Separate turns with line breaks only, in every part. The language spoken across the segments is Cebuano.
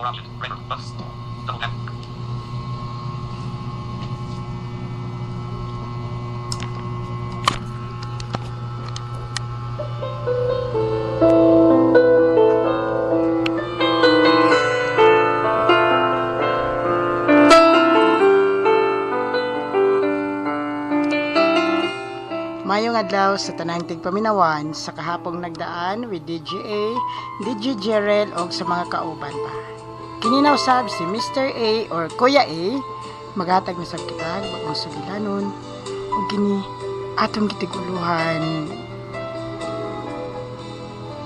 More options. Render. Button. Double tap.
Mayong adlaw sa tanang tigpaminawan sa kahapong nagdaan with DJ A, DJ Jerel og sa mga kauban pa. Kini na usab si Mr. A or Kuya A, maghatag na sab kita bagong sugilanon ug kini atong gitiguluhan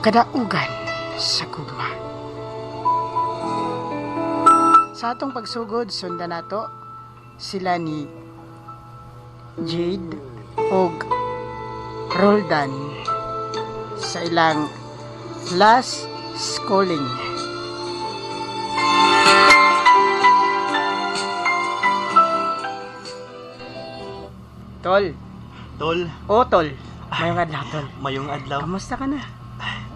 kadaugan sa gugma. Sa atong pagsugod, sundan nato sila ni Jade og Roldan sa ilang last schooling. Tol,
Tol,
o tol, mayong adlaw tol.
mayong adlaw.
Kamusta ka na?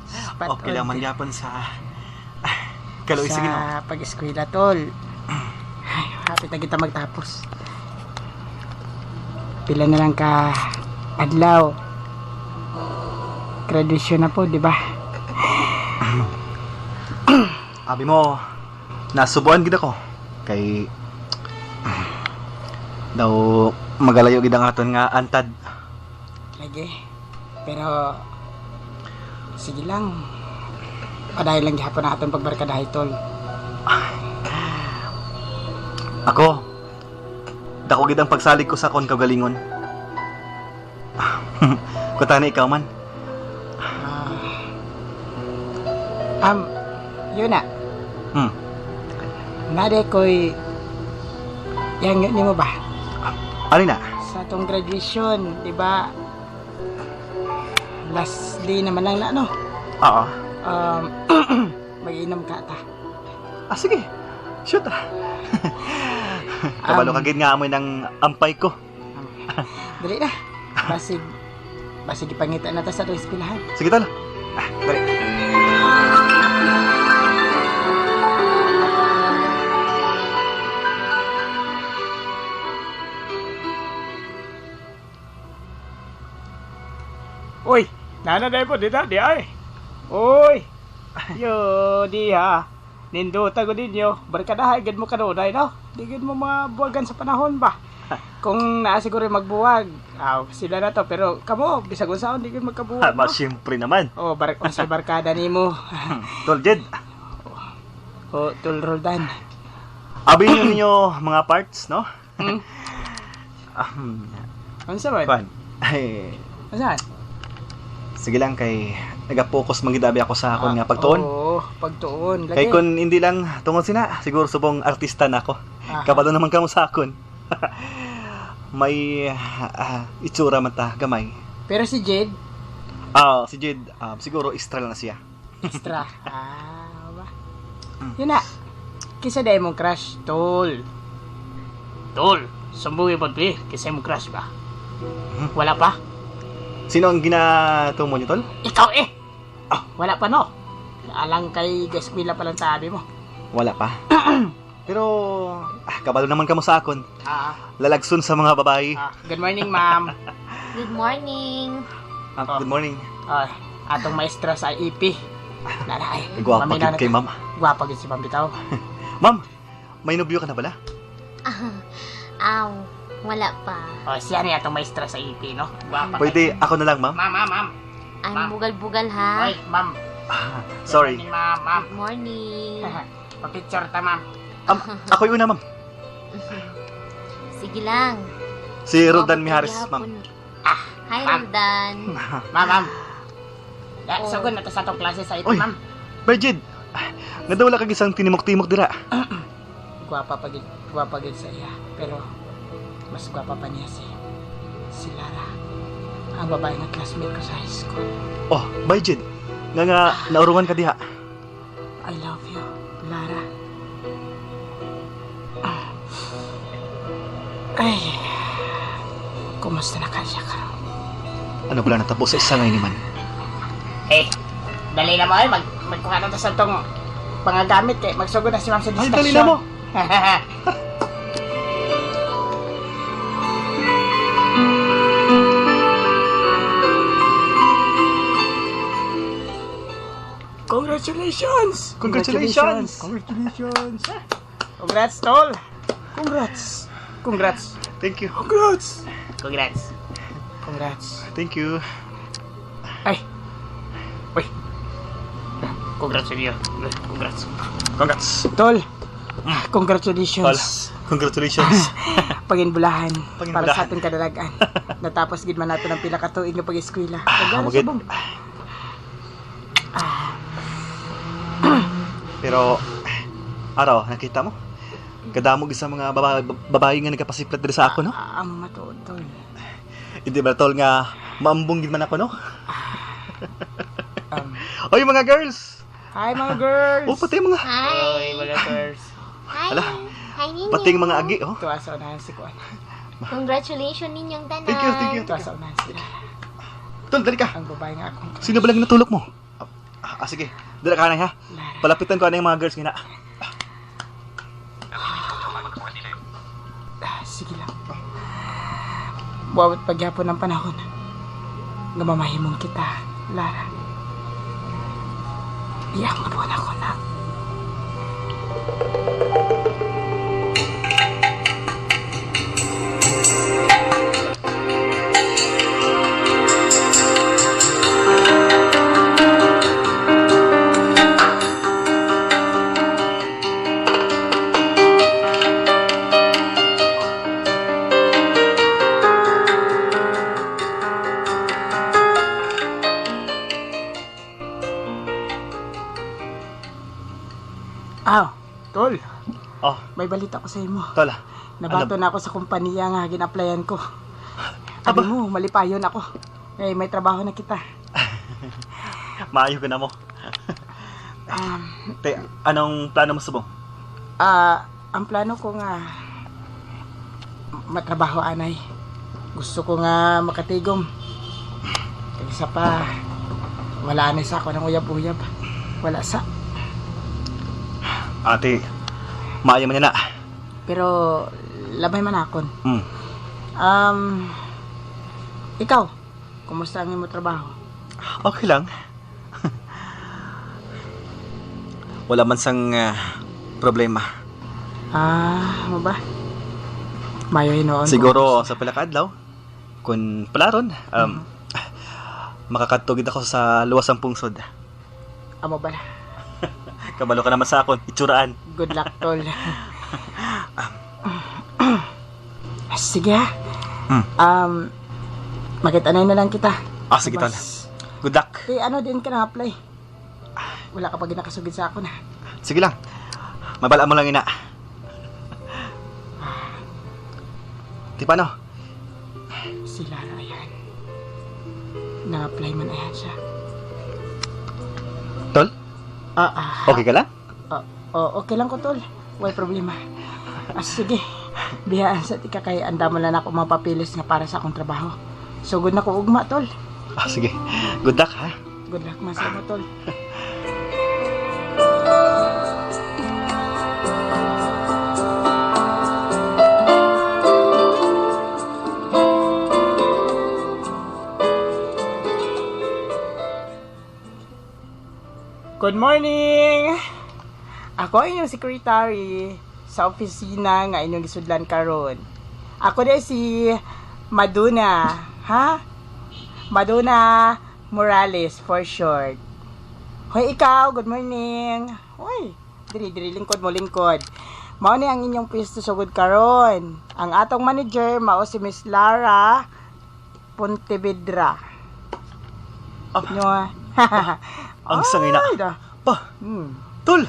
Spot
Okay lang
on
man gyapon sa kaloy
sa
sa Ginoo.
pag-eskwela tol. Ay, hapit na kita magtapos. Pila na lang ka adlaw. Graduation na po, di ba?
Abi mo, nasubuan gid ako kay daw magalayo gid ang aton nga antad.
Lagi. Pero sige lang. Padayon lang gihapon na atong pagbarkadahay tol.
Ako, dako gid ang pagsalig ko sa akon kaugalingon. Kutani ikaw man.
Yun na. Nade ko'y yang yun mo ba?
Ano na?
Sa atong graduation, di ba? Last day naman lang na, no?
Oo.
Mag-inom ka ta.
Ah, sige. Shoot ah. Kabalo ka gid nga amoy ng ampay ko.
Dali na. Basig, basig ipangita na ta sa atong eskwelahan.
Sige tol. Ah, dali.
Uy, nana na po dito, di ay. Uy, yo, di ha. Nindota ko ninyo. Barkadahay, gid mo kanunay, no? Di gid mo mabuwagan sa panahon ba? Kung naa siguro yung magbuwag, aw, sila na to. Pero kamo, bisag unsaon, di gid magkabuwag,
Ah,
no?
siyempre naman.
Oh, unsay barkada nimo.
Tol Jed,
Oh, Tol Roldan.
abi ninyo mga parts, no?
Hmm? Unsa man?
Kwan. Ay,
Unsa man?
sige lang kay nagapokus man gid abi ako sa akon nga pagtuon.
Oo, pagtuon. Lagi.
Kay kun hindi lang tungod sina, siguro subong artista na ako.
Ah.
Kabalo naman kamo sa akon. May itsura man ta gamay.
Pero si Jade,
Ah, si Jade, siguro extra lang na siya.
extra. Ah, ba? Yun na. Kisa dahil mong crush, tol. Tol, sumbong yung pagpi. Kisa mong crush ba? Wala pa?
Sino ang ginatumo niyo, tol?
Ikaw eh! Ah, wala pa no? Alang kay Gasquila pa lang sabi mo.
Wala pa. Pero kabalo naman kamo sa akon.
Ah,
Lalagsun sa mga babae.
good morning, ma'am.
Good morning.
Ah, good morning.
Ah, atong maestra sa IP. Nara ay.
Gwapa
Mamina
gid kay ma'am.
Gwapa gid si ma'am bitaw.
Ma'am, may nobyo ka na bala?
Aw, wala pa.
Oh, siya ni atong maestra sa IP, no? Gwapa.
Pwede ako na lang, ma'am?
Ma'am, ma'am, ma'am.
I'm
Ma'am.
bugal-bugal ha.
Oy, ma'am.
Sorry.
Good morning, ma'am, ma'am.
Good morning.
Pa-picture ta, ma'am.
Ako yung una, ma'am.
Sige lang.
Si Roldan
Mabot
Miharis,
gihapon.
ma'am.
Hi,
ma'am.
Roldan.
Ma'am, ma'am. Ya,
Oh.
sugod na to sa atong klase sa IP,
Oy.
ma'am.
Bridget, nga daw wala kag isang tinimok-timok dira.
Gwapa pa gid, gwapa gid sa iya. Pero mas gwapa pa niya si Lara. Ang babae nga classmate ko sa high school.
Oh, Bridget, nga nga naurungan ka diha.
I love you, Lara. Ay, kumusta na ka siya karon?
Ano pala natapos sa isa ngayon man?
Eh, dali na mo ay, magkuha na ta sa tong Magpangagamit kay magsugod na si ma'am sa
Ay,
discussion.
dali na mo.
Congratulations!
Congratulations!
Congratulations! Congrats, tol! Congrats! Congrats!
Thank you.
Congrats! Congrats! Congrats!
Thank you.
Ay! Uy! Congrats sa inyo. Congrats.
Congrats.
Tol!
Tol,
Congratulations!
congratulations.
Paginbulahan. Para
Paginbulahan.
sa ating kadalagaan. Natapos gid man nato ng pila ka tuig nga pag-eskwela.
Ah,
Pagdala
magid.
sa bong.
Pero, araw, nakita mo? Kadamo gid sa mga babae, babae nga nagkapasiplat diri sa ako, no?
Ah, ang matuod, tol.
Hindi ba, tol, nga maambong gid man ako, no? Oy, mga girls!
Hi, mga girls!
Oh, pati mga,
Hi.
mga girls.
Hi.
Ala.
Hi ninyo.
pati yung mga agi, oh.
Tuwa sa unahan si Kuan.
Congratulations ninyong tanan.
Thank you, thank you.
Tuwa sa unahan sila.
Tol, dali ka.
Ang babae nga akong
Sino ba lang natulog mo? Sige. Dali ka na, ha?
Lara.
Palapitan ko na yung mga girls nga na.
Ah, sige lang. Buwawat pagyapon ng panahon. Nga mamahimong kita, Lara. Iyang abuan ako na. Aw, tol.
Oh,
May balita ko sa imo.
tol. ah.
Nabato
Ano?
na ako sa kumpanya nga gina-applyan ko. Abi mo, malipayon ako. Eh, may trabaho na kita.
Maayo ka na mo. Te, anong plano mo subong?
Ah, ang plano ko nga matrabaho anay. Gusto ko nga makatigom. Kaysa pa wala na sa ako ng uyab-uyab. Wala sa.
Ate, maayo man yan na.
Pero labay man akon.
Mm.
Ikaw, kumusta ang imo trabaho?
Okay lang. Wala man sang problema.
Ah, mo ba? Mayo hinuon.
Siguro sa pila ka adlaw, kun palaron, makakatugid ako sa luwas ang pungsod.
Amo ba?
Kabalo ka naman sa akon, itsuraan.
Good luck, tol. Sige ha.
Hmm.
Makita na lang kita.
Ah, sige, tol.
Bas.
Good luck.
Di, ano din ka na-apply? Wala ka pa ginakasugid sa ako na.
Sige lang. Mabala mo lang ina. Di paano?
Si Lara, ayan. Na-apply man ayan siya.
Tol,
Ah, ah.
okay ka lang?
Ah, oh, okay lang ko, tol. Way problema. Ah, sige. Biyaan sa tika kay anda mo lang ako mapapilis nga para sa akong trabaho. Sugod na ko ugma, tol.
Ah, sige. Good luck, ha?
Good luck man sa imo, tol. Good morning! Ako ang inyong secretary sa opisina nga inyong gisudlan karon. Ako din si Maduna, ha? Maduna Morales for short. Hoy ikaw, good morning. Hoy, diri diri lingkod mo lingkod. Mao ni ang inyong pwesto sugod karon. Ang atong manager mao si Miss Lara Pontevedra.
Ah.
Nyo ah.
Ang sangay na.
Ay, da.
Pa,
Hmm.
tol!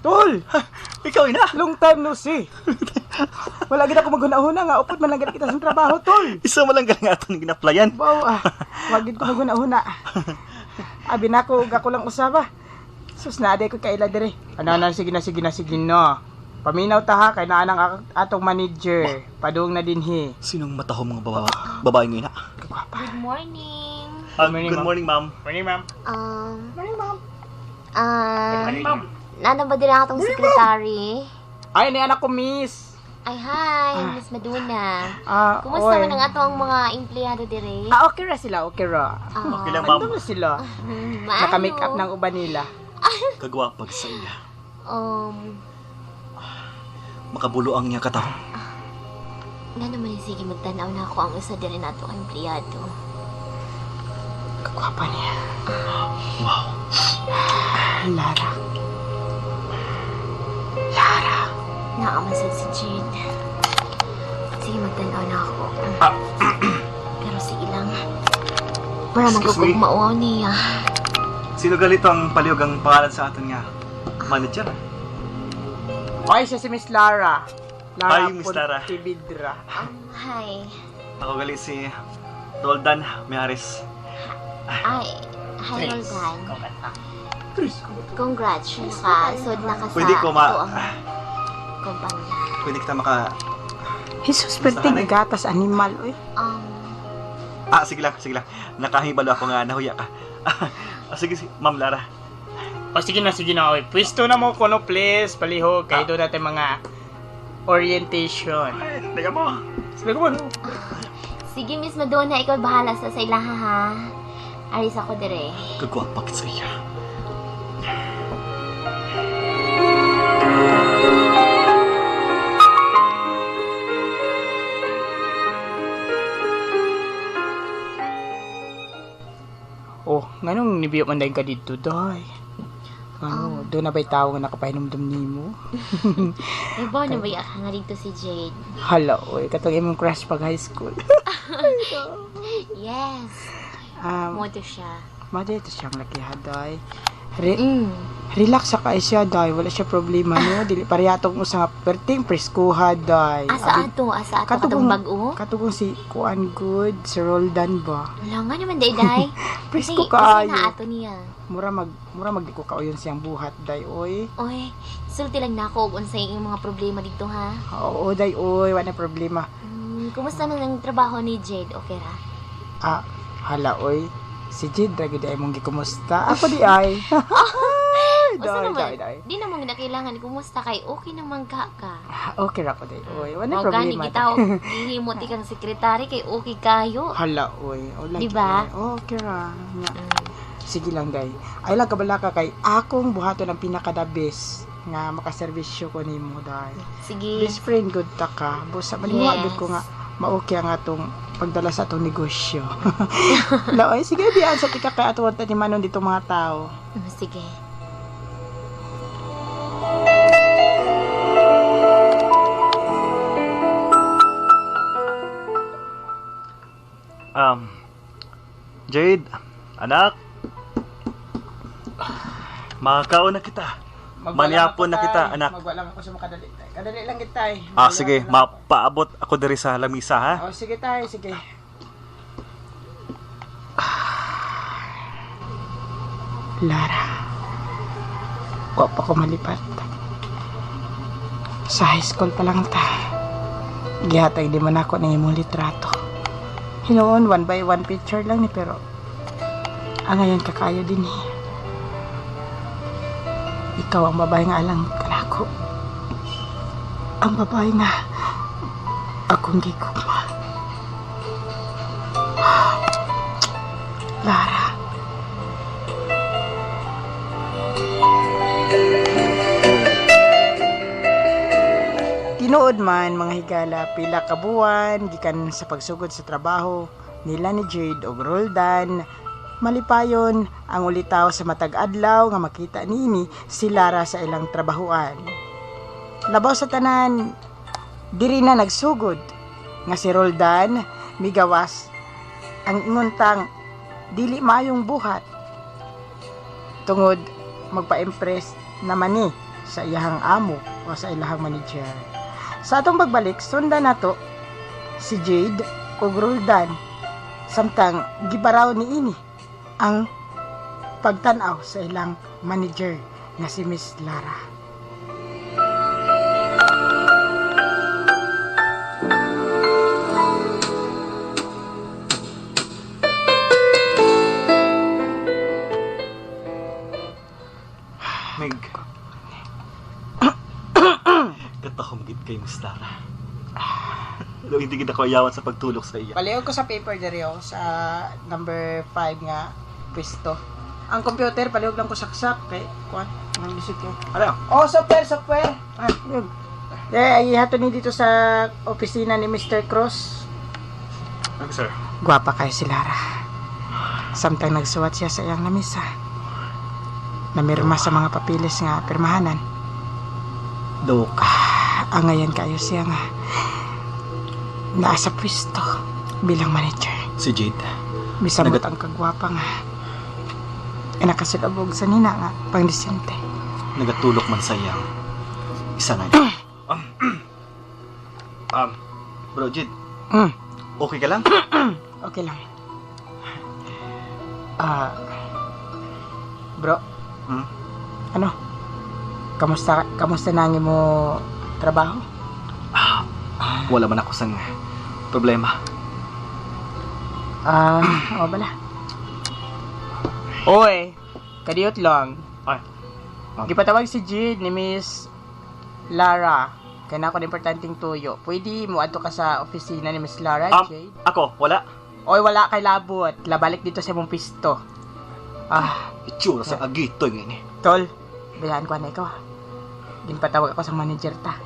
Tol,
Ikaw ina!
long time no see. Wala gid ako maghuna-huna nga upod man lang gid kita sa trabaho, tol.
Isa mo lang galing aton gina-applyan.
Wow, ah. Wag gid ko maghuna-huna. Abi na ko ug ako lang usaba. Sus na ko kaila dire. Ano na sige na sige na sige na. Paminaw ta ha kay naa nang atong manager. Padung na dinhi.
Sinong matahong mga babae, babae ngayon na?
Kagwapa.
Good morning.
Good morning, ma'am.
Morning, ma'am.
Um,
Morning, ma'am.
ah,
Morning, ma'am.
Nana ba dira atong secretary?
Ay, ni anak ko, miss.
Ay, hi, Miss Madonna.
Ah,
Kumusta
oy.
man ang atong mga empleyado dire?
Ah, okay ra sila, okay ra.
Ah,
Okay lang, ma'am.
Ano ba sila?
Maayo.
Naka-make up ng uban nila.
Kagwapag sa iya. Makabulo ang niya katawhan.
Nga naman yung sige magtanaw na ako ang isa diri nato ang empleyado.
Kagwapa niya.
Wow.
Lara. Lara.
Naamasad si Jade. Sige magtanaw na ako. Pero sige lang. Para
Excuse me?
magkukog mauaw niya.
Sino galito ang palihog ang pangalan sa aton nga manager?
Ay, siya si Miss Lara. Lara
Hi, Miss Lara.
Pontevedra.
Hi.
Ako gali si Roldan Miares.
Ay, hi Roldan. Congrats, naka-sod na ka sa
Pwede ko ma...
atoang kumpanya.
Pwede kita maka...
Jesus, perting
Basta
gatas animal, oy.
Ah, sige lang, sige lang. Nakahibalo ako nga, nahuya ka. Ah, sige, sige, Ma'am Lara.
O sige na, oy. Pwesto na mo kuno, please. Palihog kay doon natin mga orientation.
Ay, teka mo.
Sige ko no.
Sige Miss Madonna, ikaw bahala sa ilaha ha. Aris ako dire.
Kagwapag sa iya.
Oh, nganong nibiyo man dayon ka didto, day? Ano, doon na ba'y tao nga nakapahinumdum nimo?
May ba na ba ka nga dito si Jade?
Hala, oy, katong imong crush pag high school.
Yes. Moto siya.
Madi ito siyang lakiha, day.
Mm.
Relax sa kay siya, day. Wala siya problema, no? Dili parehas usa nga perting preskuha, day.
Asa ato, asa ato katong bag-o?
Katugong si Kuan Good, si Roldan ba?
Wala nga naman day day.
Presko
Kasi
kaayo.
na ato niya.
Mura mag di ko kauyon siyang buhat, day, oy.
Oy, sulti lang na ako og unsay imong mga problema dito ha.
Oo, day, oy, wala na problema.
Kumusta man ang trabaho ni Jade? Okay ra?
Ah, hala, oy. Si Jade, ra gyud ay mong gikumusta. Ako di ay.
Usa
Day,
naman,
day, day.
di naman na kailangan kumusta kay okay naman ka ka.
Ah, okay ra ko, day, oy. Wala
Mao gani
problema.
kita gihimot ikang sekretary kay okay kayo.
Hala, oy. Wala
Di ba?
gyud, oy. Okay ra. Nga. Sige lang, day. Ay lang kabala ka kay akong buhaton ang pinaka the best nga makaserbisyo ko nimo, day.
Sige.
Best friend good ta ka. Busa maniwa
Yes.
gud ko nga maokay ang atong pagdala sa atong negosyo. Laoy, sige diyan sa tika kay ato ni manon dito mga tao.
Sige.
Um, Jade, anak. Makakaon na kita. Manyapon na kita, anak.
Magwala ako sa makadali. Tay. Kadali lang kita tay.
Ah, sige, mapaabot ako diri sa lamisa, ha?
Oh, sige tay, sige. Lara. Wa pa ko malipat. Sa high school pa lang ta. Gihatag di man ako ng imong litrato. Hinuon, one by one picture lang ni pero ang ngayon kakayo din eh. Ikaw ang babae nga alang kanako. Ang babae nga akong gigugma. Lara. Tinuod man mga higala pila ka buwan gikan sa pagsugod sa trabaho nila ni Jade og Roldan malipayon ang ulitaw sa matag adlaw nga makita niini si Lara sa ilang trabahuan. Labaw sa tanan diri na nagsugod nga si Roldan migawas ang inguntang dili maayong buhat tungod magpa-impress naman ni sa iyahang amo o sa ilahang manager. Sa atong pagbalik, sundan nato si Jade ug Roldan samtang gibaraw niini ang pagtan-aw sa ilang manager nga si Miss Lara.
Mig. Katahom gid kay Miss Lara. Daw hindi gid ako ayawan sa pagtulok sa iya.
Palihog ko sa paper diri oh, sa number 5 nga pwesto. Ang computer palihog lang ko saksak kay kuan, ang lisod ko.
Ano?
Oh, software, software. Ah, yun. Eh, ay ihato ni dito sa opisina ni Mr. Cross.
Okay, sir.
Gwapa kayo si Lara. Samtang nagsuwat siya sa iyang lamisa. Namirma sa mga papilis nga pirmahanan.
Daw
Angayan kayo siya nga naa sa pwesto bilang manager.
si Jade.
Bisamot
Nagat-
ang kagwapa nga. Ay nakasulabog sa nina nga pangdisente.
Nagatulok man sa iyang isa na. um, bro, Jade, okay ka lang?
Okay lang. Ah, bro,
Hmm?
ano? Kamusta kamusta na ang imo trabaho?
Wala man ako sang problema.
Ah, o bala. Oy, kadiyot lang.
Ay.
Gipatawag si Jade ni Miss Lara. Kaya na ako ng importanteng tuyo. Pwede mo adto ka sa opisina ni Miss Lara, Jade?
Ako, wala.
Oy, wala kay labot. Labalik dito sa imong pisto. Ah,
Itsura sa agito ngayon eh.
tol. Bayaan ko na ikaw. Ah. Ginpatawag ako sa manager ta.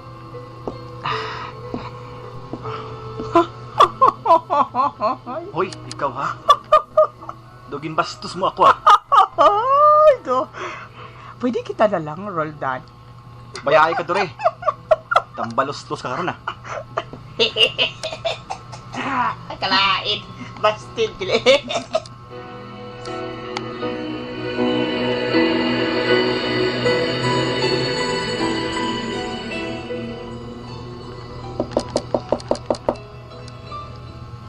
Hoy, ikaw ha? Dogin bastos mo ako ah.
Ay, do. Pwede kita na lang, Roldan.
Bayay ka dore. Tambalos-los ka karon ah.
Ay, kalain. Bastid, kili.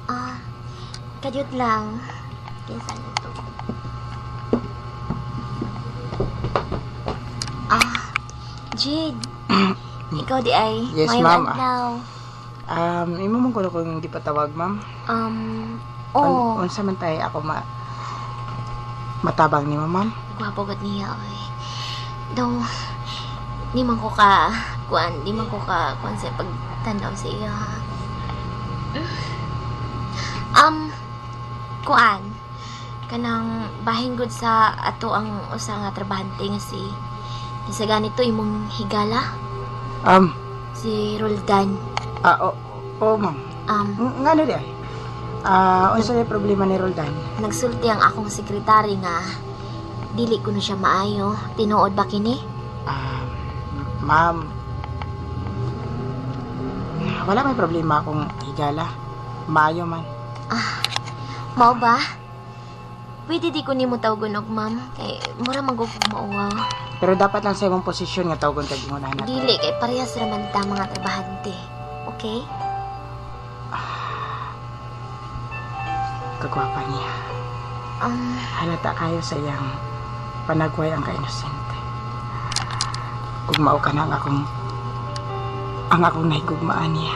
Ah, kadyot lang. Kinsa nito? Ah, Jade. Ikaw di ay.
Yes,
Mayong
ma'am, ah.
adlaw.
Imo mong kuno kung di patawag, ma'am.
Oh,
Unsa man tayo ako ma matabang ni ma'am?
gwapo gud niya oy. Daw di man ko ka kuan, di man ko ka kuan sa pagtan-aw sa iya. Um kuan kanang bahin gud sa ato ang usa nga trabahante nga si sa ganito imong higala si Roldan.
Ah, oh, ma'am. Ngano di ay? Ah, unsa yung problema ni Roldan?
Nagsulti ang akong sekretary nga dili kuno siya maayo. Tinuod ba kini?
Ah, ma'am. Wala may problema akong higala. Maayo man.
Mao ba? Pwede di ko nimo tawgon og ma'am kay mura man gud kog mauwaw.
Pero dapat lang sa imong posisyon nga tawgon kag ingon na.
Dili kay parehas ra man ta mga trabahante. Okay?
Kagwapa niya. Halata kayo sa iyang panagway ang kainosente. Kung mao ka na ang akong nahigugmaan niya.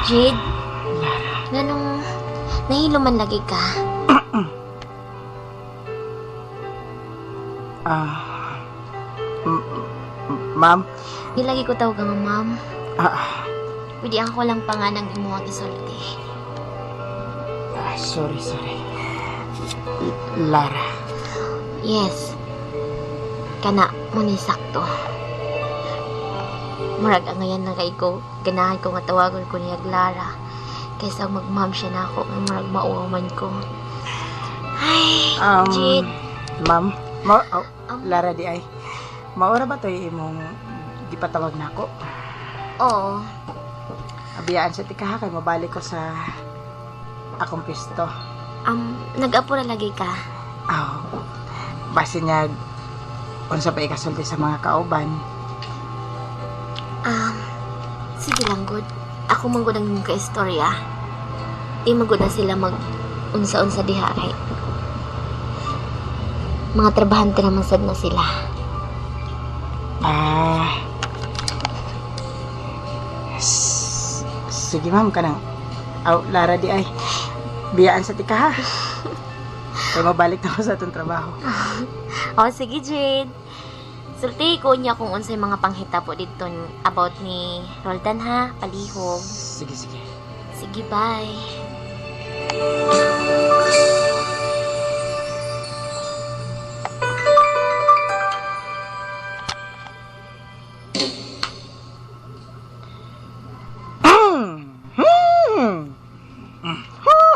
Jade,
Lara,
nganong nahilo man lagi ka?
ah, ma'am,
Di lagi ko tawag nga ma'am.
ah,
Pwede ako lang panganang imuhang isulti.
ah, sorry, sorry. Lara,
Yes. Kana mo ni sakto. Murag ang ngayon lang kay ko, ganahan ko nga tawagon ko niya Lara. Kaysa mag-ma'am siya na ako, nga murag mauwaw man ko. Ay, Jade.
ma'am, ma oh, Lara di ay. Maura ba to imong gipatawag nako?
Oo.
Abiyaan sa tikaha kay mabalik ko sa akong pisto.
Nag-apo na lagi ka.
Aw. Base niya unsa pa ikasulti sa mga kauban.
Sige lang, good. Ako man gud ang imong kaistorya. Di man gud na sila mag unsa-unsa diha kay mga trabahante naman sad na sila.
Ah. Sige ma'am kanang. Aw, Lara di ay. Biyaan sa tikaha. Kay mabalik na ako sa atong trabaho.
Oh, sige, Jade. Sulti ko niya kung unsay mga panghitabo dito about ni Roldan ha, palihog.
Sige, sige.
Sige, bye.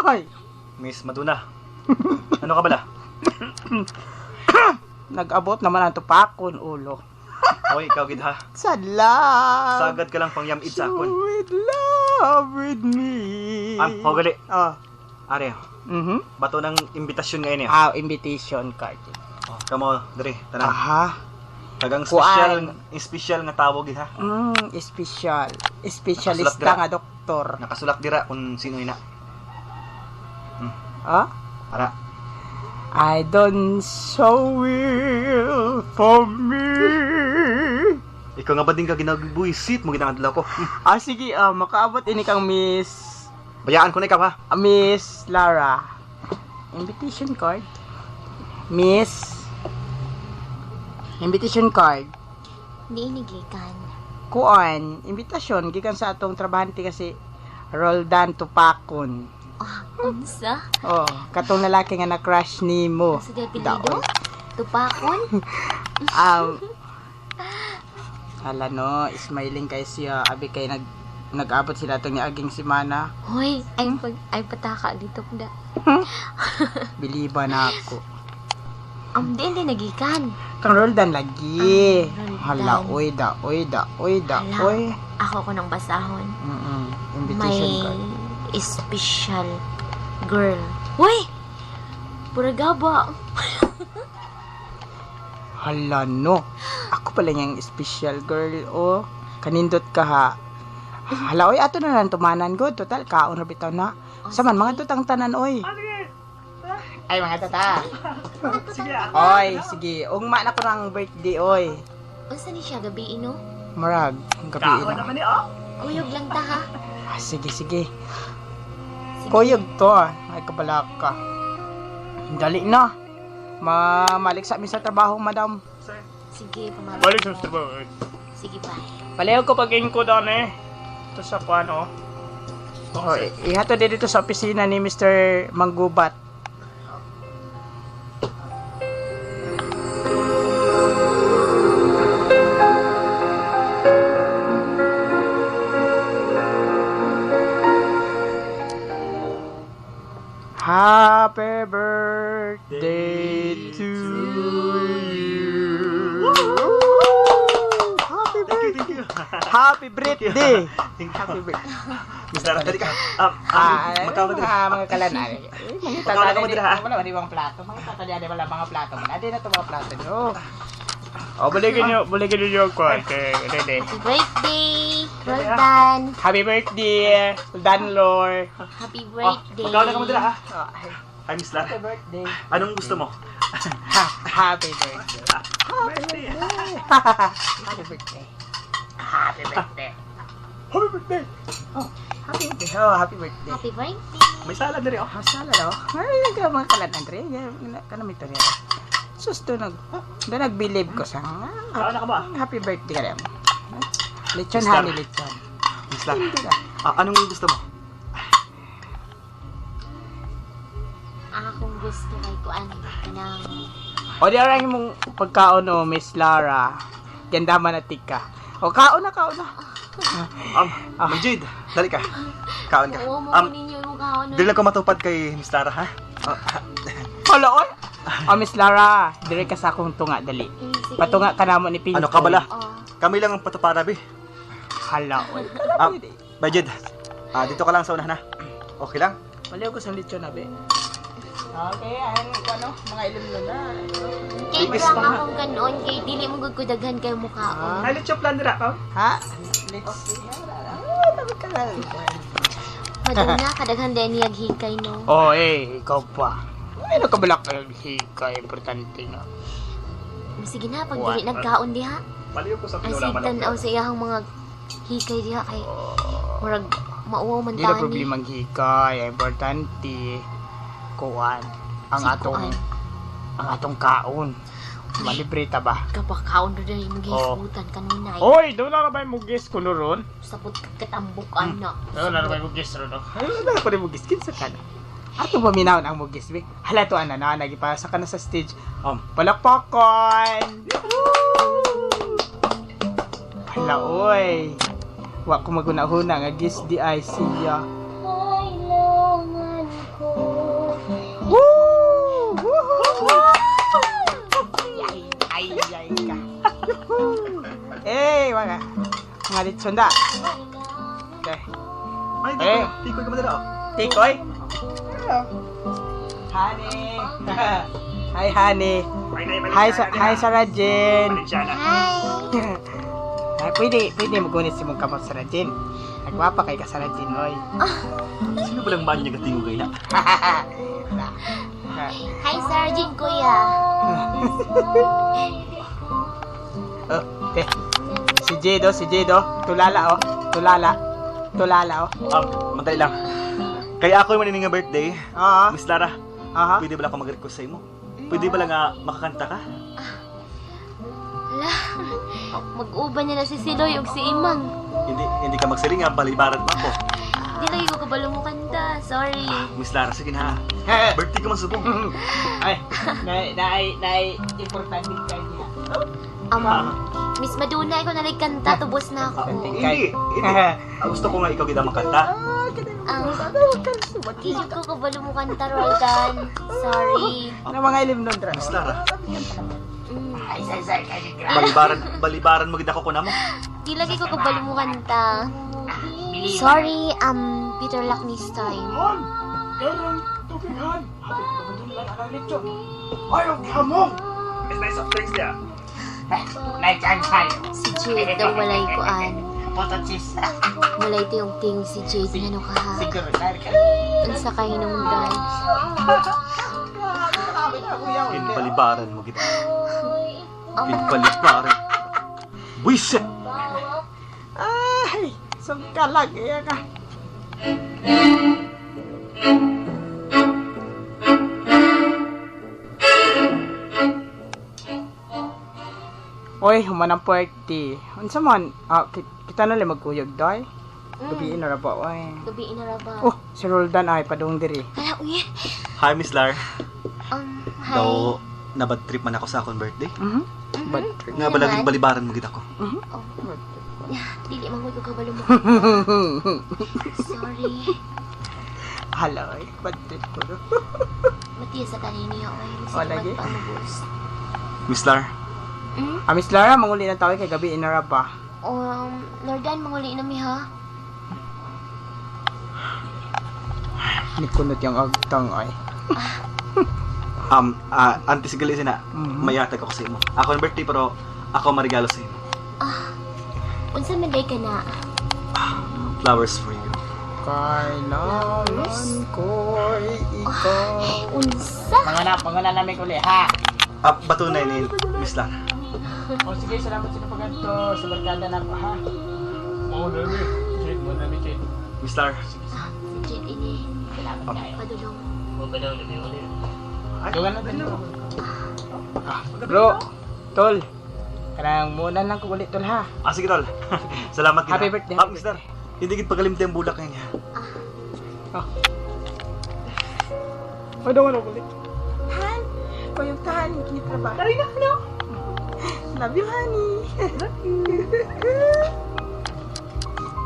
Hoy!
Miss Maduna. Ano ka bala?
Nag-abot naman ang tupakon ulo.
Hoy, ikaw gid ha.
Sa love.
Sagad ka lang pang yamid sa akon.
With love with me.
Am, hogali.
Oh.
Are, bato ng imbitasyon ngayon eh.
Ah, invitation card.
Oh, kamo, dre, tanan.
Aha.
Tagang special,
Kuan.
special nga tawag gid ha.
Special. Specialista
Nakasulat dira.
nga doktor.
Nakasulat dira kung sino ina.
Ah?
Ara.
I don't so will for me.
Ikaw nga ba din ka ginagbuisit mo ginangadlaw ko?
Ah, sige, makaabot ini kang Miss
Bayaan ko na ikaw ha.
Miss Lara. Invitation card. Miss Invitation card.
Di inigikan.
Kuan, imbitasyon gikan sa atong trabahante kasi Roldan Tupakon.
Ah, unsa?
Oh, katong lalaki nga na-crush nimo.
Sa di apelyido? Tupakon?
Hala no, smiling kay siya abi kay nag-abot sila atong niaging semana.
Hoy, ay pag ay pataka dito da.
Biliba na ako.
Di hindi nagikan.
Kang Roldan lagi.
Ah, Roldan.
Hala, oy da, oy da, oy da,
Hala.
oy.
Ako ko nang basahon.
Invitation
May
card.
special girl. Hoy! Pura gaba.
Hala no. Ako pala niyang special girl oh. Kanindot ka ha. Hala oy, ato na lang tumanan god. Total kaon ra bitaw na.
Oh,
Saman
sige.
mga tutang tanan oy. Ay mga tata. Oy, sige. Ugma na ko ng birthday oy.
Unsa ni siya gabi ino?
Murag, ang gabi na.
Kuyog lang ta ha.
Ah, sige, sige.
Sige.
Kuyog to ah. Ay kabalaka. Dali na. Mamalik sa amin sa trabaho, madam.
Sige, pamabalik.
Balik sa trabaho.
Sige, bye.
Palayo ko pag ko doon eh. Ito sa kwan oh.
Oh, ihatod din dito sa opisina ni Mr. Manggubat. Happy birthday to you. Happy birthday. Happy birthday. Happy birthday.
Miss Lara, dali ka.
Ah,
Magkano diri?
mga kalan. Ay, mga
Magkano ka mo diri, ha?
Wala ba di mga plato? Mga tatali wala mga plato. Adi na to mga plato no.
Oh, balikin niyo yung kwan. Kay ready.
Happy birthday, Roldan.
Happy birthday, Danlor.
Happy
Oh,
birthday.
magkano ka mo diri ha?
Oh, ay,
Hi, Miss Lara.
happy birthday.
Anong gusto mo?
Ha, happy birthday. Happy birthday. Happy birthday. Happy birthday.
Happy birthday.
Oh, happy birthday. Oh, happy birthday.
Happy birthday.
May salad diri oh.
Hasala no. Ay, ka mga kalan Andre. Kanam ito niya. Sus, do nag-believe ko sa
Kaon na ka mo ah.
happy birthday ka rin. Lechon
Mister.
honey, lechon.
Miss Lara.
Hindi ka.
Ah, anong gusto mo?
Akong gusto kay kuan kanang
O di arang mong pagkaon o, Miss Lara. Ganda man na tika. O kaon na, kaon na.
Ma'am Jade, dali ka. Kaon ka.
Oo, mo ninyo yung kaon.
Dili lang ko matupad kay Miss Lara ha. Oh,
Hala, oy. O, Miss Lara, dire ka sa akong tunga, dali.
Sige.
Patunga ka namo ni Pinto.
ano ka bala?
Oh.
Kami lang ang patupara be.
Hala, oy.
Ma'am Jade, dito ka lang sa unahan ha. Okay lang?
Maliw ko sa lechon na, be. Okay, ayun, ano, mga ilim na.
Kay
Bigis
lang
pa nga.
akong kanon kay dili mo gud ko daghan kay mukhaon.
Ay, let's plan dira ka.
Ha? Let's see. Ah, tabi ka lang.
Maduna kadaghan din niyag hikay no.
Oh, eh, ikaw pa. Ay, nakabalak kayo. Hika, importante nga.
Sige na pag dili nagkaon diha.
Paliw ko sa
Ang sig tan-aw sa iyahang mga hikay diha kay murag mauwaw man
Hindi na
tani.
problema ang hikay. Importante, kuan. Ang
Si
atong,
kuan.
ang atong kaon. Malibre ta ba?
Kapakaon ra dahil
Oh.
mong gihisgutan kanunay.
Oy, doon na ba yung mugis kuno ron?
Sapot katambok ana.
Doon na ba yung mugis ron? Ay, wala ko rin mugis. Kinsa ka na? Ato ba minahon ang mugis, be? Hala to, ana, na, nagipasa ka na sa stage. Palakpakan! Woohoo! Hala, oy. Wa ko maguna-huna nga gis di ay siya.
Kailangan ko.
Woo! Woohoo! Ay, ay, ay ka. Woohoo! Eh, mga mga litson da. Okay.
Ay,
Eh.
tikoy, tikoy ka man dira. Oh.
Tikoy. Honey. Hi, honey. Hi, sa hi, Sarah Jane.
Hi.
Ay, pwede, pwede magunit si mong kamot, Sarah Jane. Nagwapa kay ka, Sarah Jane, oy.
Sino ba lang man niya katingog kay na?
Hi, Sergeant Kuya.
Oh, okay. Si Jade, oh, si Jade, oh. Tulala, oh. Tulala. Tulala, oh.
Madali lang. Kaya ako man nga birthday.
Oo.
Miss Lara,
Aha.
pwede ba lang ako mag-request sa imo? Pwede ba lang nga makakanta ka?
Hala, mag-uban niya na si Siloy ug si Imang.
Hindi hindi ka magsiringa, balibaran pa ako.
Di lagi ko kabalo mo kanta. Sorry.
Miss Lara, sige na. Birthday ko man subong.
Ay, na, na, na, importante kay niya.
Miss Madonna, ikaw na lang kanta. Tubos na ako.
Hindi, hindi. Ah, gusto ko nga ikaw gid ang makanta.
Di jud ko kabalo mo kanta, Roldan. Sorry.
Ano mga ilim nun, Dra?
Miss Lara,
Ay, say, say, kay
balibaran, balibaran mo gid ako kuna mo.
Di lagi ko kabalo mo kanta. Sorry, Peter luck this time.
Han! Erang tubig, Han! Happy ka ba dun lang ang lechon? Ayaw ka mo!
It's nice of things there.
Naichan tayo.
Si Jade daw walay kuan.
Poto cheese.
Walay tiyong ting si Jade nga no ka ha.
Siguro, dahil ka.
Unsa kay hinungdan.
Ginbalibaran mo gid. Ginbalibaran. Buisit!
Ay, sungkalag. Iya ka. Oy, human ang party. Unsa man, ah, kita na lang magkuyog, doy. Gabiin na ra ba, oy.
Gabi na ra ba?
Oh, si Roldan ay padung diri.
Hala, uy.
Hi, Miss Lar.
Hi.
Daw, nabad trip man ako sa akong birthday.
Mhm. Bad trip.
Nga ba laging balibaran mo gid ako?
Oh. Dili man ko kabalo mo. Sorry.
Hala, oy. Bad trip ko. no?
Matiya sa tanin niya, oy.
Oh, lagi?
Pa mabus.
Miss Lar,
Hmm?
Ah, Miss Lara, manguli na tawag kay gabi na ra ba?
Lordan, manguli na mi ha.
Ni kunot yung agtang ay.
antes gali sina, mayatag ako sa imo. Ako ang birthday pero ako ang marigalo sa imo.
Unsa man day ka na?
Flowers for you.
Kailangan ko'y ikaw.
Unsa?
Mga na namin uli, ha?
Ah, batunay ni Miss Lara.
O sige, salamat sa pagkanto sa barkada na ako, ha? Oo, nami. Jade, mo nami, Jade.
Miss Lara.
Si Jade ini.
Salamat kayo.
Padulong.
Ay,
Dugan na din. Bro, tol. Kanang muna lang ko ulit, tol, ha?
Ah, sige tol. Salamat gid.
Happy birthday,
Ah,
happy
Miss Lara. Hindi gid pagalimti ang bulak niya.
O, dungan ako ulit. Han, kuyog ta, honey. Kinitra ba? Tari na, ano? Love you, honey. Love you.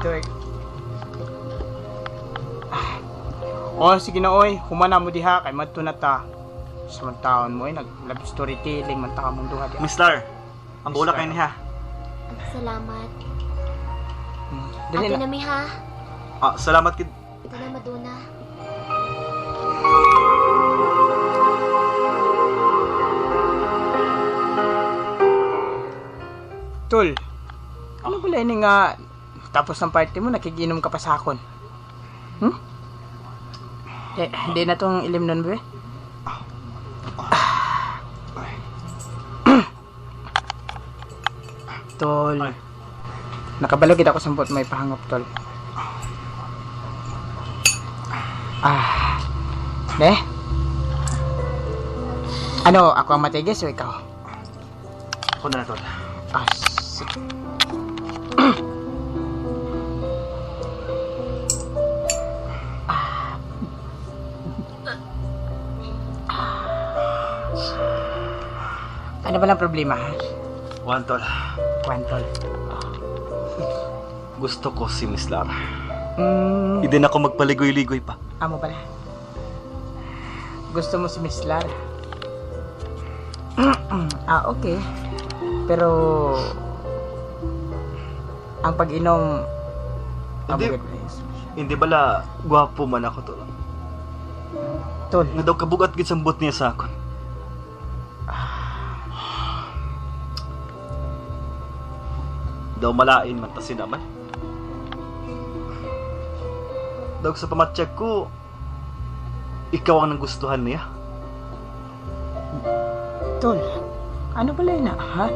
Dork. Oh, sige na, oy. Humana mo diha. Kay madto na ta. Sa man taon mo, eh. Nag-love story telling man ta mong duha diha.
Miss Lar, ang bulak
Miss Lar.
niya.
Salamat.
Dali
Ato
na.
na mi ha.
Ah, salamat gid.
Ito na Madonna.
Tol, ano pala ini nga tapos ng party mo, nakikinom ka pa sa akon? Hmm? Eh, hindi na tong ilim nun, be. Tol,
Ay.
nakabalogid ako sa may pahangop, tol. Ah, ne? Ano, ako ang matigis o ikaw?
Ako na na, tol.
Ah, sige. Ano ba lang problema, ha?
Juan, tol.
Juan, tol.
Gusto ko si Miss Lara.
Mm,
Hindi na ako magpaligoy-ligoy pa.
amo pala. Gusto mo si Miss Lara? Ah, okay. Pero ang pag-inom
Hindi.
amo gud please.
Hindi bala, gwapo man ako, tol.
Tol,
Nga daw kabugat gid sambot niya sa akon. Daw malain man ta naman. Daw sa pamatsyag ko, ikaw ang nagustuhan niya.
tol. Ano pala yun, ha?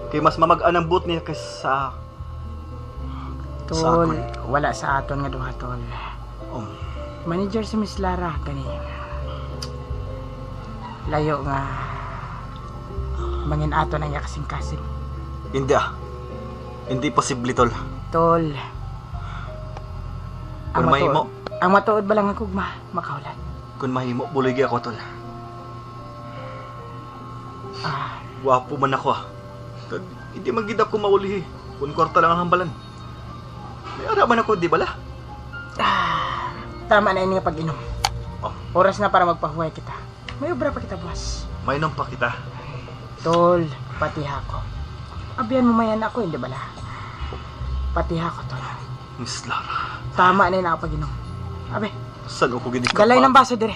Kay mas mamag-an ang buot niya kaysa sa
Tol,
akon.
wala sa aton nga duha, tol.
Um,
Manager si Miss Lara gani. Layo nga mangin ato na iya kasing-kasing.
Hindi ah. Hindi posible, tol.
Tol.
Kung mahimo,
Ang matuod ba lang ang kugma, makahulan.
kung mahimo, buligi ako, tol.
Ah,
Gwapo man ako ah. Kag, hindi man gid ako maulihi. Kung kwarta lang ang hambalan. May ara man ako, di bala?
Tama na ini nga pag-inom.
Oh.
Oras na para magpahuway kita. May obra pa kita buwas.
Mainom pa kita.
Tol, patiha ko. Abiyan mo mayan ako, hindi bala? Patiha ko, tol.
Miss Lara,
Tama na yun ako pag-inom. Abe,
saan ako gini ka
galay
pa?
ng baso dire.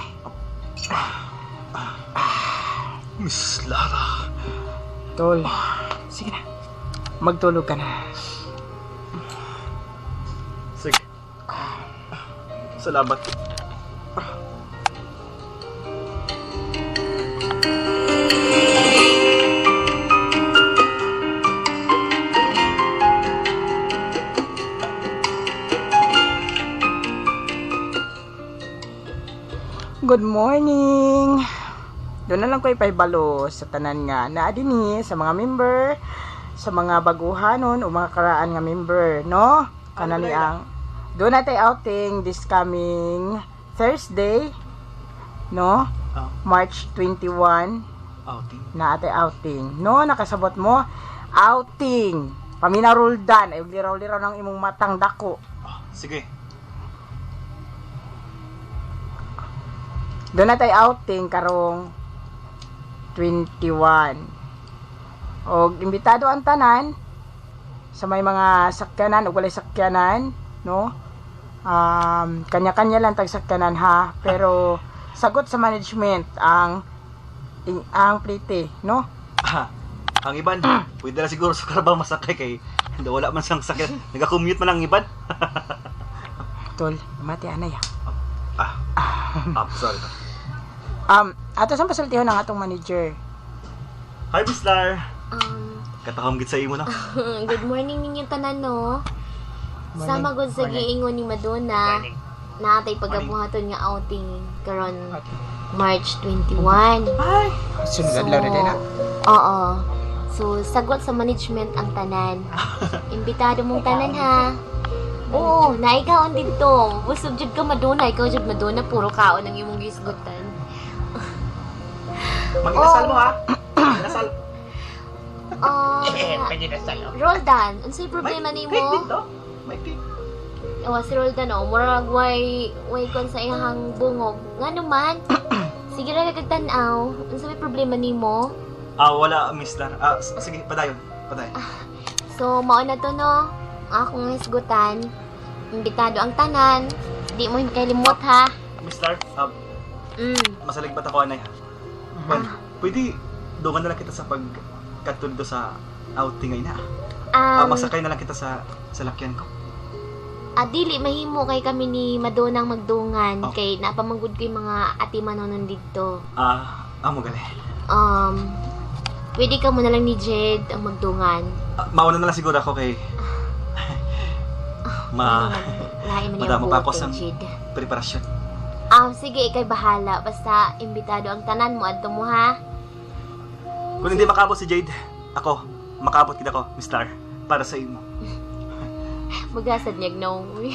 Miss Lara.
Tol, sige na. Magtulog ka na.
Sige. Salamat.
Good morning! Doon na lang ko ipaibalo sa tanan nga naa dinhi sa mga member, sa mga baguhanon o mga karaan nga member, no? Kana ni ang doon natin outing this coming Thursday, no?
Ah.
March 21
Outing.
na ate outing. No, nakasabot mo outing. Paminaruldan ay liraw-liraw ng imong matang dako.
Ah, sige.
Doon na tayo outing karong 21. Og imbitado ang tanan sa may mga sakyanan o walay sakyanan, no? Kanya-kanya lang tag sakyanan ha, pero sagot sa management ang ang plite, no?
Ah, ang iban, pwede na siguro sa karabaw masakay kay hindi wala man sang sakit. Nag-commute man ang iban.
Tol, mati anay ah.
Ah, ah sorry.
Ato sa pasultihon ang atong manager.
Hi, Miss Lar. Katahom gid sa imo na.
Good morning ninyong tanan, no?
Morning.
Sama gud sa
Morning.
giingon ni Madonna. Naatay pagabuhaton nga outing karon March 21.
Sunod adlaw na din ah.
Oo. So, sagot sa management ang tanan. Imbitado mong tanan ha. Oo, naikaon dito. Busog jud ka Madonna, ikaw jud Madonna, puro kaon ang imong gisgutan.
Mag-inasal mo ha. Inasal.
Ah, Roldan, unsay problema nimo?
Cake dito. May cake.
Awa si Roldan oh, murag way kon sa iyang bungog. Ngano man? Sige ra kag tan-aw. Unsa may problema nimo?
Ah, wala, Miss Lar. Ah, sige, padayon. Padayon.
So, mao na to no. Ang akong hisgutan. Imbitado ang tanan. Di mo kalimot ha.
Miss Lar, ah, masalig ba't ako anay ha? Well, pwede doon na lang kita sa pagkatuldo sa outing ngayon ha. Ah, masakay na lang kita sa lakyan ko.
Ah, dili mahimo kay kami ni Madonang magdungan
Oh.
kay napamanggod ko yung mga ati manonon didto.
Ah, amo gali.
Pwede ka mo na lang ni Jed ang magdungan.
Ah, mauna na lang siguro ako kay ma
Lain man
madamo
yung
pa ako
buot
sa
kay Jed.
preparasyon.
Sige, ikay bahala. Basta imbitado ang tanan mo adto mo ha.
Kung hindi makaabot si Jade, ako, makaabot kita ko, Miss Lar, para sa imo.
Magasad niyag no. Uy.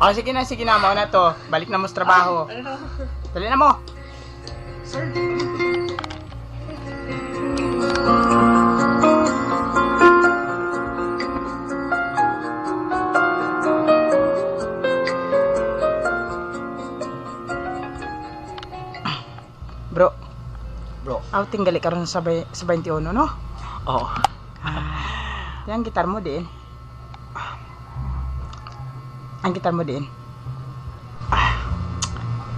Oh, sige na, mao na to. Balik na mo sa trabaho. Dali na mo.
Sir.
Bro,
Bro.
outing gali karon sa sa 21, no?
Oo.
Yang gitar mo din. Ang gitar mo din. Ah.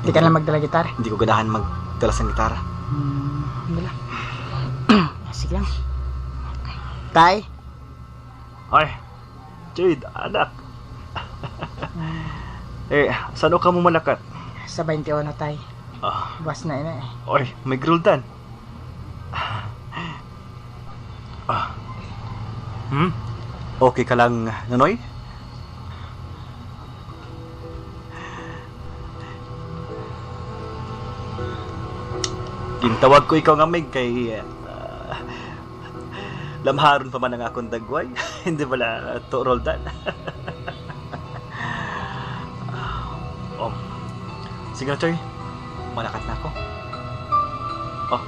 Di ka na magdala gitar.
Hindi ko ganahan magdala sa gitara.
Hindi lang. Sige lang. Tay,
Ay, Jade, anak. Eh, saan ka mo malakat?
sa 21 tay.
Ah,
Buwas na ina eh.
oy, may gruldan. Ah. Hmm? Okay ka lang, Nanoy? Gintawag ko ikaw nga mig kay lamharon pa man ang akong dagway. Hindi bala to Roldan. Oh. Sige na, Choy. Malakat na ako. Oh.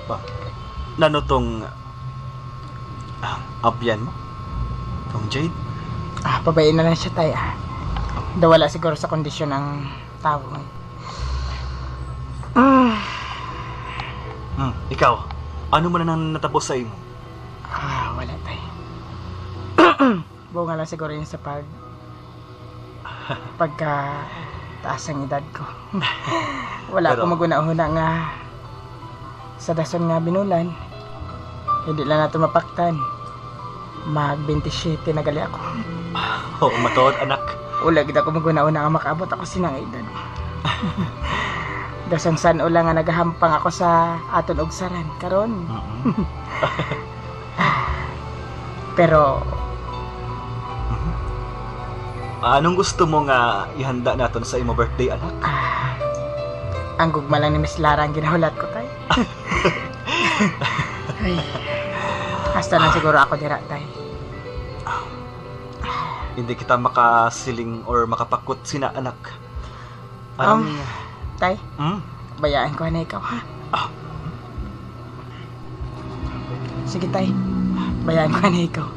Ba, nano tong abyan mo? Tong Jade?
Ah, pabayin na lang siya tay ah. Daw wala siguro sa kondisyon ng tao. Ah,
Ikaw, ano man ang natapos sa imo?
Ah, wala tay. Bunga lang siguro yun sa pagka taas ang edad ko. Wala
Pero-
akong maguna-una nga sa dason nga binulan. Hindi lang nato mapaktan. Mag 27 na gali ako.
Oo, matuod, anak.
Wala gid ako maguna-una nga makaabot ako sinang edad. Dason san ula nga nagahampang ako sa aton ugsaran karon. Pero
Anong gusto mo nga ihanda naton sa imo birthday, anak?
Ang gugma lang ni Miss Lara ang ginahulat ko tay. Ay. Hasta lang siguro ako dira tay.
Hindi kita makasiling or makapakot sina, anak. Anong,
Tay,
Hmm?
bayaan ko na ikaw ha.
Ah.
Sige tay, bayaan ko na ikaw.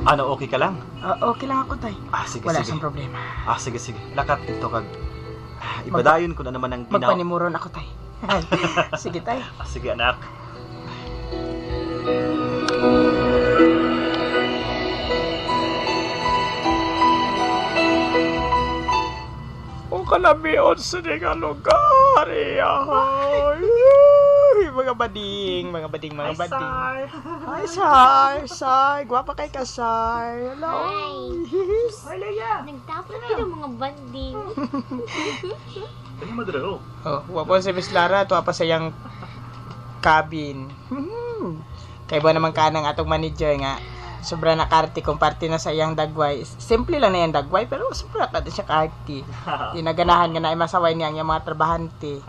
Ano, okay ka lang?
Ah, okay lang ako tay.
Ah, sige,
Wala
sige.
siyang problema.
Ah, sige, sige. Lakat dito kag... Ipadayon ko na naman ang ginawa.
Magpanimuron ako tay. Sige tay.
Ah, sige, anak.
O kalabion sa nga lugar. Ay, mga bading, mga bading, mga bading. Hi, Sar. Sar, gwapa kay ka, Sar. Hello.
Hi.
Hi, Leia.
Nagtapon na yung mga banding.
Ano madro?
Oh, wapo si Miss Lara, tuwa pa sa iyang cabin. Kay ba naman ka ng atong manager nga, sobra na karte kung parte na sa iyang dagway. Simple lang na iyang dagway, pero sobra ka din siya karte. Tinaganahan nga na ay masaway niya ang iyang mga trabahante.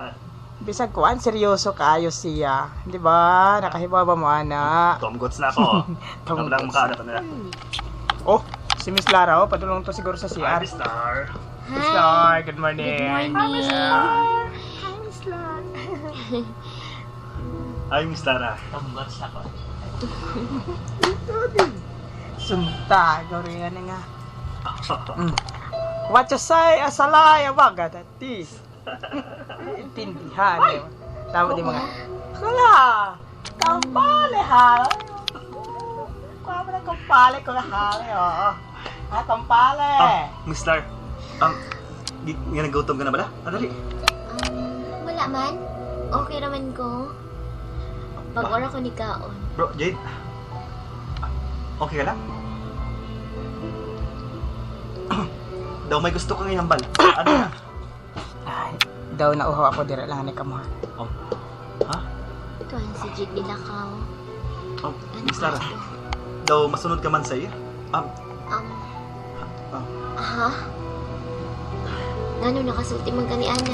Bisag kuan seryoso kaayo siya. Di ba? Nakahibaw ba mo ana?
Tomgots na ako.
Tomgots.
Lang makaano na.
Oh, si Miss Lara oh, padulong to siguro sa CR.
Hi, Star.
Miss Lara, good morning.
Good morning.
Hi, Miss Lara.
Hi, Miss Lara.
Tomgots ako.
Sunta, gawin na nga. What you say, asalay, abaga, tatis. Intindihan. Eh. Tama di mga, Hala, kampale ha. Kuha mo ng kampale ko hali, oo. Ha, kampale.
Ah, Miss Lar. Nga nagutom ka na bala? Ah, dali.
Wala man. Okay raman ko. Pag-ora ko ni Kaon.
Bro, Jade. Okay ka lang? Daw may gusto kang ihambal. Ano na?
Ay, daw nauhaw ako dira lang ni kamo.
Oh. Ha?
Tuwan si Jade nilakaw.
Oh,
Ano
Miss Lara.
gusto?
Daw masunod ka man sa iya. Ah.
Ha? Ngano nakasulti man kani ana?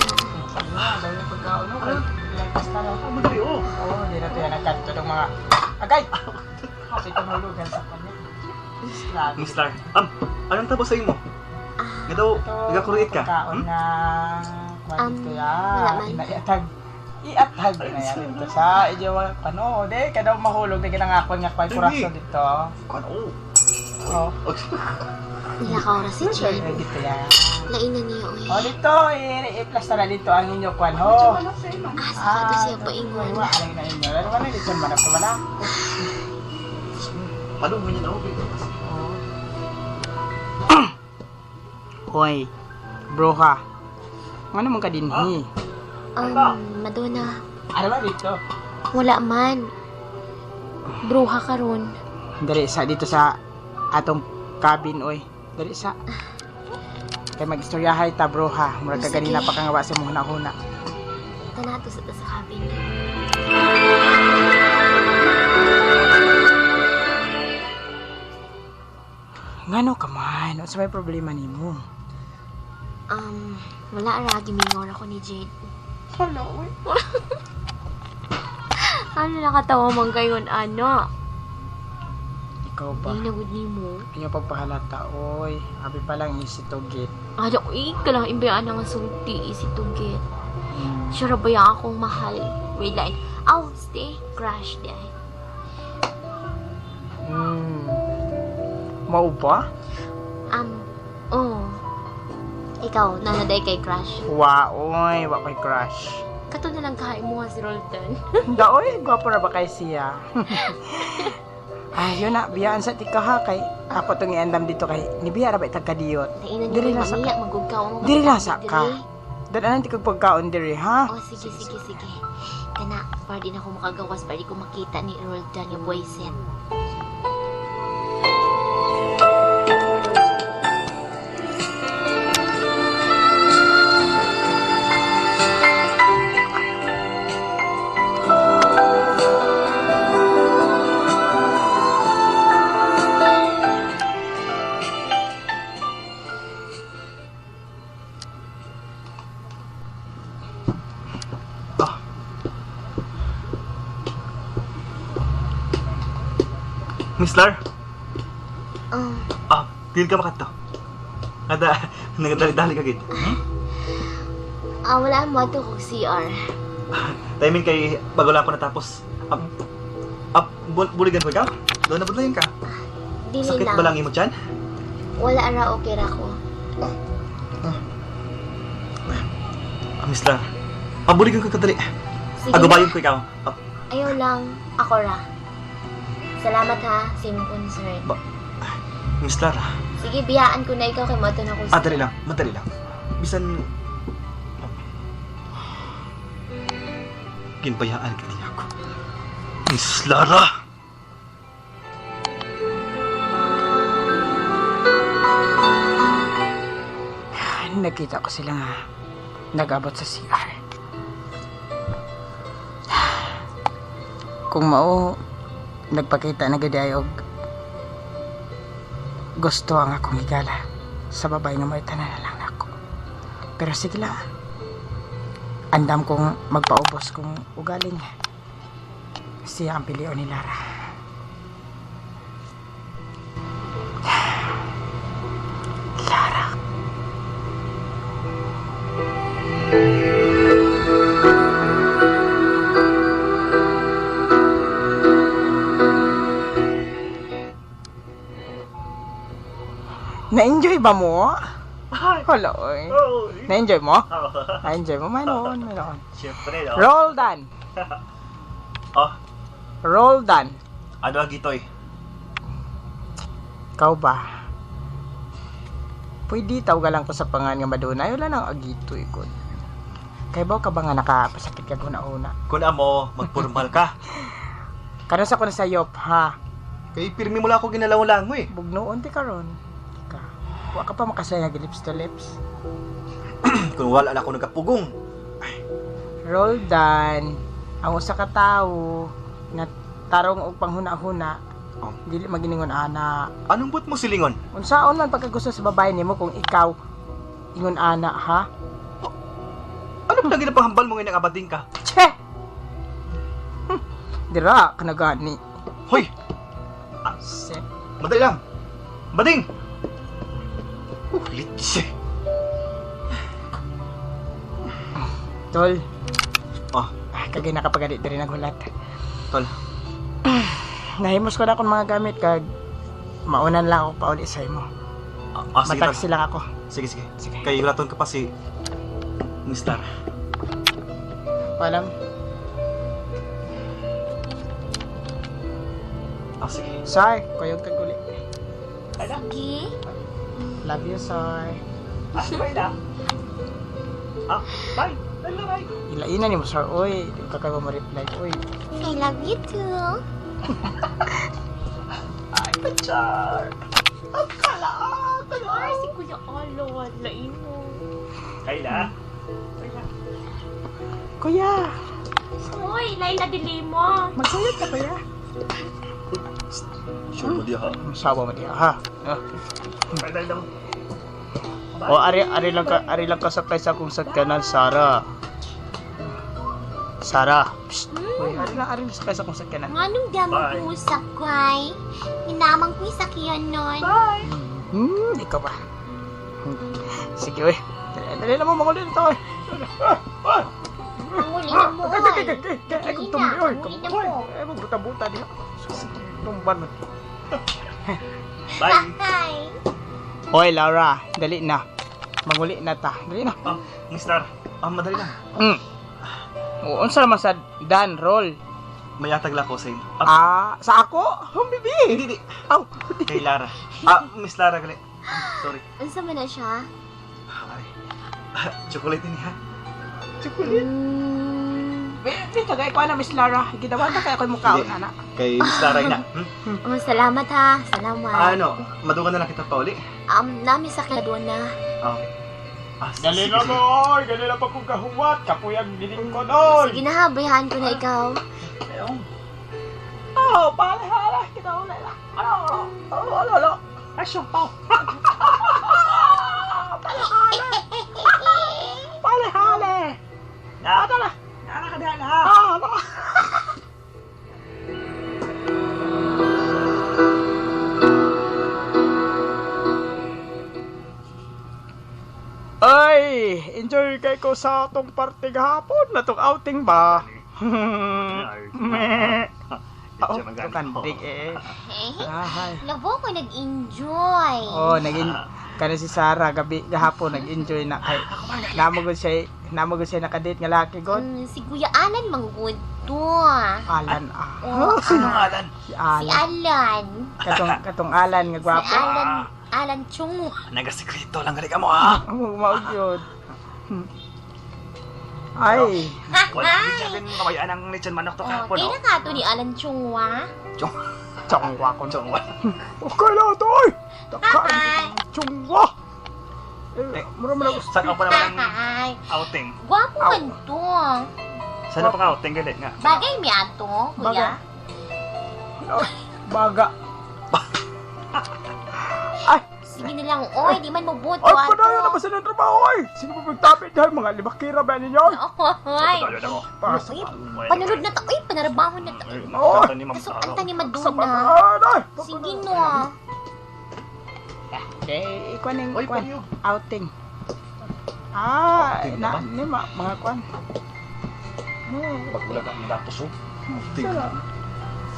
Daw yung pagkaon, no? nagkanto ng mga agay. Kasi tumulugan sa kanya. Grabe.
Miss Lar, anong tabo sa imo? Nga daw,
Ito,
nagakuruit ka?
Pagkaon
Hmm?
na
Um,
kwan kaya
wala man.
inaiatag. Iatag na yan dito sa inyo panood eh. Kada mahulog na ginangakon nga kway kuraso dito.
Kuan, oh.
Oh.
Oh.
Nila ka oras si Jade.
Ay, dito yan.
Lain na niya, uy.
Oh, dito, i-plasta na dito ang inyo kwan ho.
Ah, sa kato siya paingon.
Wala alay na inyo. Wala na dito man ako wala.
Palong mo niya na, oh.
Hoy, bro ha. Ano man ka dinhi?
Madonna,
Ano ba dito?
wala man. Bruha karon.
Dali sa dito sa atong cabin oy. Dali sa. Kay magistoryahay ta bro ha. Murag ka
Sige.
ganina pa kang wa sa imong huna-huna.
Tanato sa ta sa cabin.
Ngano ka man? Unsa may problema nimo?
Wala ra gimingon ako ni Jade.
Hello, oy.
Ano nakatawa man kayon ano?
Ikaw ba?
Ay nagud nimo.
Inyo pagpahalata oy. Abi pa lang easy to get.
Ano eh, kalang imbayaan nga sulti easy to get. Sure ba yung akong mahal? Wait lang. Aw, stay. Crush di ay.
Mao ba?
Oh. Ikaw, nanaday kay crush.
Wa oy, wa ko'y crush.
Kato na lang kahain mo nga si Rolton.
Da oy, gwapo ra ba kay siya? Ay, yun na, biyaan sa tika ha kay ako tong iandam dito kay nibiya ra ba itag kadiyot.
Nainan
Diri
niyo
na sa
mamiya, magugkaw mo.
Diri lang sa ka. Dad anan tikog pagkaon diri ha.
Oh, sige, sige, sige. Kana, para di na ako makagawas, para di ko makita ni Roldan yung boyset.
Ah. Miss Lar, Dili ka makato. Kada, nagadali-dali ka gid. Hmm?
Wala mo ato kog CR.
Timing kay bago lang ako natapos. Buligan ko ikaw? Doon na budlayan ka.
Dili
Sakit
lang.
ba lang imo tiyan?
Wala ra okay ra ko.
Miss Lar. Buligan ko kadali.
Sige.
Agubayon ko ikaw.
Ayaw lang, ako ra. Salamat ha, sa imong concern.
Miss Lar.
Sige, biyaan ko na ikaw kay mo ato na ko.
Dali lang. Madali lang. Bisan ginbayaan ka niya ako. Miss Lara!
Nakita ko sila nga nag-abot sa CR. Kung mao nagpakita na gid ay og gusto ang akong higala sa babae nga may tanan na lang nako. Pero sige lang. Andam kong magpaubos kung ugaling. Siya ang pilion ni Lara. Lara. Na-enjoy ba mo? Hala, oy. Na-enjoy mo? Na-enjoy mo? Mayroon, mayroon.
Siyempre, no?
Roldan!
Oh,
Roldan!
ano ang gitoy?
Ikaw ba? Pwede tawagan lang ko sa pangan nga Madonna. Wala nang agito ikon. Kay ba ka ba nga nakapasakit ka una-una?
Kung amo, magpurmal ka.
Karon sa ko na sayop, ha?
Kay pirmi mo lang ako ginalaw-lango eh.
Bugnoon ti karon. Ka. Wa ka pa makasaya lips to lips.
Kung wala na ako nagkapugong.
Roldan, ang usa ka tawo nga tarong og panghuna-huna,
Oh.
dili maginingon ana.
Anong but mo silingon?
Unsaon man pagkagusto sa babae nimo kung ikaw ingon ana ha?
Ano ba lagi na panghambal mo ngayon ang abading ka?
Che. Dira ka na gani.
Hoy,
Se.
madali lang. Bading! Litse.
Tol,
Oh,
ah, kagay nakapagali diri naghulat.
tol.
Nahimos ko na akong mga gamit kag maunan lang ako pauli sa imo.
Sige, tol.
Mataksi lang ako.
Sige, sige.
Sige.
Kay hulaton ka pa si Miss Lara.
Paalam.
Sige.
Sar, kuyog kag uli.
Sige.
Love you, sir.
Bye na. Bye. Bye, bye.
Ilainan ni mo, sir. Uy, di ka kayo mo-reply. Uy.
I love you too.
Ay, pachar. Ang kalaat.
Ay, si Kuya Alon. Lain mo.
Kayla.
Kuya,
Uy, Laila Dilimo.
magsayod ka, kuya.
Sure mo diha.
Masawa mo diha, ha? Ah.
Bye, bye lang.
O ari ari lang kasakay sa akong sakyanan, Sara. Sara. Psst.
Uy, ari lang sakay sa akong sakyanan.
Nganong damo
Bye.
ko sakay? Hinamang ko sakyan nun.
Ikaw ba? Sige, uy. Dali, dali lang mo, mangulit ito, uy.
Ang huli na mo, oy.
Ay, kung
Dali na,
tumbi, uy.
ang huli na mo.
Ay, magbuta-buta diha. Tumban mo.
Bye.
Hi.
Hoy, Laura, dali na. Manguli na ta. Dali na.
Miss Lara. Madali lang.
O, unsa naman sa Dan roll?
May atag lang ko sa imo.
Sa ako? Oh, bibi.
Hindi, di.
Aw.
Kay Lara. Miss Lara gali. Sorry.
Unsa man na siya?
Ay. Chocolate ni ha.
Chocolate. Be, tagay ko na, Miss Lara. Gidawan ta kay ako mukhaon,
Hindi.
ana.
Kay Miss Lara ina. Hmm?
Oh, salamat ha. Salamat.
Ano, madugan na lang kita pauli.
Nami sa doon na.
Okay.
Dali
Sige,
na
sige.
mo, oy. Dali na pa kong kahuwat. Kapuyag giling ko, oy.
Sige na ha, bayaan ko na ikaw.
Oh, pala-hala. Kita uli na. Ano, ano, ano, ano.
Ay, siyapaw.
Pala-hala. Pala-hala.
Na,
Ano na?
na ka diha na.
Ano? Ay, enjoy kay ko sa atong party gahapon na tong outing ba? Meh. Oh, kandik eh. Ahay.
Labo ko nag-enjoy.
Oh, naging kana si Sarah gabi gahapon nag-enjoy na kay namagod siya nakadate nga laki god.
Si Kuya Alan manggod to.
Alan ah.
Oh,
Sino ang Alan?
Si
Si
Alan.
Alan.
Katong katong Alan nga
Si
gwapo.
Alan. Alan Chung.
Nagasikreto lang gali ka mo ha.
Ang mao gyud. Ay,
Wala ni Kevin kabayaan ang lechon manok to
Oh,
kahapon.
kailan ka to ni Alan Chung wa?
chongwa ko.
Chong.
Okay lang to oy. Takaan chongwa. Eh, mura man ako.
Saan ako naman ang
Hi.
outing?
Gwapo man to.
Saan pa ka outing gali nga?
Bagay mi ato, kuya.
Baga. Ay,
Sige na lang, oy, di man mabuto
Ay, padayon na ba sa ng trabaho, oy? Sino ba magtapit dahil mga libakira ba ninyo?
Oy.
Padayon ako.
Pasa
Uy, panulod na ta. Uy, panarabaho na ta.
Oy!
Ni Ma'am
Kasok
Taro.
anta ni
Sa
Madonna.
bataan, ay!
Sige no.
Okay, ikuan ning
Oy,
kuan
payo.
outing. Ah,
Outing
na
naman.
ni ma, mga kuan.
Pag wala kang datos oh. Outing.
Wala.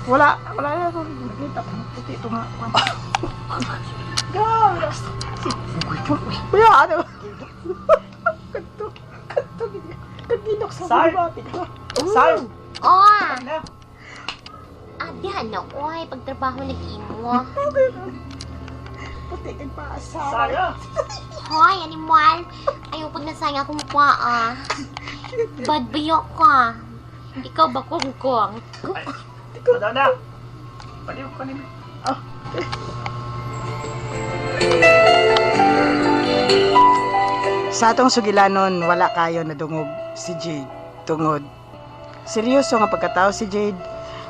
Wala, wala na ito. Nakita ko puti ito nga kuan. Grabe. Kuya, ano? Kanto, kanto, kantinok sa
Sar!
mga
Sar!
Oh.
Na.
Diyan na, oy, pagtrabaho nag-imo.
Puti kag paasa.
Sara!
Hoy, animal. Ayaw pag nasayang akong paa. Bad bayok ka. Ikaw ba kungkong?
Padayon na. Padayon ka nila.
Sa atong sugilanon, wala kayo nadungog si Jade tungod. Seryoso nga pagkatao si Jade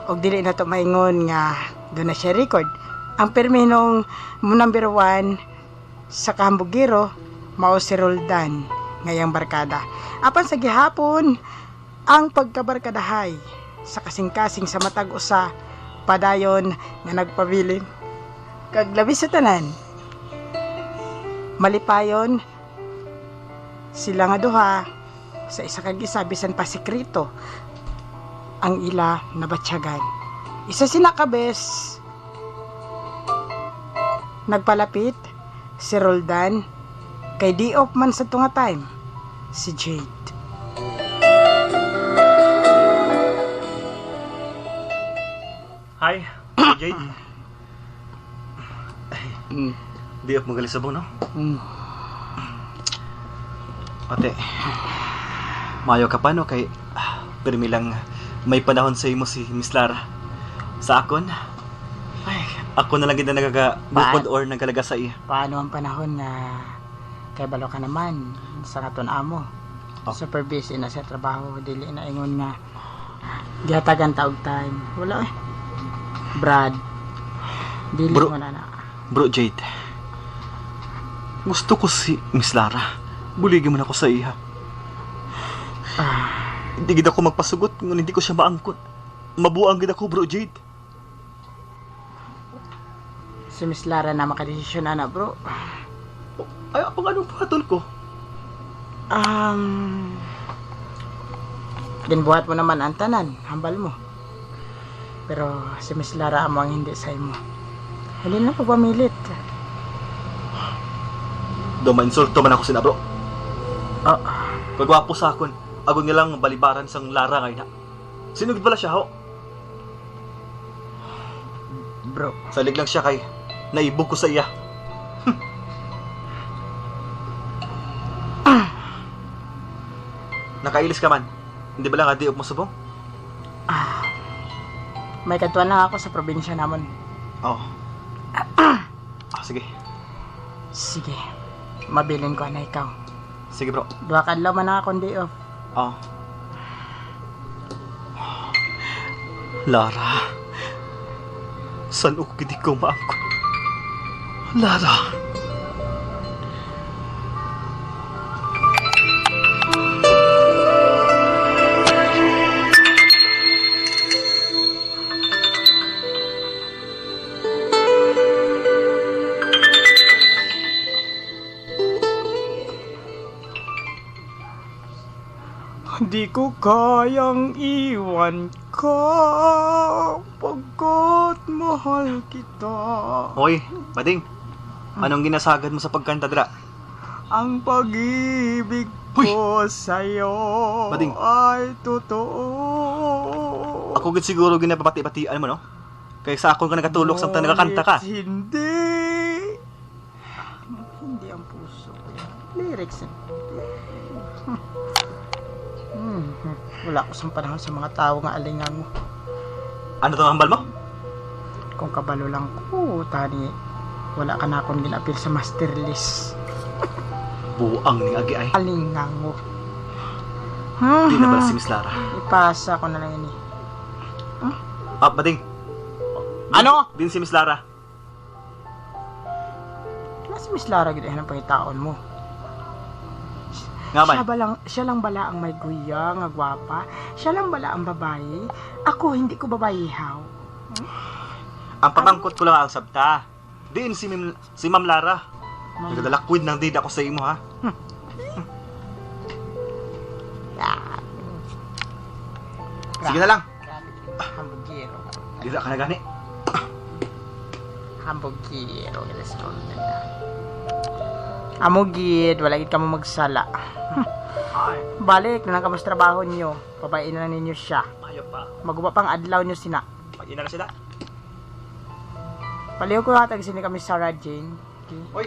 og dili na to maingon nga doon na siya record. Ang perminong number 1 sa kahambugiro mao si Roldan ngayang barkada. Apan sa gihapon ang pagkabarkadahay sa kasing-kasing sa matag usa padayon nga nagpabilin. Kag labi sa tanan, malipayon sila nga duha sa isa kag isa bisan pa sekreto ang ila nabatyagan. Isa sina ka bes nagpalapit si Roldan kay di off man sa tunga time si Jade.
Hi, Jade. Di up magaling sabong, no?
Mm.
Ate, mayo ka pa, no? Kay, pirmi lang may panahon sa imo si Miss Lara. Sa akon, ay, ako na lang gid na nagagabukod or nagalaga sa iya.
Paano ang panahon nga kay balo ka naman sa katon amo?
Oh.
Super busy na sa trabaho, dili na ingon nga gihatagan ta og time. Wala eh. Brad. Dili
Bro.
mo na na.
Bro Jade, gusto ko si Miss Lara. Buligi man ako sa iya.
Ah,
Hindi gid ako magpasugot ngunit hindi ko siya maangkot. Mabuang gid ako, Bro Jade.
Si Miss Lara na makadesisyon na bro.
Ay, ang anong patol ko?
Um, ginbuhat mo naman ang tanan, hambal mo. Pero si Miss Lara amo ang hindi sa imo. Hindi na po pamilit.
Do mainsulto man ako sina, bro.
Oh,
Kagwapo sa akon. Agon nilang balibaran sang Lara ngay na. Sinugid pala siya, ho?
bro.
Salig lang siya kay naibog ko sa iya. Nakailis ka man. Hindi ba lang adi mo subong?
May katuan lang ako sa probinsya namon.
Oo. Ah, sige.
Sige. Mabilin ko na ikaw.
Sige, bro.
Duha ka adlaw man na akong day off.
Oo. Lara. San ko gidi ko maangkon? Lara.
Hindi ko kayang iwan ka pagkat mahal kita.
Hoy, bading. Anong ginasagad mo sa pagkanta dra?
Ang pag-ibig
Huy!
ko sa'yo
Bading.
ay totoo.
Ako gid siguro ginapabati-batian mo, no? Kay sa akon ka nagatulog samtang nagakanta ka.
Ngunit Hindi.
Hindi ang puso. Lyrics. Hmm. Wala ko sa panahon sa mga tao nga alingang mo.
Ano tong hambal mo?
Kung kabalo lang ko, tani, wala ka na akong ginapil sa master list.
Buang ni Agi ay.
Alingango.
Di na pala si Miss Lara.
Ipasa ko na lang ini.
Ah, bading.
Ano?
Din si Miss Lara.
Nasa Miss Lara gid ang pangitaon mo.
Nga man.
Siya, ba lang, siya lang bala ang may guya, nga gwapa? Siya lang bala ang babae? Ako, hindi ko babae haw.
Ang pamangkot ko lang ang sabta. Din si Ma'am Lara. Nagdalakwid ng dida ko sa imo ha. Sige na lang.
Hambugiro.
Dida ka na gani.
Hambugiro. Let's go na. Amo gid, wala gid kamo magsala. Balik na lang kamo sa trabaho niyo. Pabayin na lang ninyo siya.
Mayo pa.
Maguba pang adlaw niyo sina.
Pag-ina na sila.
Paliw ko hatag sini kami Sarah Jane. Okay.
Oy,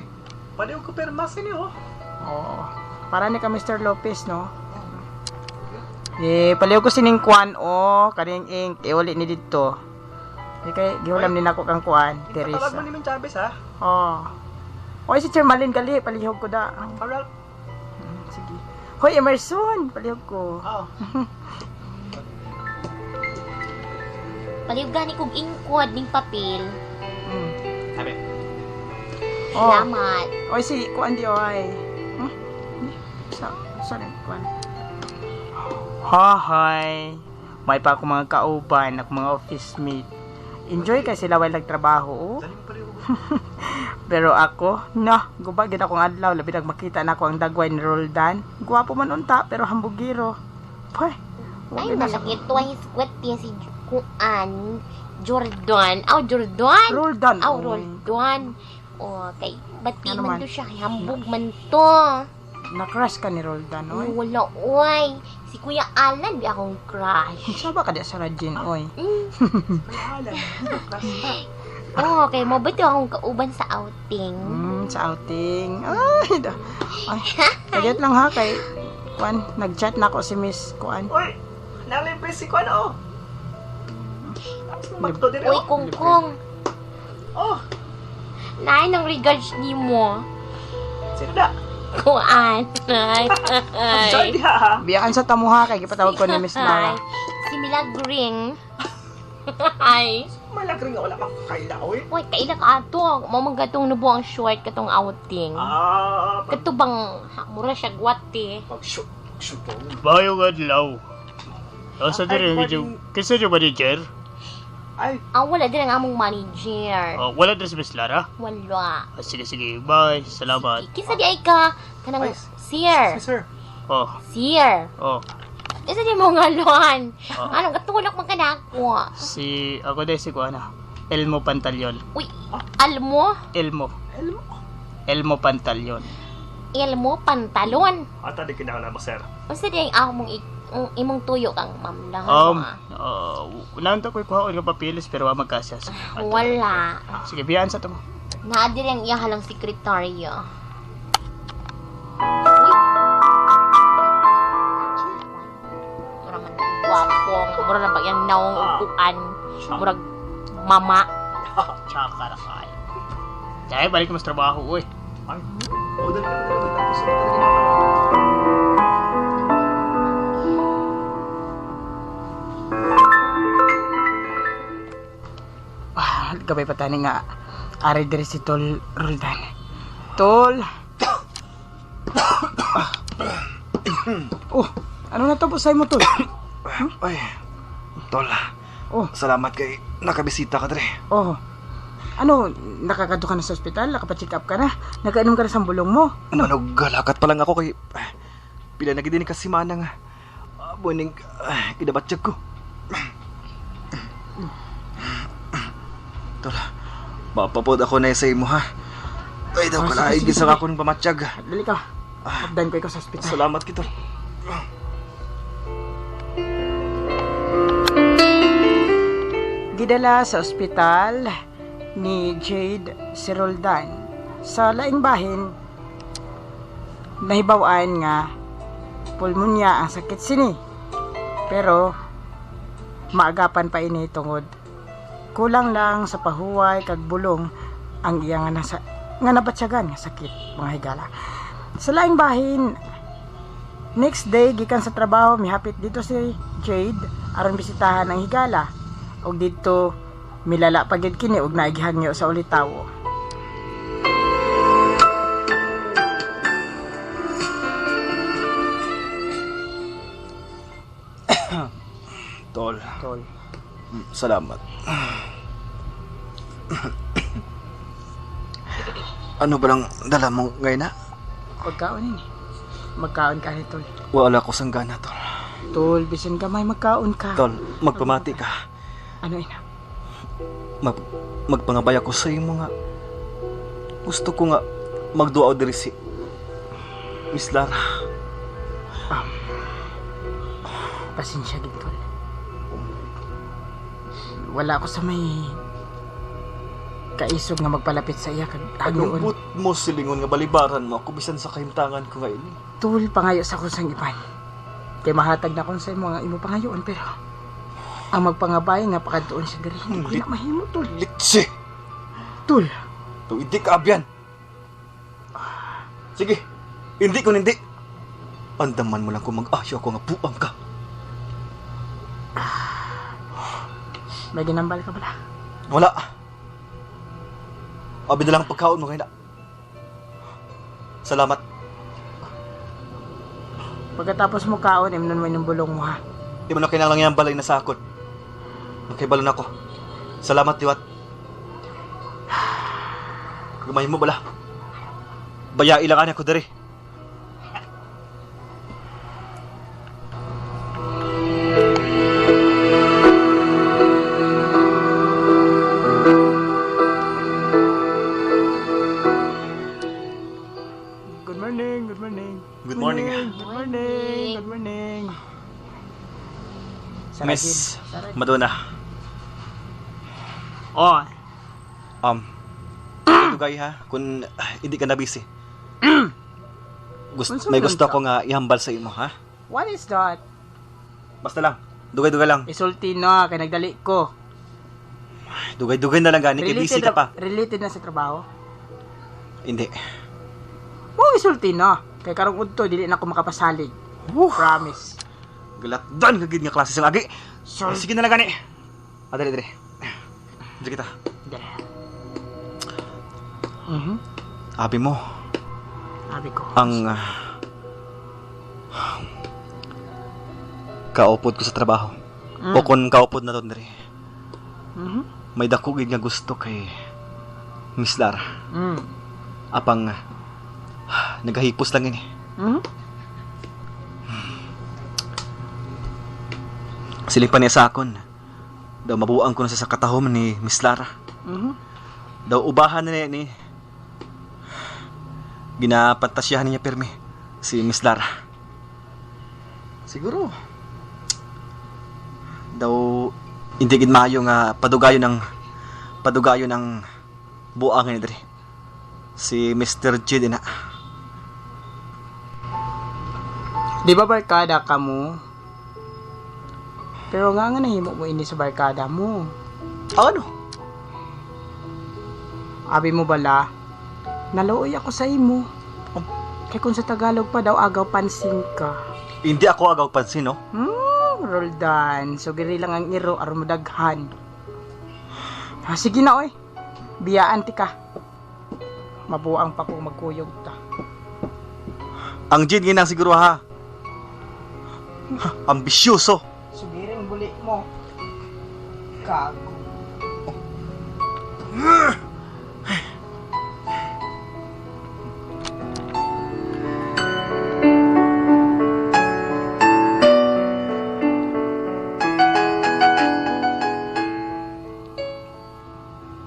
paliw ko perma sini oh.
Oo. Para ni ka Mr. Lopez, no? Eh, paliw ko sining kwan, oh, kaning ink, iuli ni didto. Di kay gihulam ni nako kang kwan,
Tawag mo
Teresa.
ni Ma'am Chavez ha.
Oh. Oy, si Chairmalin gali, palihog ko da.
Alright.
Sige. Hoy, Emerson, palihog ko.
Oo.
Palihog gani kog ingkwad ning papel.
Mm.
Sabi.
Oh.
Salamat.
Oy, si kuan di oy. Hmm? Sa sorry, kuan. Hoy.
May pa ako mga kauban, ako mga office mate. Enjoy kay sila while nagtrabaho. Oh. Pero ako, no, guba gid akong adlaw, labi nag makita na ako ang dagway ni Roldan. Gwapo man unta pero hambugiro. Pweh.
Ay, malaki to ang squat niya si Kuan. Jordan. Aw, Jordan.
Roldan.
Aw,
oy.
Roldan. O, kay bati
Ano
man
man?
to siya, kay hambog man to.
Na-crush ka ni Roldan, oy.
Wala, oy. Si Kuya Alan, di akong crush.
Saba ka di sa Rajin, oy.
Oh, kay mo ba ito akong kauban sa outing?
Sa outing. Ay, ay. Kagit lang ha kay Kuan, nag-chat na ako si Miss Kuan.
Uy, nalibre si Kwan, oh. Magto dire,
Uy,
oh.
kungkong.
Oh,
Naay ng regards ni mo.
sino na?
Kuan. Ay.
Joy diha, ha?
Biyaan sa tamuha kay gipatawag ko ni Miss Lara.
Ay, si Milagring. Ay.
Malagring nga wala kang kaila, oy.
Uy, kaila ka ato. Mo man gatong nubo ang short katong outing.
Ah, pag
Kato bang ha, mura siya gwate.
pag shoot, shoot.
Bayong adlaw. Asa
Ay,
diri ang
morning.
inyong kinsa yung manager?
Ay,
Ah, wala din ang among manager.
Oh, wala diri si Miss Lara?
Wala.
Ah, sige sige, bye. Salamat.
Kinsa di ay ka kanang
Ay,
sir.
si sir.
Oh,
Sir.
oh.
Isa di mo ngalon.
Ah.
Anong katulok man kanako?
Si ako dai si Kuana. Elmo Pantaleon.
Uy, almo,
Elmo. Elmo. Elmo Pantaleon.
elmo pantalon.
Ata di kinahanglan mo, sir.
Unsa di ang among ang imong tuyo kang ma'am lang.
Naunta ko kuha nga papilis pero wa magkasya. Sige, ato.
Wala.
Sige, biyaan sa tamo.
Naa diri ang iya halang sekretaryo. Uy. Mura man gwapo, mura na ba yang naong upuan, murag mama.
Tsaka na kayo. Dahil balik mo sa trabaho, uy.
Ay, oh, dali dali dali tapos dali dali.
Ah, gabay pa tani nga ari diri si Tol Roldan. Tol. Oh, ano na to sa mo, Tol?
Ay, tol.
Oh.
Salamat kay nakabisita ka dre.
Oh. Ano, nakakadto ka na sa ospital, nakapa-check up ka na, nakainom ka na sa bulong mo.
Ano? Manugalakat pa lang ako kay pila na gid ni kasi manang buning idabatsyag ko. Tol, mapapod ako na sa imo ha. Ay daw
Ah, sige,
kalaig
sige,
sa
sige.
akong pamatsyag.
Dali ka. Updan ko ikaw sa ospital.
Salamat kito.
Gidala sa ospital ni Jade si Roldan. Sa laing bahin, nahibaw-an nga pulmonya ang sakit sini. Pero maagapan pa ini tungod kulang lang sa pahuway kag bulong ang iya nga nasa nga nabatsyagan nga sakit, mga higala. Sa laing bahin, next day gikan sa trabaho mihapit dito si Jade aron bisitahan ang higala og didto milala pa gid kini og naigihangyo sa ulitawo.
Tol,
Tol.
salamat. Ano ba lang dala mo ngayon na?
Pagkaon ini. Magkaon ka ni Tol.
Wala ko sanggana, tol.
Tol, bisan gamay magkaon ka.
Tol, magpamati ka.
Ano ina?
Mag, magpangabay ako sa imo nga. Gusto ko nga magduaw diri si Miss Lara.
Pasensya gid, Tol. Wala ako sa may kaisog nga magpalapit sa iya kag
Anong
hangyoon.
but mo silingon nga balibaran mo ako bisan sa kahimtangan ko ngayon.
Tol, pangayo sa kusang iban. Kay mahatag na kon sa imo nga imo pangayoon pero ang magpangabay nga pakadtuon siya diri hindi ko na mahimo, Tol.
Litsi!
Tol,
To hindi ka abyan. Sige, hindi ko hindi. Andaman mo lang kung mag-asyo ako nga buang ka.
may ginambal ka bala.
Wala. Abi na lang ang pagkaon mo ngayon. Salamat.
Pagkatapos mo kaon, imnon mo inyong bulong mo ha.
Di mo na kinahanglan yang balay na sa akon. Makibalo na ko. Salamat liwat. Gamay mo bala. Baya ilang anak ko diri.
Good morning, good morning.
Good morning.
Good morning, good morning.
Miss Madonna.
Oh,
Dugay ha, kung hindi ka na busy.
Unsa
May
man
gusto
ka?
ko nga ihambal sa imo ha.
What is that?
Basta lang. Dugay-dugay lang.
Isulti na kay nagdali ko.
Dugay-dugay na lang gani kay busy ka pa.
Related na sa trabaho.
Hindi.
Mo isulti na. Kay karong udto dili na ako makapasalig. Promise.
Galatdan ka gid nga klase sa agi.
Sir.
Sige na lang gani. Ah, dali dali. Dali kita.
Dali. Mhm.
Abi mo
Abi ko.
ang kaupod ko sa trabaho. O kung kaupod na to diri. May dako gid nga gusto kay Miss Lara. Apang nagahipos lang ini. Siling pa niya sa akon. Daw mabuang ko na siya sa katahom ni Miss Lara. Daw ubahan na niya ni ginapantasyahan niya pirmi si Miss Lara. Siguro daw hindi gid maayo nga padugayon ang buang ni diri. Si Mr. G din na.
Di ba barkada ka mo? Pero nga nga nahimo mo ini sa barkada mo.
Ano?
Abi mo bala, naluoy ako sa imo. Kay kung sa Tagalog pa daw agaw pansin ka.
Hindi ako agaw pansin, no?
Roldan. So giri lang ang iro aron madaghan. Ah, sige na oy. Biyaan ti ka. Mabuang pa kung magkuyog ta.
Ang Jade ginang siguro ha. Ha, ambisyoso.
Sugiring buli mo. Gago.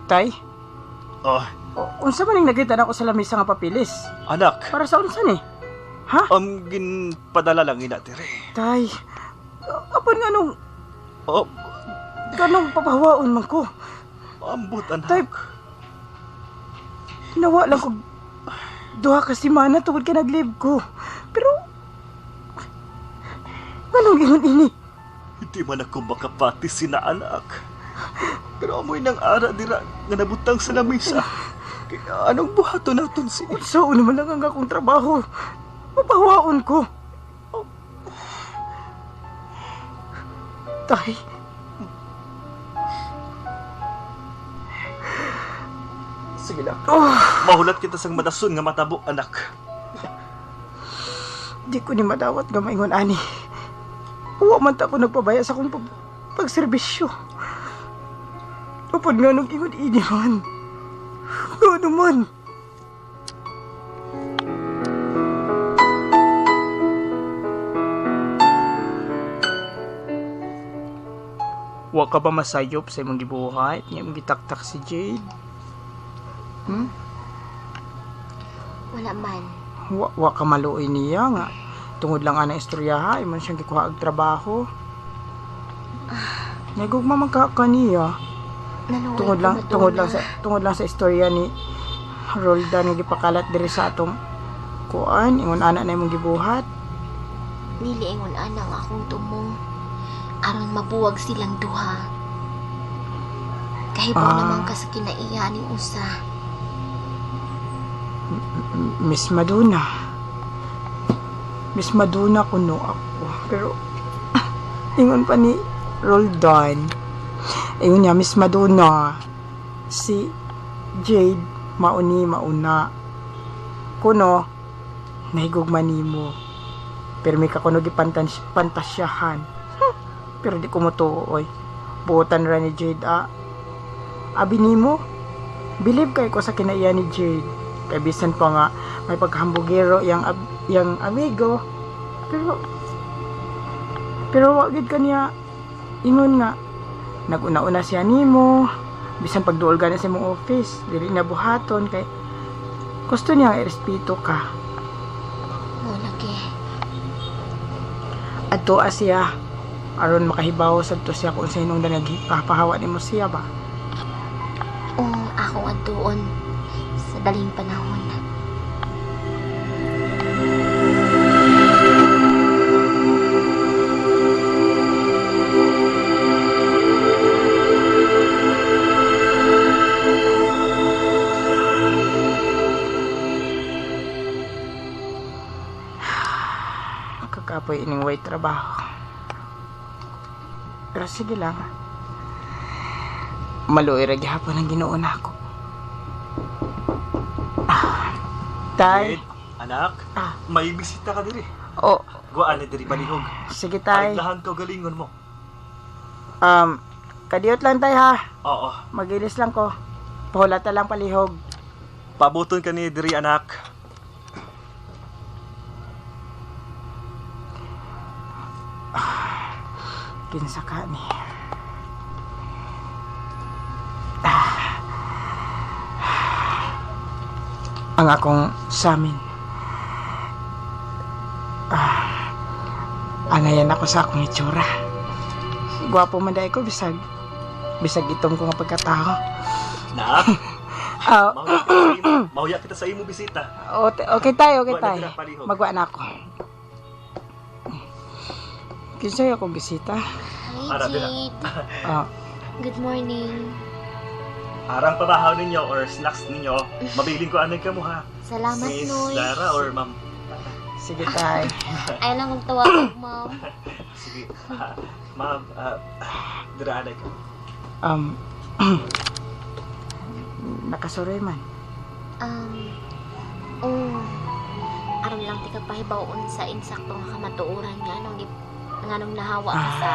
Tay,
Oh,
unsa man ning nakita nako sa lamesa nga papilis?
anak.
Para sa unsa ni? Ha?
Ginpadala lang ina dire.
Tay, apan nga nung
Oh,
kanong papahawaon man ko.
ambot anak.
Tay, nawa lang ko duha ka semana tungod kay nag-leave ko. Pero anong ingon ini?
Hindi man ako makapati sina anak. Pero amoy ng ara dira nga nabutang sa lamesa. Kaya anong buhaton naton si?
Unsa naman lang ang akong trabaho. Mapahawaon ko. Tay.
Sige lang.
Oh,
Mahulat kita sang madason nga matabo anak.
di ko ni madawat nga maingon ani. Wa man ta ako nagpabaya sa akong pagserbisyo. Upod nga nung ingon ini man. Ano man? Wa ka ba masayop sa imong gibuhat? Nga imong gitaktak si Jade?
Wala man.
Wa ka maluoy niya nga. Tungod lang ana istorya ha, imong siyang gikuha og trabaho. Nagugma man ka kaniya.
Naluoy
Tungod
ko,
lang
Madonna.
tungod lang sa istorya ni Roldan nga gipakalat diri sa atong kuan, ingon ana na imong gibuhat.
Dili ingon ana ang akong tumong aron mabuwag silang duha. Kahibaw naman ka sa kinaiya ning usa.
Miss Madonna. Miss Madonna kuno ako. Pero ingon pa ni Roldan. Ingon niya Miss Madonna si Jade mauni mauna. Kuno nahigugma nimo. Pero may ka kuno gipantasyahan. Pero di ko motuo oy. Buotan ra ni Jade ah. Abi nimo, believe kay ko sa kinaiya ni Jade. Kay bisan pa nga may pagkahambugero yang amigo. Pero pero wa gid kaniya ingon nga naguna-una siya nimo. Bisan pagduol gani sa imong office, dili na buhaton kay gusto niya nga irespeto ka.
Mo lagi.
Adto siya aron makahibaw sadto siya kung sa inong nagpapahawa nimo siya ba.
Oo, ako adtuon sa daling panahon.
Kakapoy ining way trabaho. Pero sige lang. Maluoy ra gihapon ang Ginoo nako. Ah, tay.
Jade, anak,
Ah.
may bisita ka diri.
Oh,
Guaan na diri palihog.
sige tay.
Ariglahan ka galingon mo.
Kadiyot lang tay ha.
Oo.
Magilis lang ko. Pahulata lang palihog.
Pabuton ka ni diri anak.
Kinsa ka ni. Ang akong samin. Angayan ako sa akong itsura. Gwapo man dahil ko bisag bisag itom ko nga pagkatao.
Nak,
Ah,
mahuya kita sa imo bisita.
okay tayo, okay
Wa na
tayo.
dira, palihog.
Magwa na ako. Kinsay akong bisita?
Hi,
Ara, dira.
Jade.
Ah,
Good morning.
Arang pabahaw ninyo or snacks ninyo, mabiling ko anay ka mo ha.
Salamat,
Miss
Noy.
Lara or ma'am.
sige tay.
Ayaw lang kong tawag, ma'am.
Sige. Ma'am, dira anay ka.
Nakasuroy man.
Oh, aron lang tika pahibaw-on sa insakto nga kamatuoran nga nganong nahawa ka sa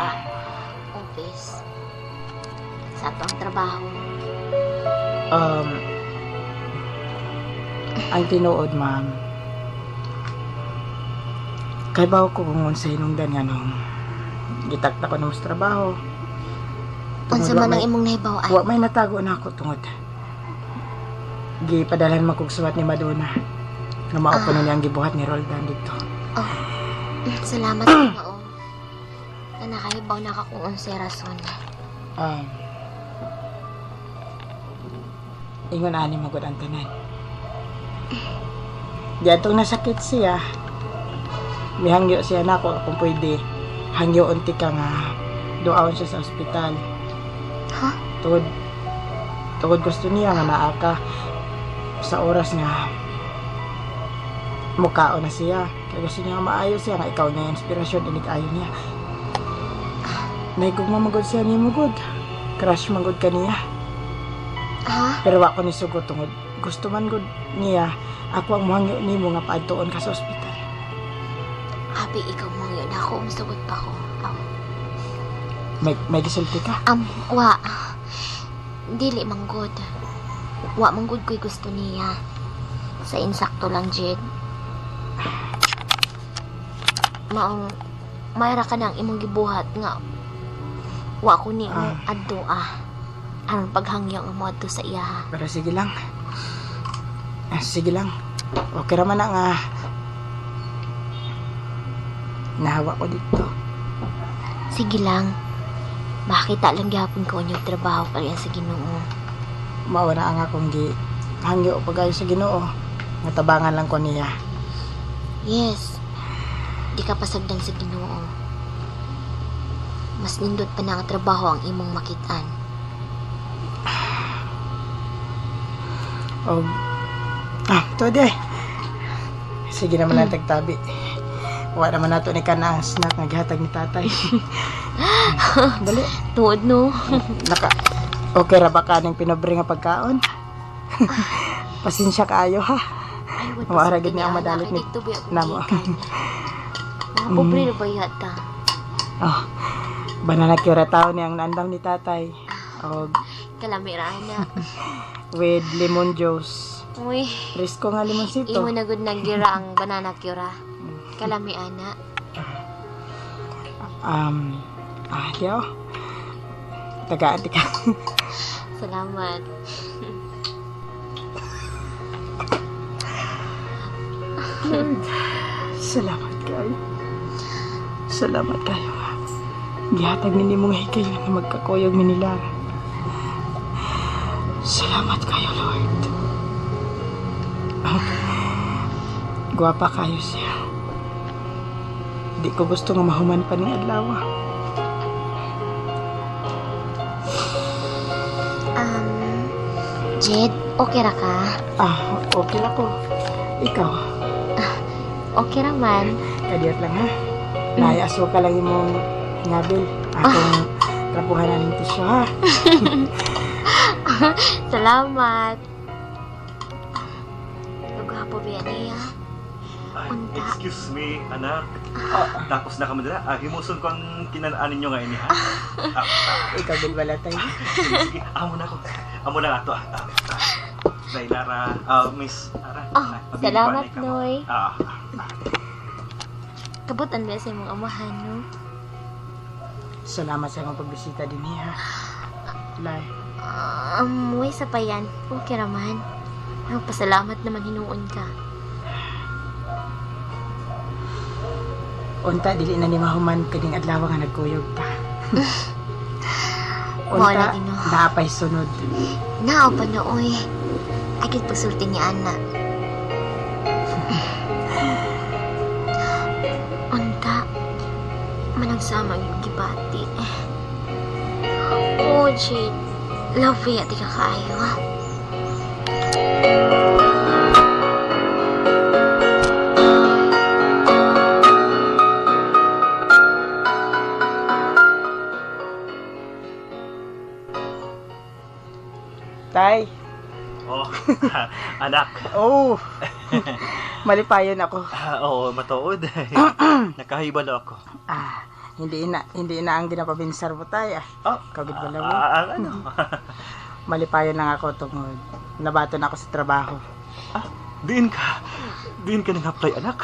office sa ato ang trabaho.
Ang tinuod, ma'am. Kay bawo ko kung unsay hinungdan nga nung gitakta ko na mas trabaho. Tungod
Unsa
wa
man ang
may-
imong nahibaw-an?
Wa may natago na ako tungod. Gipadalhan man kog suwat ni Madonna. Nga mao pa niya ang gibuhat ni Roldan dito.
Oh, salamat sa mao. Na nakahibaw na ka kung unsay rason.
Ingon ani magud ang tanan. Diadtong nasakit siya, mihangyo siya nako kung pwede hangyo unti ka nga duawon siya sa ospital.
Ha?
Tungod tungod gusto niya nga naa ka sa oras nga mukao na siya. Kaya gusto niya nga maayo siya nga ikaw niya inspirasyon inig ayo niya. Naigugma magod siya nimo gud. Crush magod ka niya.
Ha?
Pero wa ko ni sugot tungod gusto man gud niya ako ang muhangyo nimo nga paadtuon ka sa ospital.
Abi, ikaw mo yun. Ako, umsugot pa ko. Aw.
May gisulti ka?
Wa. Dili manggod. Wa manggod ko'y gusto niya. Sa insakto lang, Jed. Maong, mayra ka ng imong gibuhat nga wa ko ni mo adto ah. Aron paghangyo nga mo adto sa iya.
Pero sige lang. Ah, sige lang. Okay raman na nga. Nahawa ko dito.
Sige lang. Makita lang gyapon ko inyong trabaho kaya sa Ginoo.
Mao na ang akong gi hangyo pagayo sa Ginoo. Nga tabangan lang ko niya.
Yes. Di ka pasagdan sa Ginoo. Mas nindot pa na ang trabaho ang imong makitaan.
Og to di. Sige naman lang tagtabi. Wa naman nato ni kana ang snack nga gihatag ni tatay. Dali.
Tuod no.
Naka okay ra ba kaning pinobre nga pagkaon? Pasensya kaayo ha.
Ay, wala
Wa ra gid niya ang madalit ni
ni
namo.
Mga pobre ra ba yata?
Oh. Banana cura tao ni ang naandam ni tatay. Og
Kalami ra ana.
with lemon juice.
Uy,
Presko nga limonsito.
imo na gud nagira ang banana cura. Kalami ana.
Diyo. Tagaan ka.
Salamat.
Salamat kayo. Salamat kayo. Gihatag ni mong higayon na magkakuyog mi ni Lara. Salamat kayo, Lord. Gwapa kayo siya. Di ko gusto nga mahuman pa ning adlaw.
Um, Jed, okay ra ka?
Ah, okay lang ko. Ikaw,
Okay ra man.
kadiyot lang ha. Naay aso ka lang imong ngabil. Akong trapuhan na ning tisyo ha.
Salamat. Naghapo biya niya.
Ay,
Unta.
excuse me, anak. Tapos na kami dala. Ah, himuson ko ang kinanaan ninyo ngayon ha. Ah,
Ikaw gud wala tayo.
sige, sige. Amo na ako. Amo na ato. Ah, ah, ah. Day Lara, ah, Miss Lara.
Oh,
Ah, mabili ko
salamat,
anay ka mo.
Noy.
Ah,
Kabutan ba sa imong amahan, no?
Salamat sa imong pagbisita din ha. Lai.
Way sa payan. Okay ra man. Pasalamat naman hinuon ka.
Unta dili na ni mahuman kining adlaw nga nagkuyog ta.
Mao
Unta
lagi, no?
naapay sunod.
Nao pa na, oy. Agad pagsulti ni Ana. Unta, managsama yung gibati. Oh, Jade. Love ya, di ka kaayo, ha?
Tay.
oh, anak.
Oh. Malipayon ako.
Ah, oo, matuod. Nakahibalo ako.
Ah, hindi na ang ginapabinsar mo tay. Ah.
Oh,
Kagud wala mo.
ah, ah, ano?
Malipayon lang ako tungod nabato na ako sa trabaho.
Ah, diin ka. Diin ka nang-apply, anak.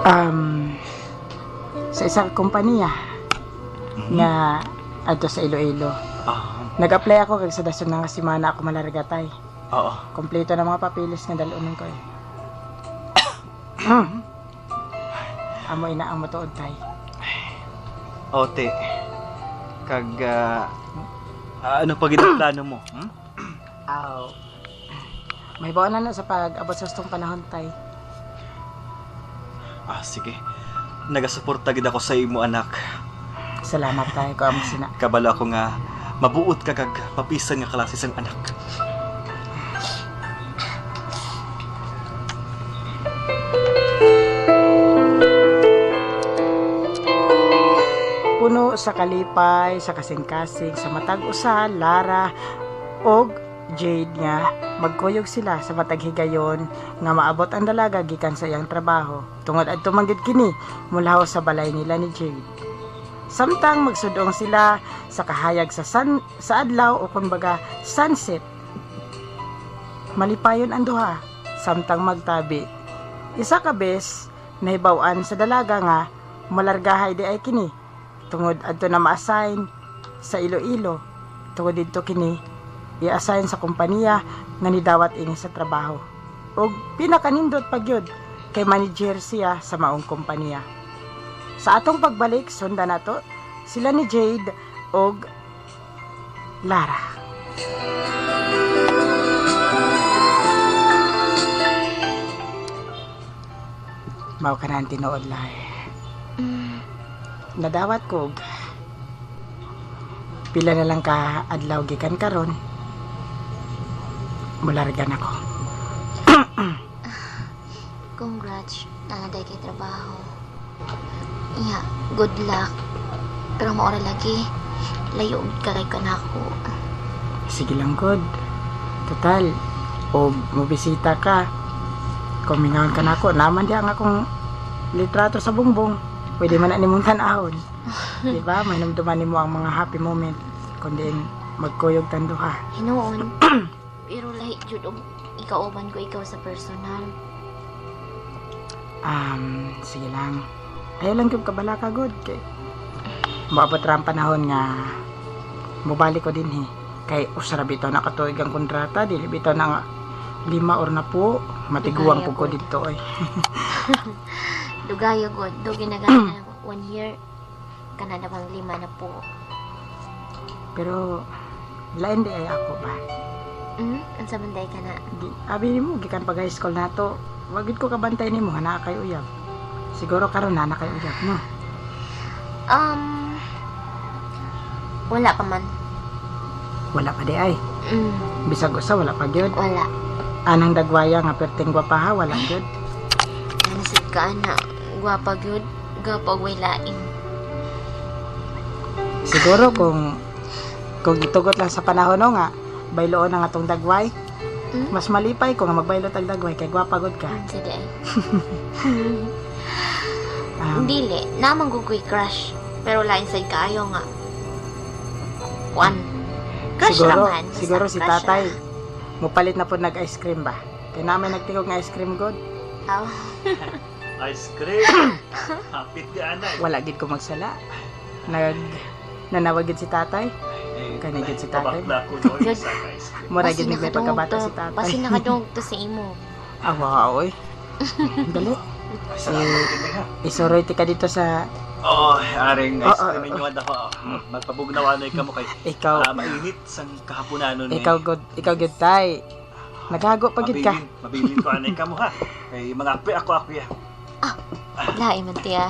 Um, sa isang kompanya nga adto sa Iloilo.
Ah,
Nag-apply ako kag sa dason nga semana ako malarga tay.
oo.
Kompleto na mga papeles nga dalonon ko eh. Amo ina ang matuod tay.
Ote. Kag, ano pa gid ang plano mo? Hmm?
Aw. May bawa na na sa pag-abot sa tong panahon tay.
Ah, sige. Nagasuporta gid ako sa imo, anak.
Salamat tay ko amo sina.
Kabalo ako nga mabuot ka kag mapisan nga klase sang anak.
Puno sa kalipay, sa kasing-kasing, sa matag usa, Lara og Jade nga magkuyog sila sa matag higayon nga maabot ang dalaga gikan sa iyang trabaho. Tungod adto man gyud kini mulaw sa balay nila ni Jade. Samtang magsudong sila sa kahayag sa sun, sa adlaw o kumbaga sunset. Malipayon ang duha samtang magtabi. Isa ka bes nahibaw-an sa dalaga nga malargahay di ay kini tungod adto na ma-assign sa Iloilo tungod didto kini i-assign sa kompanya nga nidawat ini sa trabaho ug pinakanindot pa gyud kay manager siya sa maong kompanya. Sa atong pagbalik sundan nato sila ni Jade og Lara. Mao ka na ang tinuod, Lara. Nadawat ko og pila na lang ka adlaw gikan karon mulargan ako.
Congrats, nanaday kay trabaho. Yeah, good luck. Pero maura lagi, layo og ka kay kanako.
Sige lang god. Total, o mobisita ka, Kung mingaon ka nako, naman di ang akong litrato sa bungbong. Pwede man na nimong tan-awon. Di ba? Mainumduman nimo ang mga happy moment kundi magkuyog tanduha.
Hinuon. Pero lahi jud og ikauban ko ikaw sa personal.
Sige lang. Ayaw lang gyud kabala ka good kay moabot ra ang panahon nga mobalik ko din eh. Kay usara bitaw na katuig ang kontrata, dili bitaw na nga 5 or na po, matiguang
Dugaya
po ko
gud.
dito oy.
Dugayo gud, do ginagana 1 year kana na bang 5 na po.
Pero lain di ay ako ba.
Unsa man day kana?
Di, abi nimo gikan pag high school nato. Wag gid ko kabantay nimo nga naa kay uyab. Siguro karon na na kay uyab no.
Um wala pa man.
Wala pa di ay. Bisag usa wala pa gyud.
Wala.
Anang dagwaya nga perting gwapaha wala gyud.
Nasib ka ana, gwapa gyud, gwapa og way lain.
Siguro kung itugot lang sa panahon no nga bayloon ang atong dagway. Mas malipay ko nga magbaylo tag dagway kay gwapa gud ka.
Unsa di ay?
Um,
Dili, namang gud ko'y crush. Pero lain sad kaayo nga. Kuan. Crush
siguro
raman. Basta
siguro si
crush
tatay
ra.
mupalit na po nag ice cream ba. Kay namin nagtingog nga ice cream god.
Aw.
Ice cream. Hapit di anay.
Wala gid ko magsala. Nag nanawag gid si tatay.
Eh,
Kani gid si tatay.
Pabakla ko no sa ice cream.
Mura
Basin
gid may
nakadungog
pagkabata
to.
si tatay.
Basin nakadungog to sa imo.
Ah, wow, oy. Dali.
Ay, salamat gid ha.
Isuroy ti ka dito sa
Oh, aring ice
Oo,
cream
oo,
inyo ako. Magpabugnaw anay kamo kay
ikaw.
mainit sang kahaponanon eh.
Ikaw good, ikaw good tay. Naghago pa gid ka.
Mabilin, mabilin ko anay kamo ha. Kay mga ape ako ako ya.
Lain man tiya.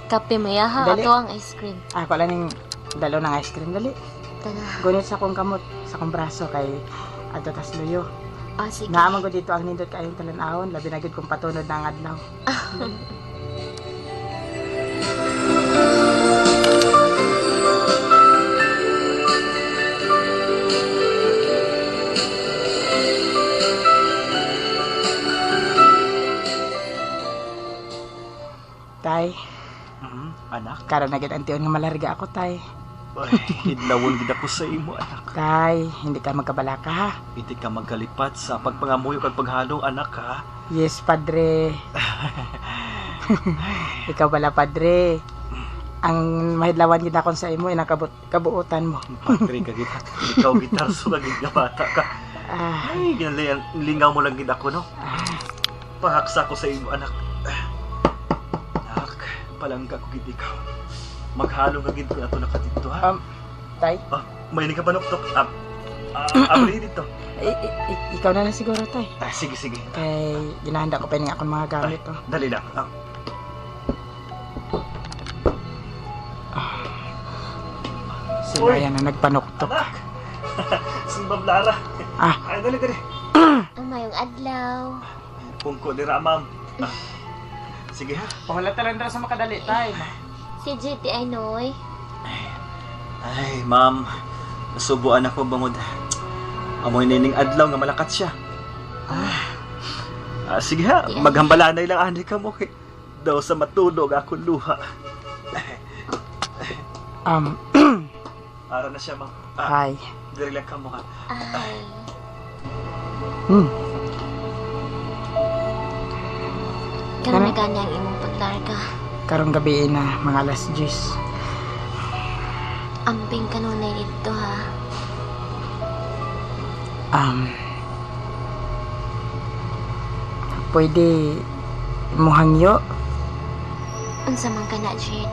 Kape maya ha,
Dali.
ato ang ice cream.
Ako lang ning dalo ng ice cream dali.
Tana.
Gunit sa akong kamot, sa akong braso kay adto tas luyo.
Ah, sige.
Naaman ko dito ang nindot kayong talan-awon, labi na gid kung patunod na ang adlaw. Tay,
Anak.
karon na gid ang tion nga malarga ako, tay.
Ay, hidlawon gid ako sa imo anak.
Tay, hindi ka magkabalaka ha.
Hindi ka magkalipat sa pagpangamuyo kag paghalong anak ha.
Yes, padre. Ikaw bala, padre. Ang mahidlawan gid akon sa imo inang kabuutan mo.
Padre ka gid. Ikaw gitarso ka gid nga bata ka.
Ah,
Ay, ginlingaw mo lang gid ako no. Pahaksa ko sa imo anak. Anak, palangga ko gid ikaw. Maghalong ka gid ko ato nakadito ha.
Tay,
Ah, may ka panuktok. Ah, abri dito.
ikaw na lang siguro, tay.
Ah, sige, sige.
Kay ginahanda ko pa ning akong mga gamit oh.
Dali lang. Ah,
Sila
Uy.
yan na nagpanuktok.
anak. Si Ma'am Lara.
Ah.
Ay, dali, dali.
Ang mayong adlaw.
Pungko dira, ma'am. Ah. Sige ha.
Pahulat lang daw sa makadali, tay.
Si GTI Noy.
Ay, ma'am. Nasubuan ako bangod. Amoy nining adlaw nga malakat siya. Ah. Ah, sige ha,
Di ay.
maghambalanay lang ani ka mo kay daw sa matulog ako luha. Ara na siya, ma'am. Ah,
Hi.
diri lang ka mo ha.
Ay. Karon
Karon-
na gani ang imong paglarga.
Karong gabi na mga alas 10.
Amping kanunay dito ha.
Pwede mo hangyo.
Unsa man ka na, Jane?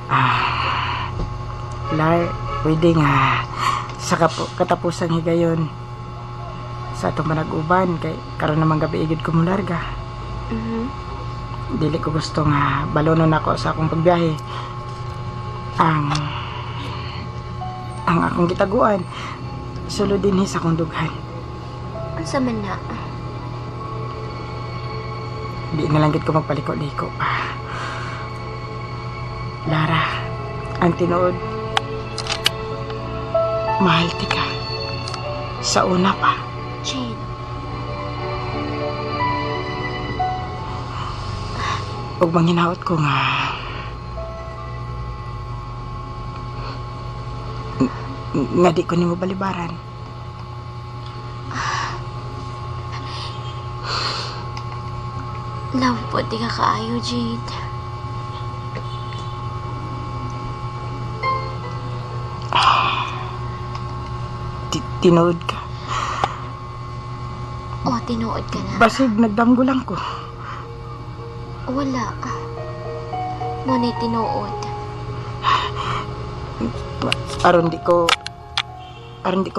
Ah, Lar, pwede nga sa katapusan higayon sa atong panag-uban kay karon naman gabi igid ko mularga. Dili ko gusto nga balonon ako sa akong pagbiyahe. Ang ang akong gitaguan sulod dinhi sa akong dughan.
Unsa man na?
Di na lang gid ko magpaliko-liko pa. Lara, ang tinuod, mahal ti ka. Sa una pa.
Jane.
Ug manghinaot ko nga nga di ko nimo balibaran.
Love po, di ka kaayo, Jade.
Tinuod ka.
Oh, tinuod ka na.
Basig nagdamgo lang ko.
Wala. Ngunit tinuod.
Aron di ko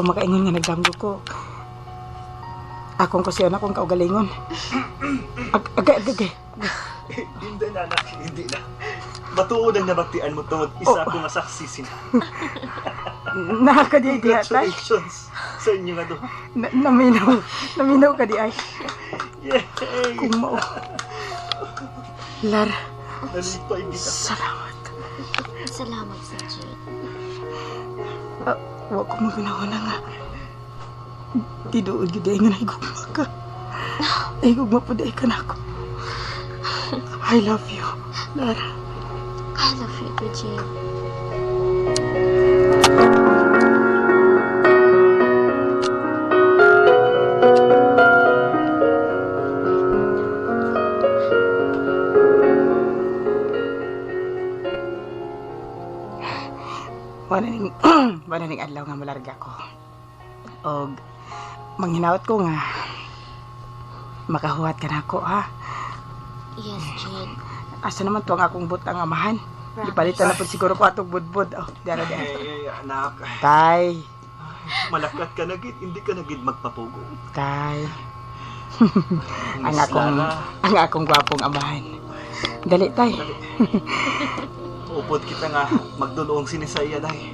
makaingon nga nagdamgo ko. Akong kusiyon akong kaugalingon. Agay, agay, agay.
Hindi na, anak. Hindi na. Matuod ang nabatian mo tungod isa ko nga saksi sina.
Nakakadi di atay.
Congratulations sa inyo nga duha.
Naminaw. Naminaw ka di ay.
Yay!
Kung mao. Lar,
Nalipay kita.
salamat.
Salamat sa Jade.
Wa ko magunahuna nga. Tiduod gyud ay nga nahigugma ka. Nahigugma po di ay ka nako. I love you, Lara.
I love you too, Jade.
Wala ning adlaw nga malarga ko. Og manghinawat ko nga makahuwat ka na ako, ha?
Yes, Jade.
Asa naman to ang akong butang amahan?
Promise.
Ipalitan na po siguro ko atong budbud. Oh, diara diara.
Ay, anak.
Tay,
Malakat ka na gid, hindi ka na gid magpapugo.
tay. Ang
Miss
akong
Lara,
ang akong gwapong amahan. Dali tay.
Upod kita nga magduluong sinisaya day.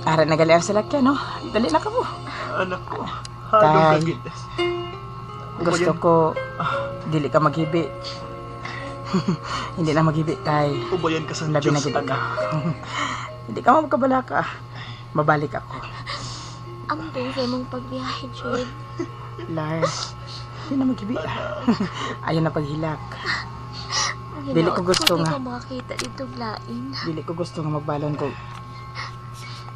Ara nagali ang salakyan, no? Dali na ka mo.
Anak ko. Halong
Tay.
ka gid.
Gusto ko dili ka maghibi. Hindi na maghibi, tay.
Ubayan ka sa
Labi na
Diyos,
gid ka.
anak.
Hindi ka magkabala ka. Mabalik ako.
Ambong sa imong pagbiyahe, Jade.
Lars, hindi na maghibi. Ayaw na paghilak.
Ang
Dili ko
hinaot
gusto
di
nga.
ko makakita dito lain.
Dili ko gusto nga magbalon ko.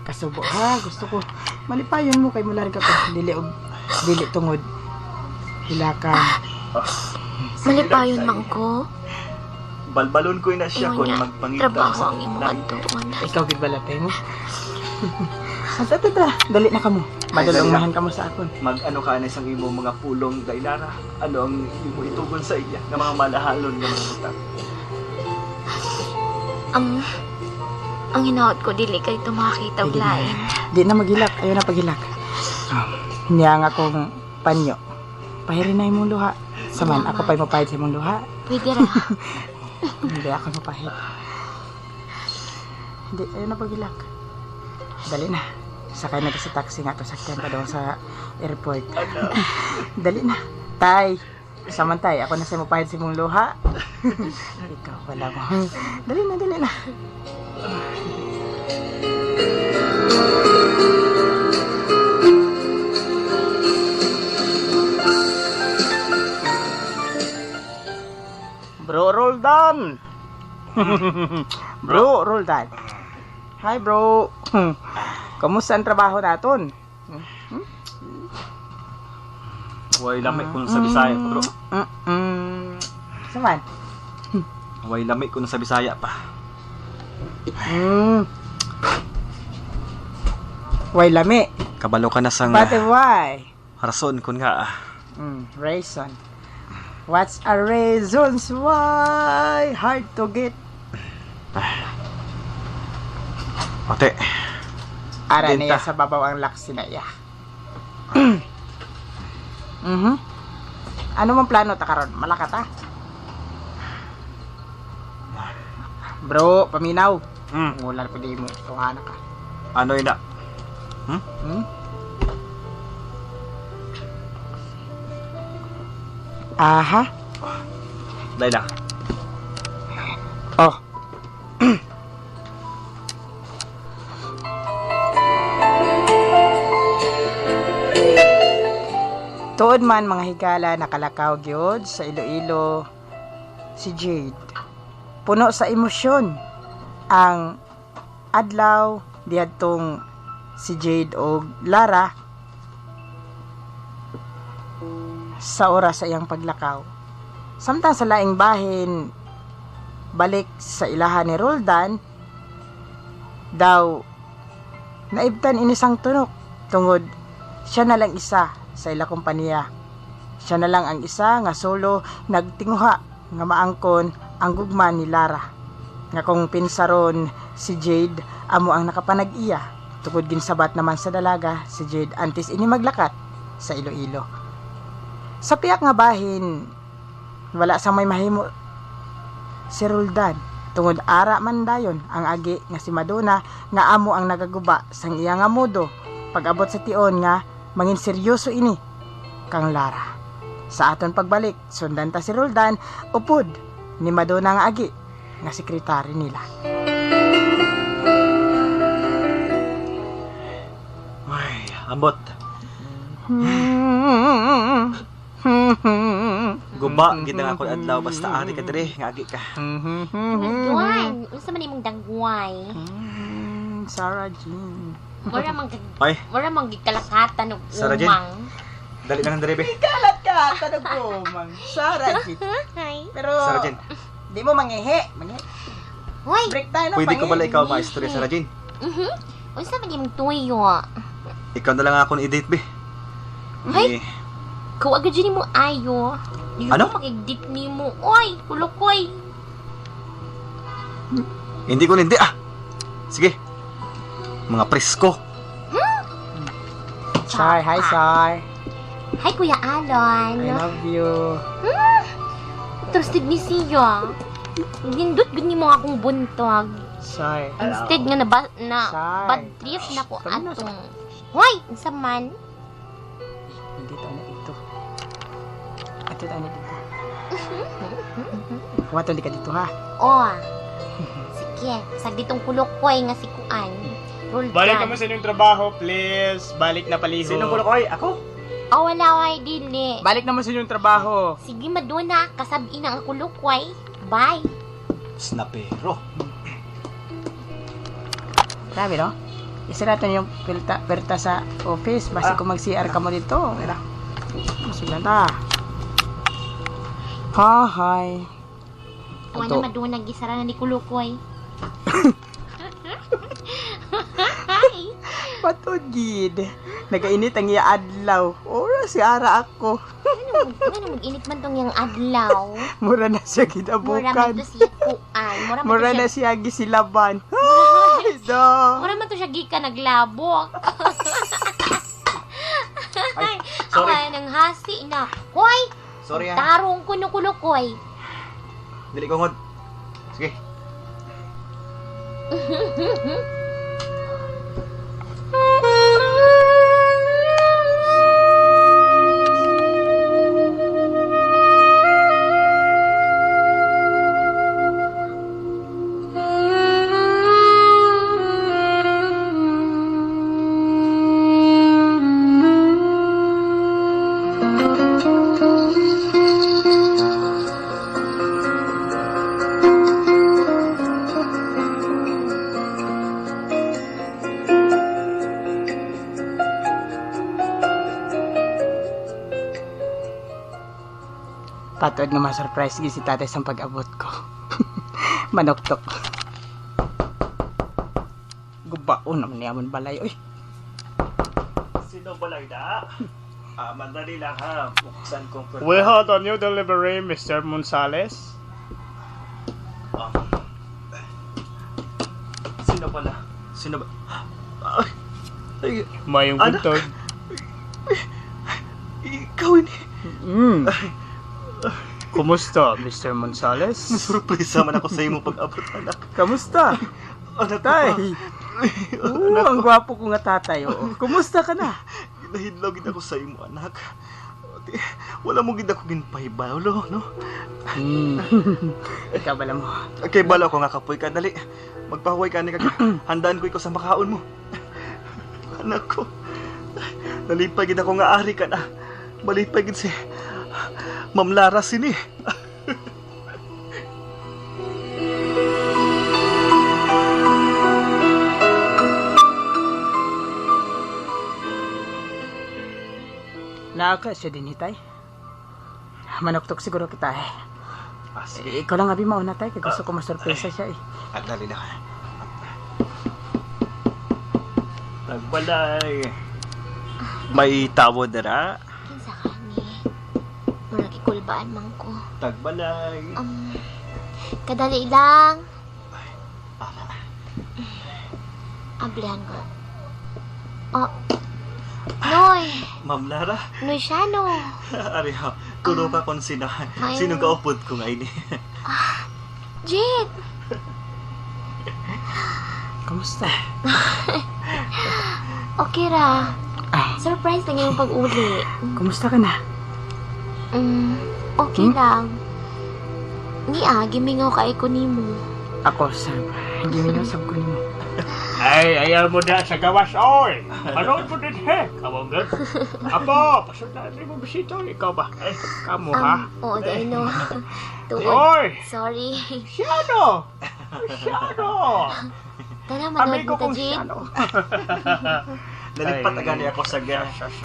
Kasubo ha, gusto ko. Malipayon mo kay mularga ko. Dili og dili tungod hilakan.
Malipayon man ko.
Balbalon ko na siya
Ingon
kung
niya,
magpangita
trabaho
sa
ang imong
lain.
adtuon.
Ikaw gid balatay mo. Ata tata, dali na kamo. Madalong mahan kamo sa akon.
Mag-ano ka na isang imong mga pulong Dailara. Ano ang imo itugon sa iya nga mga malahalon nga mga butang.
Ang hinaot ko dili kay makakita og
Dili na.
lain.
Di na maghilak, ayaw na paghilak. Niya nga akong panyo. Pahirin na imong luha. Saman, ako pa'y mapahid sa imong luha.
Pwede ra.
Hindi ako mapahid. Hindi, ayaw na paghilak. Dali na. Sakay na sa taxi nga to sakyan pa doon sa airport. Dali na. Tay, saman tay, ako na sa mapahid sa imong luha. Ikaw, wala mo. Dali na, dali na. Bro Roldan. Bro Roldan. Hi bro. Kamusta ang trabaho naton?
Way lami ko sa Bisaya pa, bro.
Saman?
Way lami ko sa Bisaya pa.
Way lami.
Kabalo ka na sang
But why?
rason kun nga.
Reason. What's a reasons why hard to get?
Ate,
Ara
Benta.
niya sa babaw ang laksi na iya. Ano man plano ta karon? Malakat ta? Bro, paminaw. Wala pa di mo. Tuwana ka.
Ano yun na?
Hmm? Aha.
Dahil lang.
Oh. Tuod Tinuod man mga higala, nakalakaw gyud sa Iloilo si Jade. Puno sa emosyon ang adlaw diadtong si Jade og Lara sa oras sa iyang paglakaw. Samtang sa laing bahin, balik sa ilahan ni Roldan, daw naibtan inisang tunok tungod siya na lang isa sa ila kompanya. Siya na lang ang isa nga solo nagtinguha nga maangkon ang gugma ni Lara. Nga kung pinsaron si Jade amo ang nakapanag-iya tungod ginsabat naman sa dalaga si Jade antes ini maglakat sa Iloilo. Sa piyak nga bahin, wala sang may mahimo si Roldan tungod ara man dayon ang agi nga si Madonna nga amo ang nagaguba sang iya nga modo pag-abot sa tion nga mangin seryoso ini kang Lara. Sa aton pagbalik, sundan ta si Roldan upod ni Madonna nga agi nga sekretary nila.
Ay, ambot. Guba gid ang akong adlaw basta ari ka dire, nga agi ka.
Dangwan, unsa man imong dangway?
Sarah Jean.
Mura man
Ay.
mura man gikalakatan og
Sarah Jane.
umang.
Dali na lang dire be.
Kalat ka, tanog ko, mang Sarah Jean.
Hi.
Pero,
Sarah Jane,
di mo mangihi. Mangihi.
Hoy.
Break tayo ng
pwede ko
pangihi.
bala ikaw maistorya, Sarah Jane?
Mhm. Unsa man imong tuyo?
Ikaw na lang akong i-date be.
Ay.
Eh,
Kuwa gud jud nimo ayo. Di
Ano?
ko makig-date nimo. Oy, kulukoy.
Hindi ko hindi ah. Sige. Mga presko.
Sar, hi Sar.
Hi Kuya Alon.
I love you.
Trusted ni siya. Gindot gud nimo akong buntag.
Sar.
Instead nga na, ba, na
Sar.
bad trip na ko
Kami na,
atong. Hoy, unsa man?
Hindi tayo na dito. Ato tayo na dito. Kuwaton di ka dito ha.
Oh. Sige, sag ditong kulukoy nga si Kuan. Roldan.
Balik kami sa inyong trabaho, please. Balik na paliho.
Sino ko koy? Ako?
Oh, wala way dili.
Balik naman sa inyong trabaho.
Sige, Madonna, kasabi na ang kulukoy. Bye.
Snapero.
Grabe no? Isa natin yung perta sa office. Basta kung mag-CR ka mo dito. Sige na. Ha, hi.
Wala
Ato.
na Madonna, gisara na ni kulukoy.
Patugid. Nagainit ang iya adlaw. Ora si ara ako.
Ano mag-init man tong yang adlaw?
Mura na siya
Mura man
gidabukan.
to siya kuan. Mura man
Mura
to
na
siya.
siya gisilaban. Ay, do.
Mura man to siya gika naglabok.
Ay, sorry.
Ay, nang hasi na. Hoy,
Sorry ah.
tarong ko no kulukoy.
Dili ko ngod. Sige.
Patod nga ma-surprise gi si tatay sa pag-abot ko. Manoktok. Gubaon naman niya man balay. Uy,
Sino balay da?
Ah, madali lang ha. Buksan kong pwerta.
We had a new delivery, Mr. Monsalles.
Sino pala? Sino ba? Ay, ay,
Mayong
Anak.
buntag.
ikaw ini.
Kumusta, Mr. Monsalles?
Surpresa man ako sa imong pag-abot, anak.
Kamusta?
Anak ko
Tay. Oo, ang gwapo ko nga tatay. Oo. Kumusta ka na?
Nahidlaw gid ako sa imo, anak. Ate, wala mo gid ako ginpahibalo, no?
Ikaw bala mo.
Okay, balo ko nga kapoy ka dali. Magpahuway ka ni kag handaan ko ikaw sa makaon mo. Anak ko. Nalipay gid ako nga ari ka na. Malipay gid si Ma'am Lara sini.
Naa ka siya din hitay. Manuktok siguro kita eh.
Ah, sige.
Eh, ikaw lang abi mauna tay kay gusto ko masurpresa siya eh.
Ah, dali na. Tagbalay. May tawo dara.
Kinsa ka ni? Murag ikulbaan man ko.
Tagbalay.
Kadali lang. Ablihan ko. Oh. Noy,
Ma'am Lara,
Noy siya no.
ari ha. Turo ka kung sino.
May-
Sino kaupod ko ngayon eh.
Jit,
Kamusta?
okay ra.
Ah.
Surprise lang yung pag-uli.
Kumusta ka na?
Okay lang. Niya, gimingaw ka ko nimo.
Ako sab. Giminaw sab ko nimo.
Ay, ayaw mo na sa gawas, oy! Manood mo din, he! Kawanggan. Apo, pasundan mo bisito. Ikaw ba? Ay, kamo, ha?
Oo, dahil no. Tuod.
Oy!
Sorry.
Siyano! Siyano!
Tara, manood
Amigo
mo ta,
kong
Jit.
siyano.
Nalipat
Ay.
agad ako sa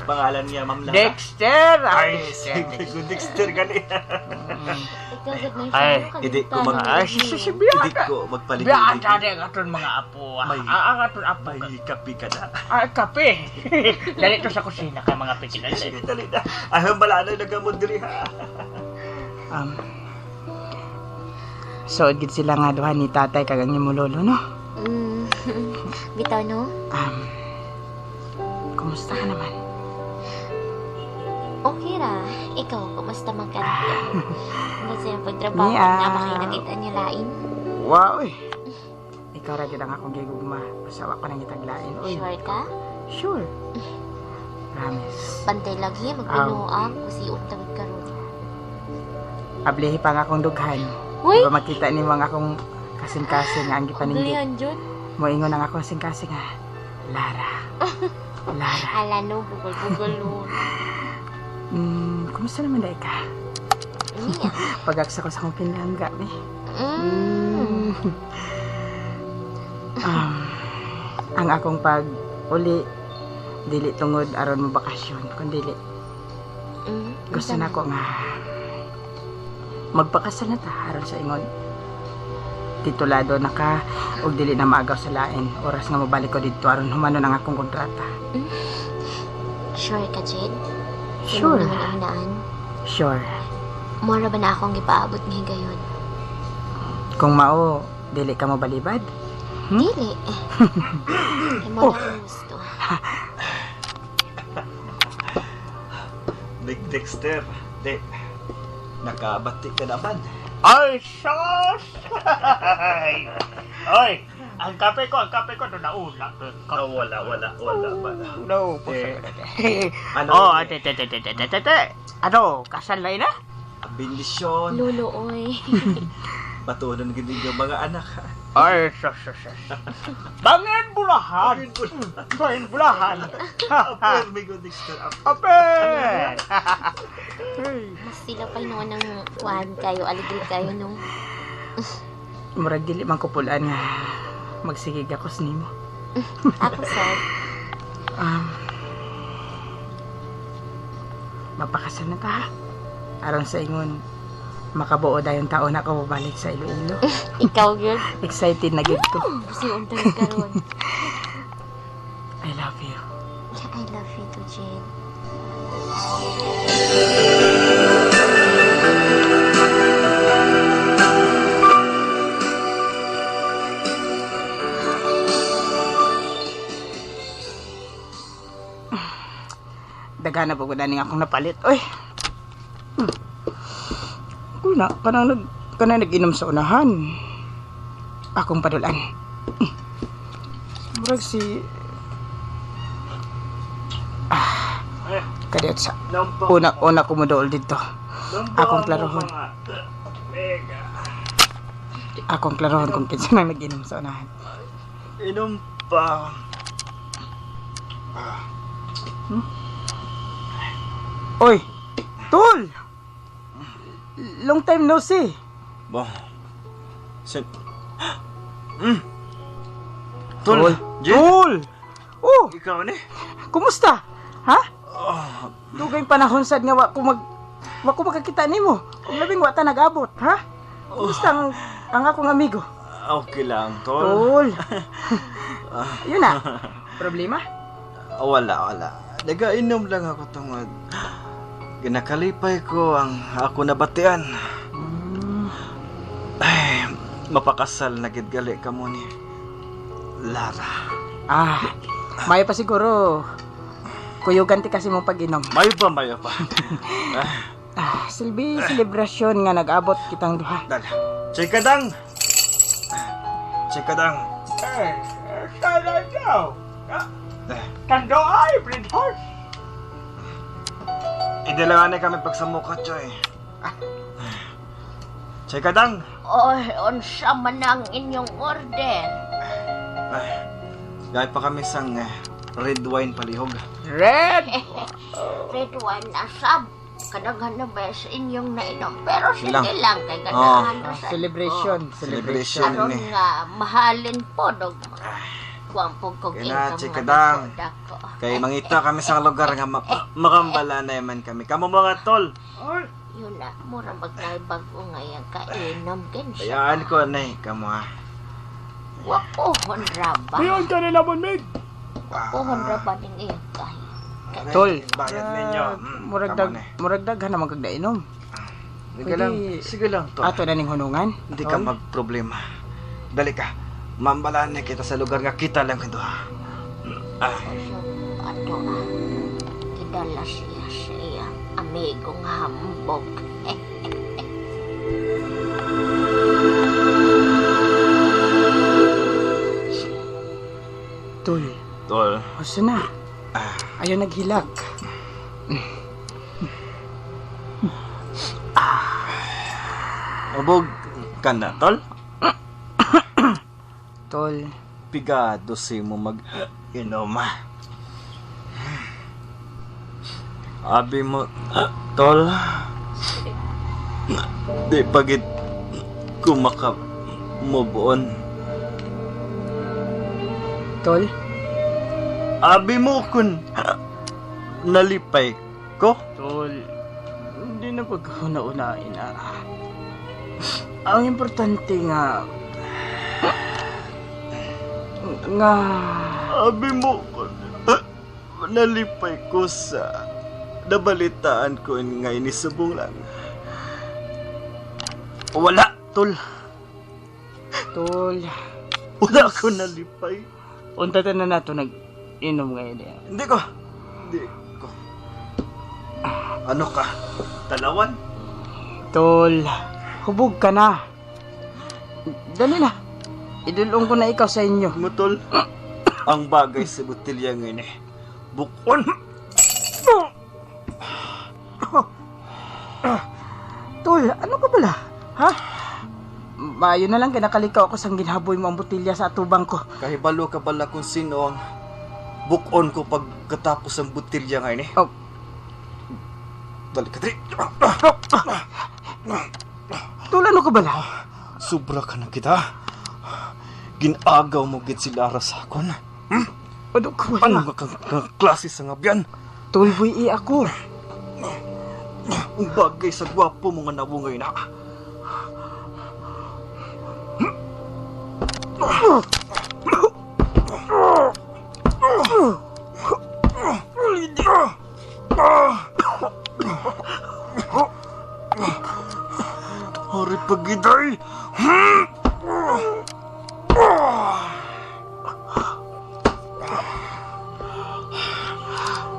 pangalan niya, Ma'am Lara.
Dexter!
Ay,
Ay, good Dexter gali.
Ikaw, good Noy
Ay,
siya.
hindi ko mag-
Ay, si Bian.
Hindi ko magpaligid.
Bian, tadi ang aton mga apo. ah.
May-
Ang aton apo.
May kape ka na.
Ay, kape. Dali to sa kusina kay mga pikinal.
Sige, dali na. Ay, bala na nagamod diri ha.
So, gid sila nga duha ni tatay kag ang imo lolo, no?
Bitaw, no?
Kumusta ka naman?
Okay ra. Ikaw, kumusta man ka? Hanggang sa iyong pagtrabaho,
Niya.
na ba kayo nakita niya lain?
Wow, eh. Ikaw ra gid ang akong gigugma. Basta wa ko nang itaglain, oy.
Sure ka?
Sure. Promise.
Pantay lagi, magbinuang, kusiot tawid karon.
Ablihi pa nga akong dughan.
Uy!
Ba makita ni mga akong kasing-kasing nga ang gipaningit.
Duyan, Jun.
Moingon ang akong kasing-kasing nga. Lara. Lara.
Ala, no, bugol-bugol, no.
Kumusta naman dai ka?
Niya.
Pagaksa ko sa akong pinangga eh. Ang akong pag uli dili tungod aron mo bakasyon kun dili gusto na ko nga magpakasal na ta aron sa ingon titulado na ka og dili na maagaw sa lain oras nga mobalik ko didto aron humano ang akong kontrata.
Sure ka, Jed?
Sure.
Sino naman ang
Sure.
Mora ba na akong gipaabot nga higayon?
Kung mao dili ka mobalibad.
Dili. Kay mo na akong gusto.
Big Dexter. Di. Nakabati ka naman.
Ay, sus! Ay, ang kape ko, doon nauna.
Oh, wala, wala, wala, wala.
No,
Eh, ano?
Oh, ate, te, te, te, te, te, te. Ano, kasal na ina?
Bendisyon.
Lolo, oy.
Batunan gid yung mga anak. ha?
Ay, sus, sus, sus. Bangin bulahan! Bangin bulahan!
Aper, may good Dexter. Aper.
Ape!
Mas sila pa noon ng kuan kayo, aligri kayo no.
Murag dili man ko pulaan nga magsigig ako sa nimo.
Ako, sir.
Mapakasal na ta ha? Aron sa ingon makabuo dayon taon ako babalik sa Iloilo.
Ikaw, girl.
Excited na gid ko.
Busion tawid karon.
I love you.
I love you too, Jed.
Daghan na po gud ani akong napalit. Oy. Kuna kanang nag kanang nag-inom sa unahan. Akong padulan. Murag si kadiyot sa una una ko modool didto. Akong klarohon. Akong klarohon kung kinsa nang nag-inom sa unahan.
Inom pa.
Oy, tol! Long time no see.
Ba. Sin. Tol. Jay,
Tol! Oh,
ikaw ni?
kumusta? Ha? Dugay panahon sad nga wa ko makakita nimo. Kung labing wa ta nag-abot, ha? Kumusta ang akong amigo?
Okay lang, tol.
Tol. Yun na. Problema?
Wala, wala. Nagainom lang ako tungod. Ginakalipay ko ang ako nabatian. Ay, mapakasal na gid gali ka mo ni Lara.
Ah, mayo pa siguro. Kuyugan ti kasi mong pag-inom.
Mayo pa, mayo pa.
Ah, silbi selebrasyon nga nag-abot kitang duha.
Dala. Chikadang! Chikadang.
Eh, sana daw.
Eh,
Tando ay, Red Horse.
Idala na kami pagsamuka, Choy. Chikadang!
Oy, unsa man ang inyong order?
Ay, gaya pa kami sang red wine palihog.
Red!
Red wine na sab. Kadaghan na ba sa inyong nainom? Pero sige
Lang.
lang, kay ganahan na sa
Celebration, celebration.
Celebration.
Aron
ni.
nga mahalin po dog. Kuan po kog
Kaya na,
income nga
chikadang.
dako.
Kay mangita kami sa lugar nga makambala na man kami. Kamo mga tol.
Yun na, mura magnaibag-o ngayon kainom kin siya.
Bayaan ko na eh, kamo ha.
Wa pohon ra ba?
Diyon ka nila mo, Mig.
Pohon ra ba ning iyang kahi?
Tol.
Bayad ninyo.
Murag
Kamo
dag,
na eh.
murag daghan naman kag nainom.
Sige lang.
Pwede-
Sige lang, tol.
Ato na ning hunungan.
Hindi ka
Tol?
magproblema. Dali ka. Mambalaan na kita sa lugar nga kita lang ito. Ah,
So, ato ah, gidala siya sa iyang amigong hambog.
Tol,
tol.
uso na. Ayaw naghilak.
Ubog ka na, tol.
Tol,
Pigado si mo mag inom. Abi mo, tol. Di pagit kumaka move on.
tol,
Abi mo kun nalipay ko.
tol. Hindi na pagkauna-unain ah. Ang importante nga nga
Abi mo kun nalipay ko sa nabalitaan ko nga inisubong lang. Wala, tol.
tol.
Wala ko nalipay.
Unta ta na nato nag-inom ngayon eh.
Hindi ko. Hindi ko. Ano ka? Talawan?
Tol, hubog ka na. Dali na. Idulong ko na ikaw sa inyo.
Mo, tol. Ang bagay sa botelya ngayon eh. Bukon.
Tol, ano ka bala? Ha? Maayo na lang, kinakalikaw ako sang ginhaboy mo ang botelya sa atubang ko.
Kahibalo ka bala kung sino ang bukon ko pagkatapos ang botelya ngayon eh.
Oh.
Dali ka, dali.
Tol, ano ka bala?
Sobra ka na kita. Ginagaw mo gid si Lara sa akon.
Ano ka bala?
Ano nga kang klase sa ngabyan?
Tol, boy, i ako.
Ang bagay sa gwapo mo nga nawungay na. Hari pagiday!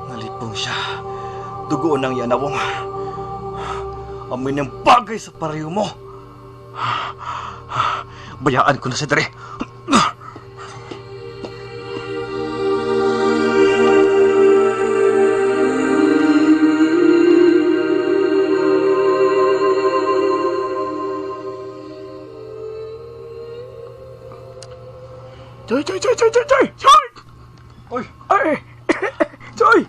Nalipong siya. Dugoon ang yanawong. Amoy ng bagay sa pareho mo. Bayaan ko na si Dre.
Choy, choy, choy, choy, choy, choy! Choy!
Oy!
Ay! Choy!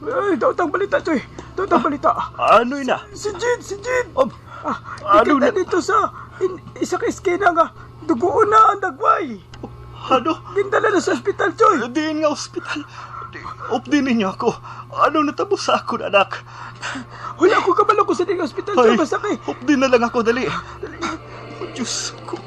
Ay, daotang balita, Choy!
Tutang balita.
Ano ina?
Si Jade, si Jade.
Ob,
Ah,
ano
dikita
na?
dito sa isa ka eskina nga. Dugoon na ang dagway.
Ano?
Gindala na sa ospital, Choy.
Diin nga ospital. Updi ninyo ako. Ano natabo sa akon, anak?
Wala ko kabalo ko sa ding ospital, Choy.
Ay,
Basta kay.
updi na lang ako, dali. Oh, Diyos ko.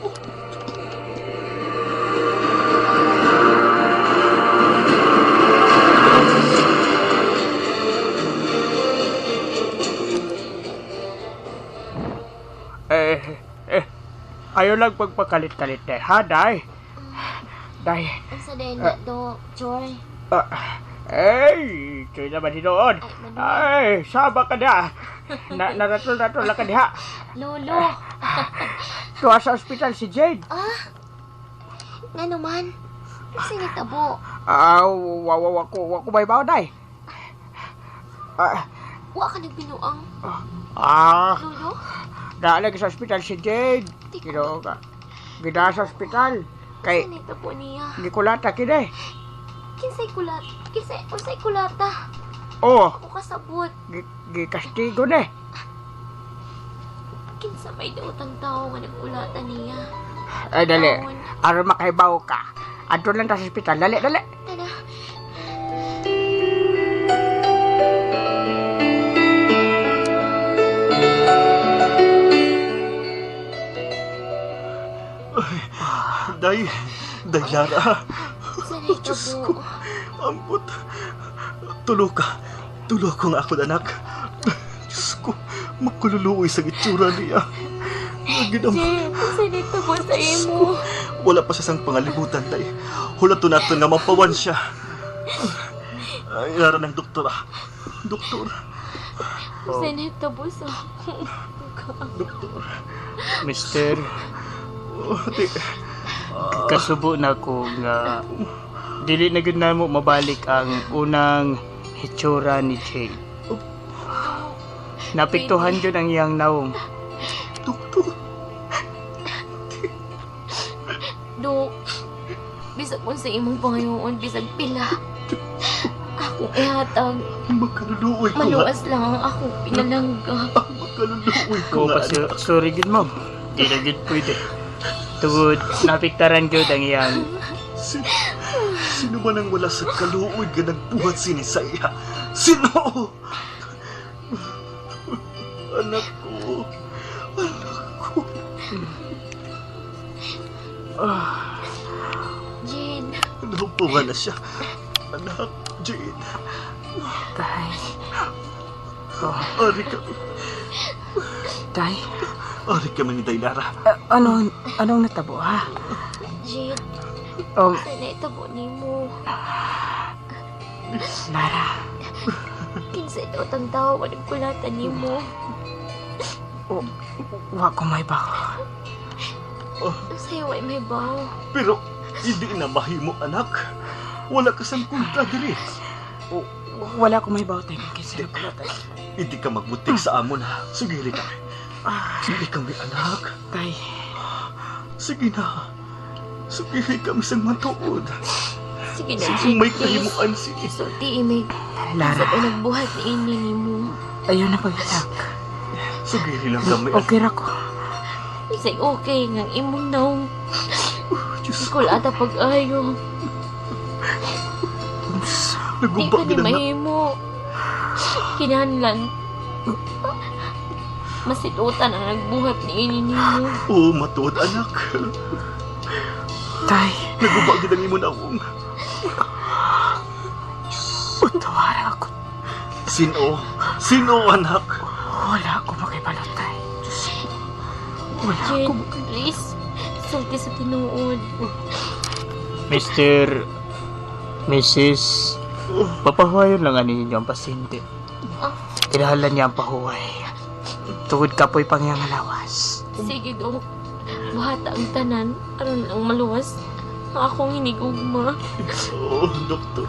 Eh, eh, ayaw lang pagpakalit-kalit eh, ha, Day? Day,
Unsa day na do, Joy?
ah, eh, ito'y naman hinuon.
Ay, manuel.
Ay, sama ka na. Naratol-ratol na ka diha.
Lolo.
Tuwa sa ospital si Jade.
Ah, ngano man? Unsa ni tabo?
Ah, wa ko may bawo, Day. Ah,
Wa ka nagbinuang,
ah,
Lolo?
Naalagi sa ospital si Jade.
Di ko
Kino ka. Gida sa ospital. Kay,
Unsa ni tabo niya?
gikulata kini.
Kinsay kulat? Kinsay unsay kulata?
Oh,
Ako kasabot.
gikastigo ni.
Kinsa may daotang tao nga nagkulata niya?
Ay, dali.
Taon.
Aron makaibaw ka. Adto lang ta sa ospital. Dali, dali.
Tara.
Day, Day Lara.
Unsa ni
Diyos ko.
tabo?
Ambot. Tulo ka. Tulo ko nga ako, anak. Diyos ko, makululuoy sa itsura niya. Ginam,
Jade, unsa ni tabo sa imo?
wala pa siya sang pangalibutan, tay. Hulato nato nga mapawan siya. Ay, Lara ng doktor, ah. Doktor,
Unsa ni tabo sa akong
doktor.
Mister,
Oh, di,
kasubo na ko nga dili na gud namo mabalik ang unang hitsura ni Jade. Napiktuhan jud ang iyang naong.
doktor.
Dok, bisag unsa imong pangayoon, bisag pila. Akong ihatag,
Makaluluoy ko nga.
maluwas lang ang akong pinalangga.
Makaluluoy ko
Ko
nga,
pa
anak.
sorry gud ma'am. Di na gud pwede. Tungod napiktaran jud ang iyang
Sino, sino man ang wala sa kaluoy nga nagbuhat sini sa iya? Sino? Anak ko. Anak ko.
Jane,
Naupuan na siya. Anak, Jade.
Tay. Oh,
Ari kami.
tay.
Ari kami ni Daylara.
Ah, anong natabo, ha?
Jade, unsa na itabo nimo?
Lara.
Kinsa daotang tao nga nagkulata nimo?
Wa ko may bawo.
Unsay way may bawo?
Pero hindi na mahimo, anak. Wala ka sang kontra diri.
Wala ko may bawo, tay. Kinsa nagkulata.
Hindi ka magbutik sa amon, ha. Sige kami. Sige kami, anak.
Tay.
Sige na. Sige kami sang matuod.
Sige na,
Sige
Jade,
may
please.
kahimuan sige.
Sulti imig.
Lara.
Kinsa pa nagbuhat ni ini nimo?
Ayaw na pag-iyak.
Sige lang kami.
Okay ra ko.
Unsay okay nga ang imong naong
Diyos ko.
kulata pag-ayo. Di
Naguba
ka ni
gid ang
mahimo. Kinahanglan. Masilutan ang nagbuhat ni ini nimo.
Oo, matuod, anak.
Tay.
Naguba gid ang imong naong.
Utawara ako.
Sino? Sino, anak?
Wala ko makibalo, tay. Wala
Jade,
ko
please. Sulti sa tinuod.
Mr. Mrs. Papahuwayon lang ani ninyo ang pasyente. Kinahanglan niya ang pahuway.
Tugod kapoy pangyang lawas.
Sige, Dok. Buhat ang tanan. Aron lang maluwas ang akong hinigugma.
Oo, doktor.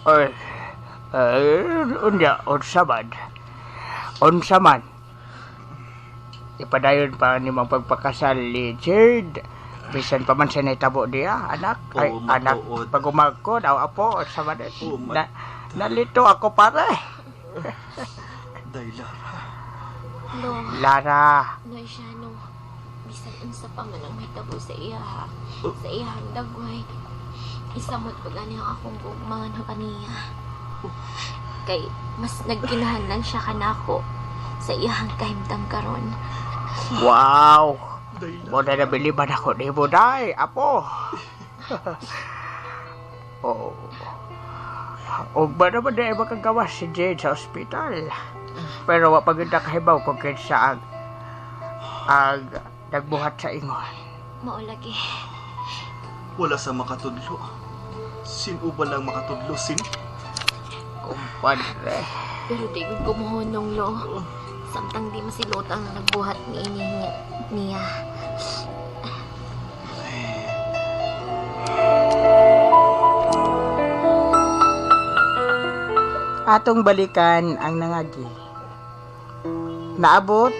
Ay, ay, unya, unsa man. Unsa man.
Ipadayon pa ni mong pagpakasal ni Jade. Bisan pa man siya nahitabo diya, anak. Ay,
Oo,
anak,
matuod.
pag umagkod, aw apo, sa man.
Oo,
Na, nalito ako pare.
Day, Lara.
Lo,
Lara,
no siya no. Bisan unsa pa man ang mahitabo sa iya ha. Sa iyang dagway. Isamot pa gani ang akong gugma na kaniya. Kay mas nagkinahanglan siya kanako sa iyang kahimtang karon.
Wow!
Day, Lara.
Mo na nabiliban ako ni mo, day, apo. Oh. Og ba naman na makagawa si Jade sa ospital. Pero wa pa gyud nakahibaw kung kinsa ang nagbuhat sa ingon.
Mao lagi.
Wala sa makatudlo. Sino ba lang makatudlo? Sin?
Kumpadre.
Pero di gud ko mohunong lo. Samtang di masilutang na nagbuhat ni ini niya.
Atong balikan ang nangagi. Naabot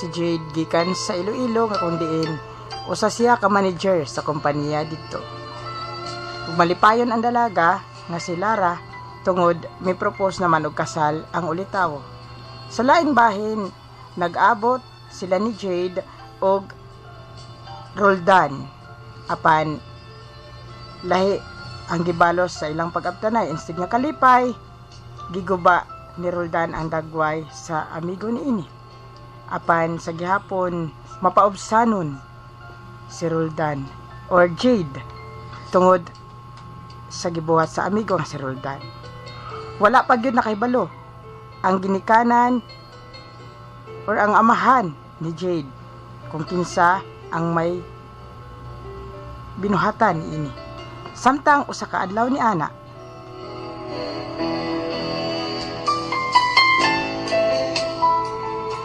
si Jade gikan sa Iloilo nga kung diin usa siya ka manager sa kompanya didto. Ug malipayon ang dalaga nga si Lara tungod may propose naman og kasal ang ulitawo. Sa laing bahin, nag-abot sila ni Jade og Roldan apan lahi ang gibalos sa ilang pag-abtanay instig nga kalipay giguba ni Roldan ang dagway sa amigo niini. Apan sa gihapon mapaubsanon si Roldan or Jade tungod sa gibuhat sa amigo nga si Roldan. Wala pa gyud nakahibalo ang ginikanan or ang amahan ni Jade kung kinsa ang may binuhatan niini. Samtang usa ka adlaw ni ana,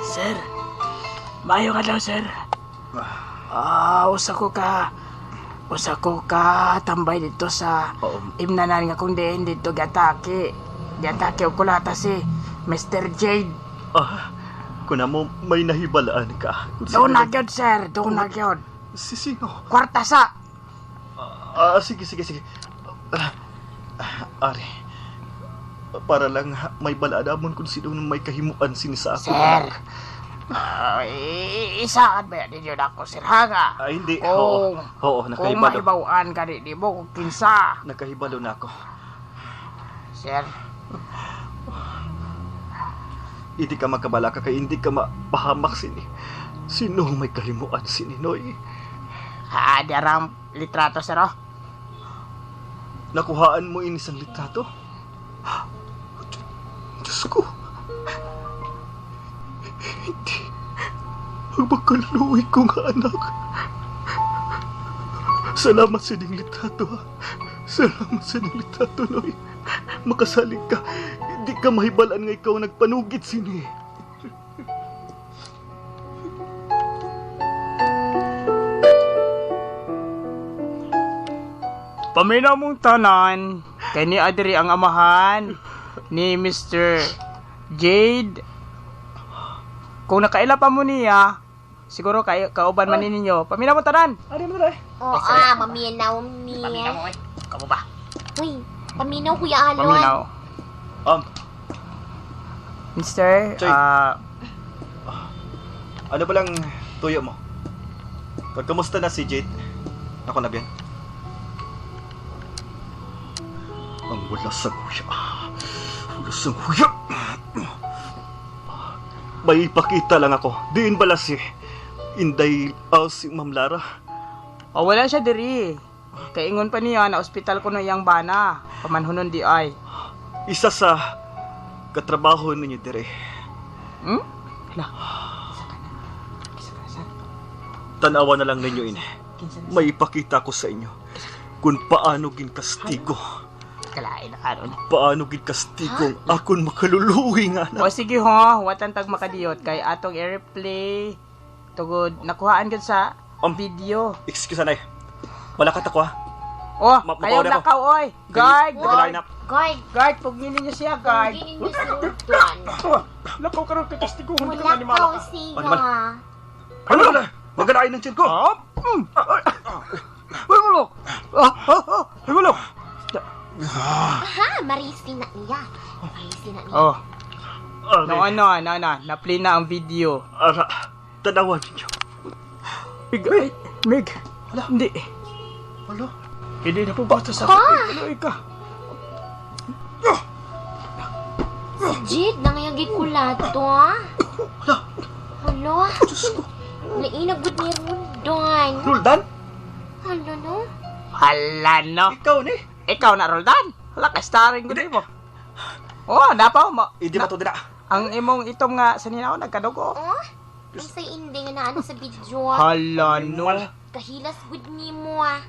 Sir, maayo ka daw, sir. Ah, usa ko ka tambay dito sa
Oo.
imnanan nga kung diin dito giatake. Giatake og kulata si Mr. Jade.
Ah, kuna mo may nahibalaan ka. Kung
Doon
sino
na gyud, sir. Doon na gyud.
Si sino?
Kwarta sa.
Ah, sige, sige, sige. Ah, ah, Ari, para lang may balaan kung sino may kahimuan sini sa ako.
Sir. Ah, isaan ba yan ninyo na ako, sir? Haga.
Ah, hindi. Oo.
Kung,
Oo,
kung
nakahibalo.
mahibaw-an ka di mo kung kinsa.
Nakahibalo na ako.
Sir,
Hindi ka magkabala ka kay hindi ka mapahamak sini. Sino may kahimuan sini, Noy?
ha, di aram litrato, sir, oh.
Nakuhaan mo ini isang litrato? Diyos ko. Hindi. Ang makaluwi ko nga anak. Salamat sa inyong litrato, ha. Salamat sa inyong litrato, Noy. Makasalig ka. Hindi ka mahibalaan nga ikaw nagpanugit sini.
Paminaw mong tanan, kay ni adiri ang amahan ni Mr. Jade. Kung nakaila pa mo niya, siguro kay kauban man ni ninyo. Paminaw mong tanan.
Ari mo na
Oo, ah, maminaw niya.
Paminaw mo eh. Kamo ba?
Uy, paminaw Kuya Alon.
Paminaw. Mr.
Choy.
ah,
Ano ba lang tuyo mo? Kag kamusta na si Jade? Ako na bien. Ang wala sa kuya. Wala sa kuya. May ipakita lang ako. Diin bala si Inday, si Ma'am Lara.
oh, wala siya diri. Kaingon pa niya na ospital ko no iyang bana. Pamanhunon di ay.
Isa sa katrabaho ninyo dire.
Hmm? Hala. Isa ka na. Isa ka na, sir.
Tanawa na lang ninyo ini.
Kinsa na, sir?
May ipakita ko sa inyo kung paano ginkastigo.
Kalain na karon.
Paano ginkastigo ang akon makaluluwi nga anak.
O sige ho, watan tag makadiyot kay atong i-replay tugod nakuhaan gyud sa video.
Excuse anay. Malakat ako ha.
Oh, kayo
mapauna ako.
lakaw oy. Guard,
Nag-line
guard.
up.
Guard,
Guard, pugnin ninyo siya, guard.
puginin niyo si Roldan.
Lakaw karon kay kastiguhon ka
Wala
animal.
ka siya.
Animal. Ano na? Magalain ng tiyan ko.
Ah, Ay, bulok! Ah, ah, ah! Ay, bulok!
Aha, marisi na niya. Marisi na niya.
Oh,
Ari,
no, ano, ano, ano, na-play na ang video.
Ara, tanawan ninyo.
Mig, ay, Mig, hindi.
Alo?
Hindi na po bata sa
Ha?
Ano ka?
Si Jade, nangayagi kulato ah.
Hala.
Hala.
Diyos ko.
Lainag gud ni Roldan.
Roldan?
Hala no?
Hala, no.
Ikaw ni?
Ikaw na, Roldan. Hala, ka-starring ko mo. Oh, napa mo.
Hindi ba to dina?
Ang imong itom nga sa ninaw, nagkadugo.
Oh? Unsay hindi nga naano sa video ah.
Hala, no.
Kahilas gud nimo ah.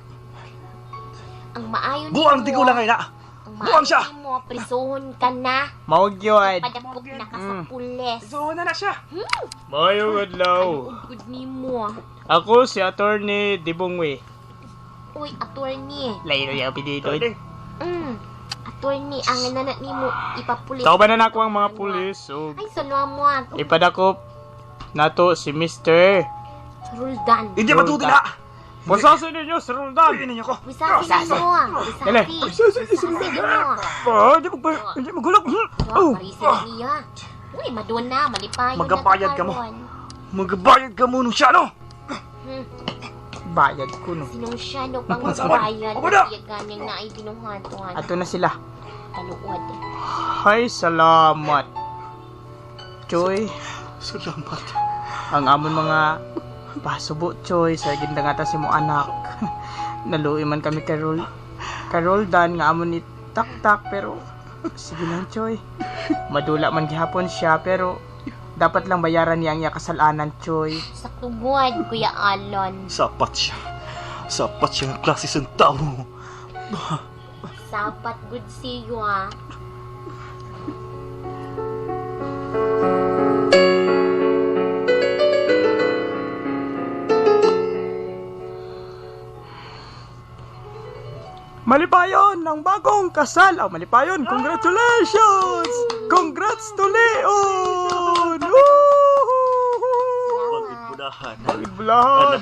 Ang maayo nimo.
Buang di ko lang ay na.
Ang
Buang siya!
maayo nimo, prisuhon ka na.
Mao gyud.
Padakop na ka sa pulis.
So na na siya.
Mayong adlaw.
Ano gud nimo ah.
Ako si Attorney Dibongwe.
Uy, attorney.
Layo yung apelyido.
Attorney.
Attorney, ang nanat nimo ipapulis.
Tawag na nako ang mga pulis ug
Ay, sunwa mo ah.
ipadakop nato si Mr.
Roldan.
Hindi ba to dina?
Busasin ninyo si Roldan.
Piliin ninyo ko.
Wisasin nimo ah.
Dali.
Wisasi. Wisasi nimo ah.
Oh, hindi mo hindi mo gulok.
Oh, marisi na niya. Uy, madonna, malipayon na
Magabayad ka mo.
karon.
Magbayad ka muna siya, no?
Bayad ko no.
Sinong siya no pang
Masaman.
magbayad
Ako na.
siya ganyang naay binuhatuan.
Ato na sila.
Kaluod.
Hay, salamat. Choy,
Salamat.
ang amon mga pasubo, Choy, sa gindangata si mo anak. Naluoy man kami kay Rol kay Roldan nga amon ni taktak pero sige lang, Choy. Madula man gihapon siya pero dapat lang bayaran niya ang iya kasalanan, Choy.
Sa tugod, Kuya Alon.
Sapat siya. Sapat siya ng klase sa tao.
Sapat good see you ah.
Malipayon ng bagong kasal. Oh, malipayon. Congratulations! Congrats to Leon! Woohoo!
Pagibulahan.
Bulahan.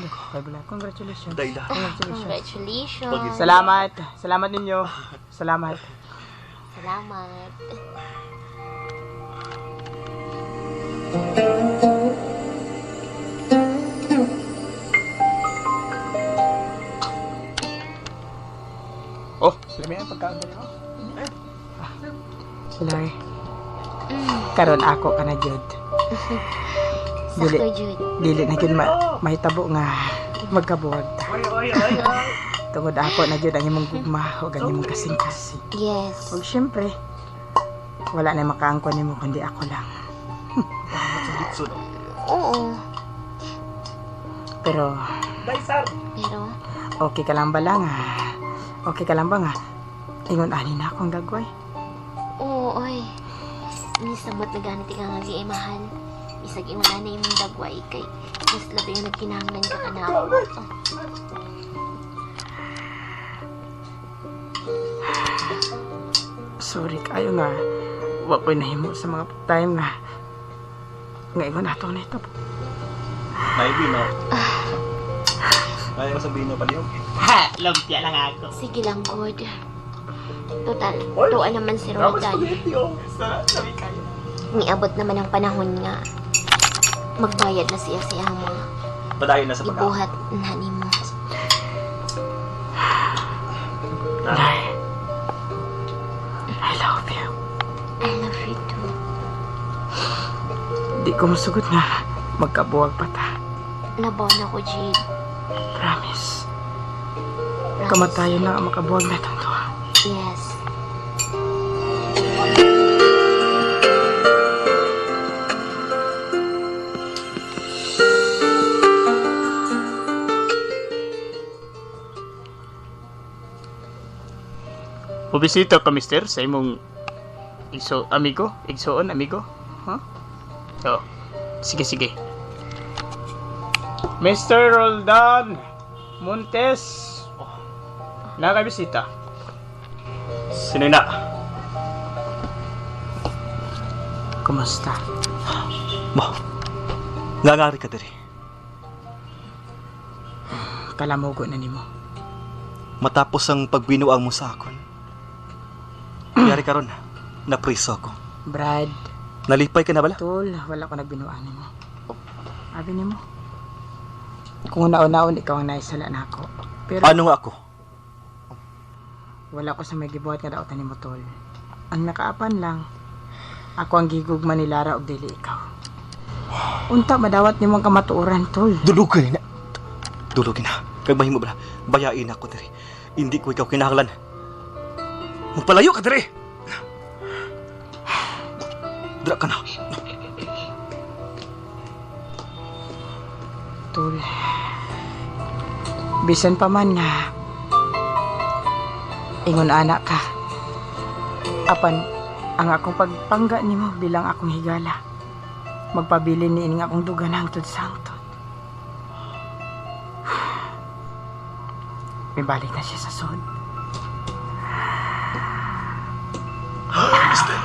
Congratulations.
Dayla.
Congratulations.
Salamat. Salamat ninyo. Salamat.
Salamat.
Oh, sila may pagkaon dali oh. Sila. Karon ako ka na jud. Dili.
Sakto, Jude.
Dili na jud mahitabo nga magkabuwag ta. Tungod ako na jud ang imong gugma ug ang imong kasing-kasing.
Yes.
Ug syempre, wala na makaangkon nimo kundi ako lang.
Litson.
Oo.
Pero
Pero,
okay ka lang ba lang ah? Okay ka lang ba nga? Ingon ani na akong dagway.
oo, oy. Nisamot na ganit ka nga di ay mahal. Bisag ingon na imong dagway kay mas labi ang nagkinahanglan ka kanako.
Sorry kayo nga. Wa ko'y nahimo sa mga time nga nga ingon ato na ito.
Maybe, no? Kaya ko sabihin no, palihog.
Ha, lumpia lang ako.
Sige lang, good. Total, tuwa naman si Roldan.
Sabi kayo.
Niabot naman ang panahon nga magbayad na siya sa iyang mga
Padayon na sa pagkaon.
ibuhat na nimo.
Nay, I love you.
I love you too.
Di ko masugot nga magkabuwag pa ta.
Labaw na ko, Jade.
Promise.
Promise.
Kamatayan na ang makabuwag na itong duha.
Yes.
Bubisita ka, mister, sa imong igso amigo, igsoon amigo. Huh? Oh. Sige, sige. Mr. Roldan Montes. Nakabisita.
Sino na?
Kumusta?
Ma, ngangari ka diri.
Makalamugo na nimo.
Matapos ang pagbinuang mo sa akon. Yari karon, napriso ako.
Brad,
Nalipay ka na bala?
tol, wala ko nagbinuang nimo. Abi nimo. Kung una-unaon ikaw ang naisala na ako. Pero
Ano nga ako?
wala ko sa may gibuhat nga daotan nimo, tol. Ang nakaapan lang, ako ang gigugma ni Lara og dili ikaw. Unta madawat nimo ang kamatuoran, tol.
Dulugin na. Dulugin na. Kag mahimo bala, bayain ako diri. Hindi ko ikaw kinahanglan. Magpalayo ka diri. Dira ka na.
Tol. Bisan pa man nga ingon anak ka. Apan ang akong pagpangga nimo bilang akong higala. Magpabilin ni ining akong dugan hangtod sa hangtod. Mibalik na siya sa sod.
Mister,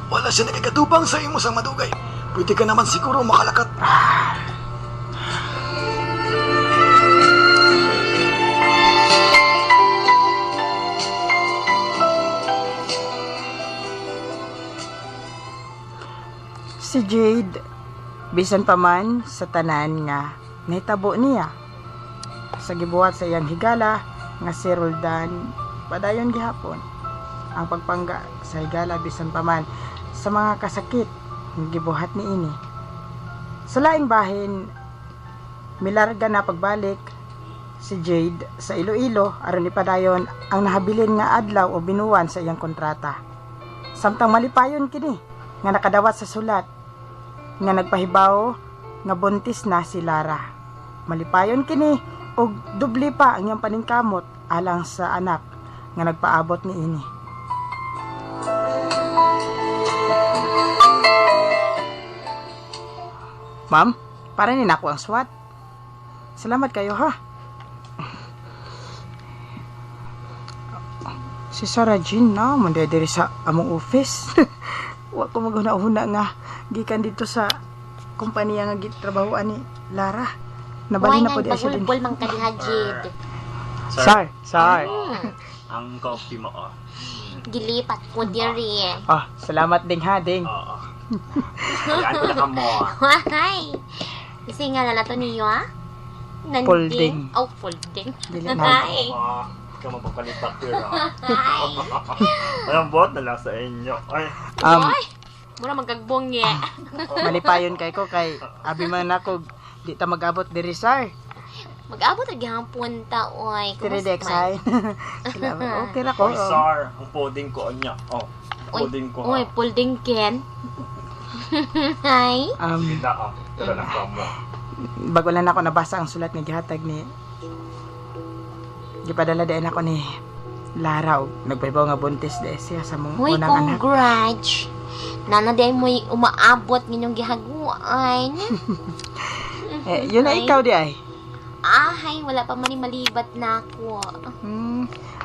wala siya nakikatubang sa imo sang madugay. Pwede ka naman siguro makalakat.
Si Jade, bisan pa man sa tanan nga nahitabo niya. Sa gibuhat sa iyang higala nga si Roldan, padayon gihapon. Ang pagpangga sa higala bisan pa man sa mga kasakit nga gibuhat ni ini. Sa laing bahin, milarga na pagbalik si Jade sa Iloilo aron ipadayon ang nahabilin nga adlaw o binuwan sa iyang kontrata. Samtang malipayon kini nga nakadawat sa sulat nga nagpahibaw nga buntis na si Lara. Malipayon kini og dubli pa ang iyang paningkamot alang sa anak nga nagpaabot ni ini. Ma'am, para ni nako ang SWAT. Salamat kayo ha. Si Sarah Jean na, munday diri sa among office. Wa ko maghuna-huna nga gikan dito sa kompanya nga gitrabahoan ni Lara. Nabali na
Why
po di siya din.
Pagulbol man ka diha, Jade.
Sir, sir.
Ang coffee mo, oh.
Gilipat ko diri.
Ah, salamat ding ha, ding.
Oo. Ayan ko na ka mo.
Why? Kasi nga na to niyo, ah? Nanding.
Folding.
Oh, folding.
Dili na.
Ay.
Ah, ikaw mapapalipak pero.
Ay.
Walang bot na lang sa inyo. Ay,
Ay. Mura magagbong eh.
Malipayon kay ko kay abi man ako di ta mag-abot diri sir.
Mag-abot ra gihapon ta, oy.
Diri
Kumusta
dex
man?
ay. Salamat. Okay ra ko.
oy, sir. Ang pudding ko, anya. Oh,
Oy,
pudding ko.
Oy,
ha.
folding Ken. Ay.
Sige na, ah. Tara na ka mo.
Bago lang ako nabasa ang sulat nga gihatag ni gipadala din ako ni Lara og nagpahibaw nga buntis di siya sa mong
Hoy,
unang anak.
congrats. Nana di mo'y umaabot ninyong gihaguan.
Eh, yun na ikaw di ay.
Ahay, wala pa man ni malibat na ako.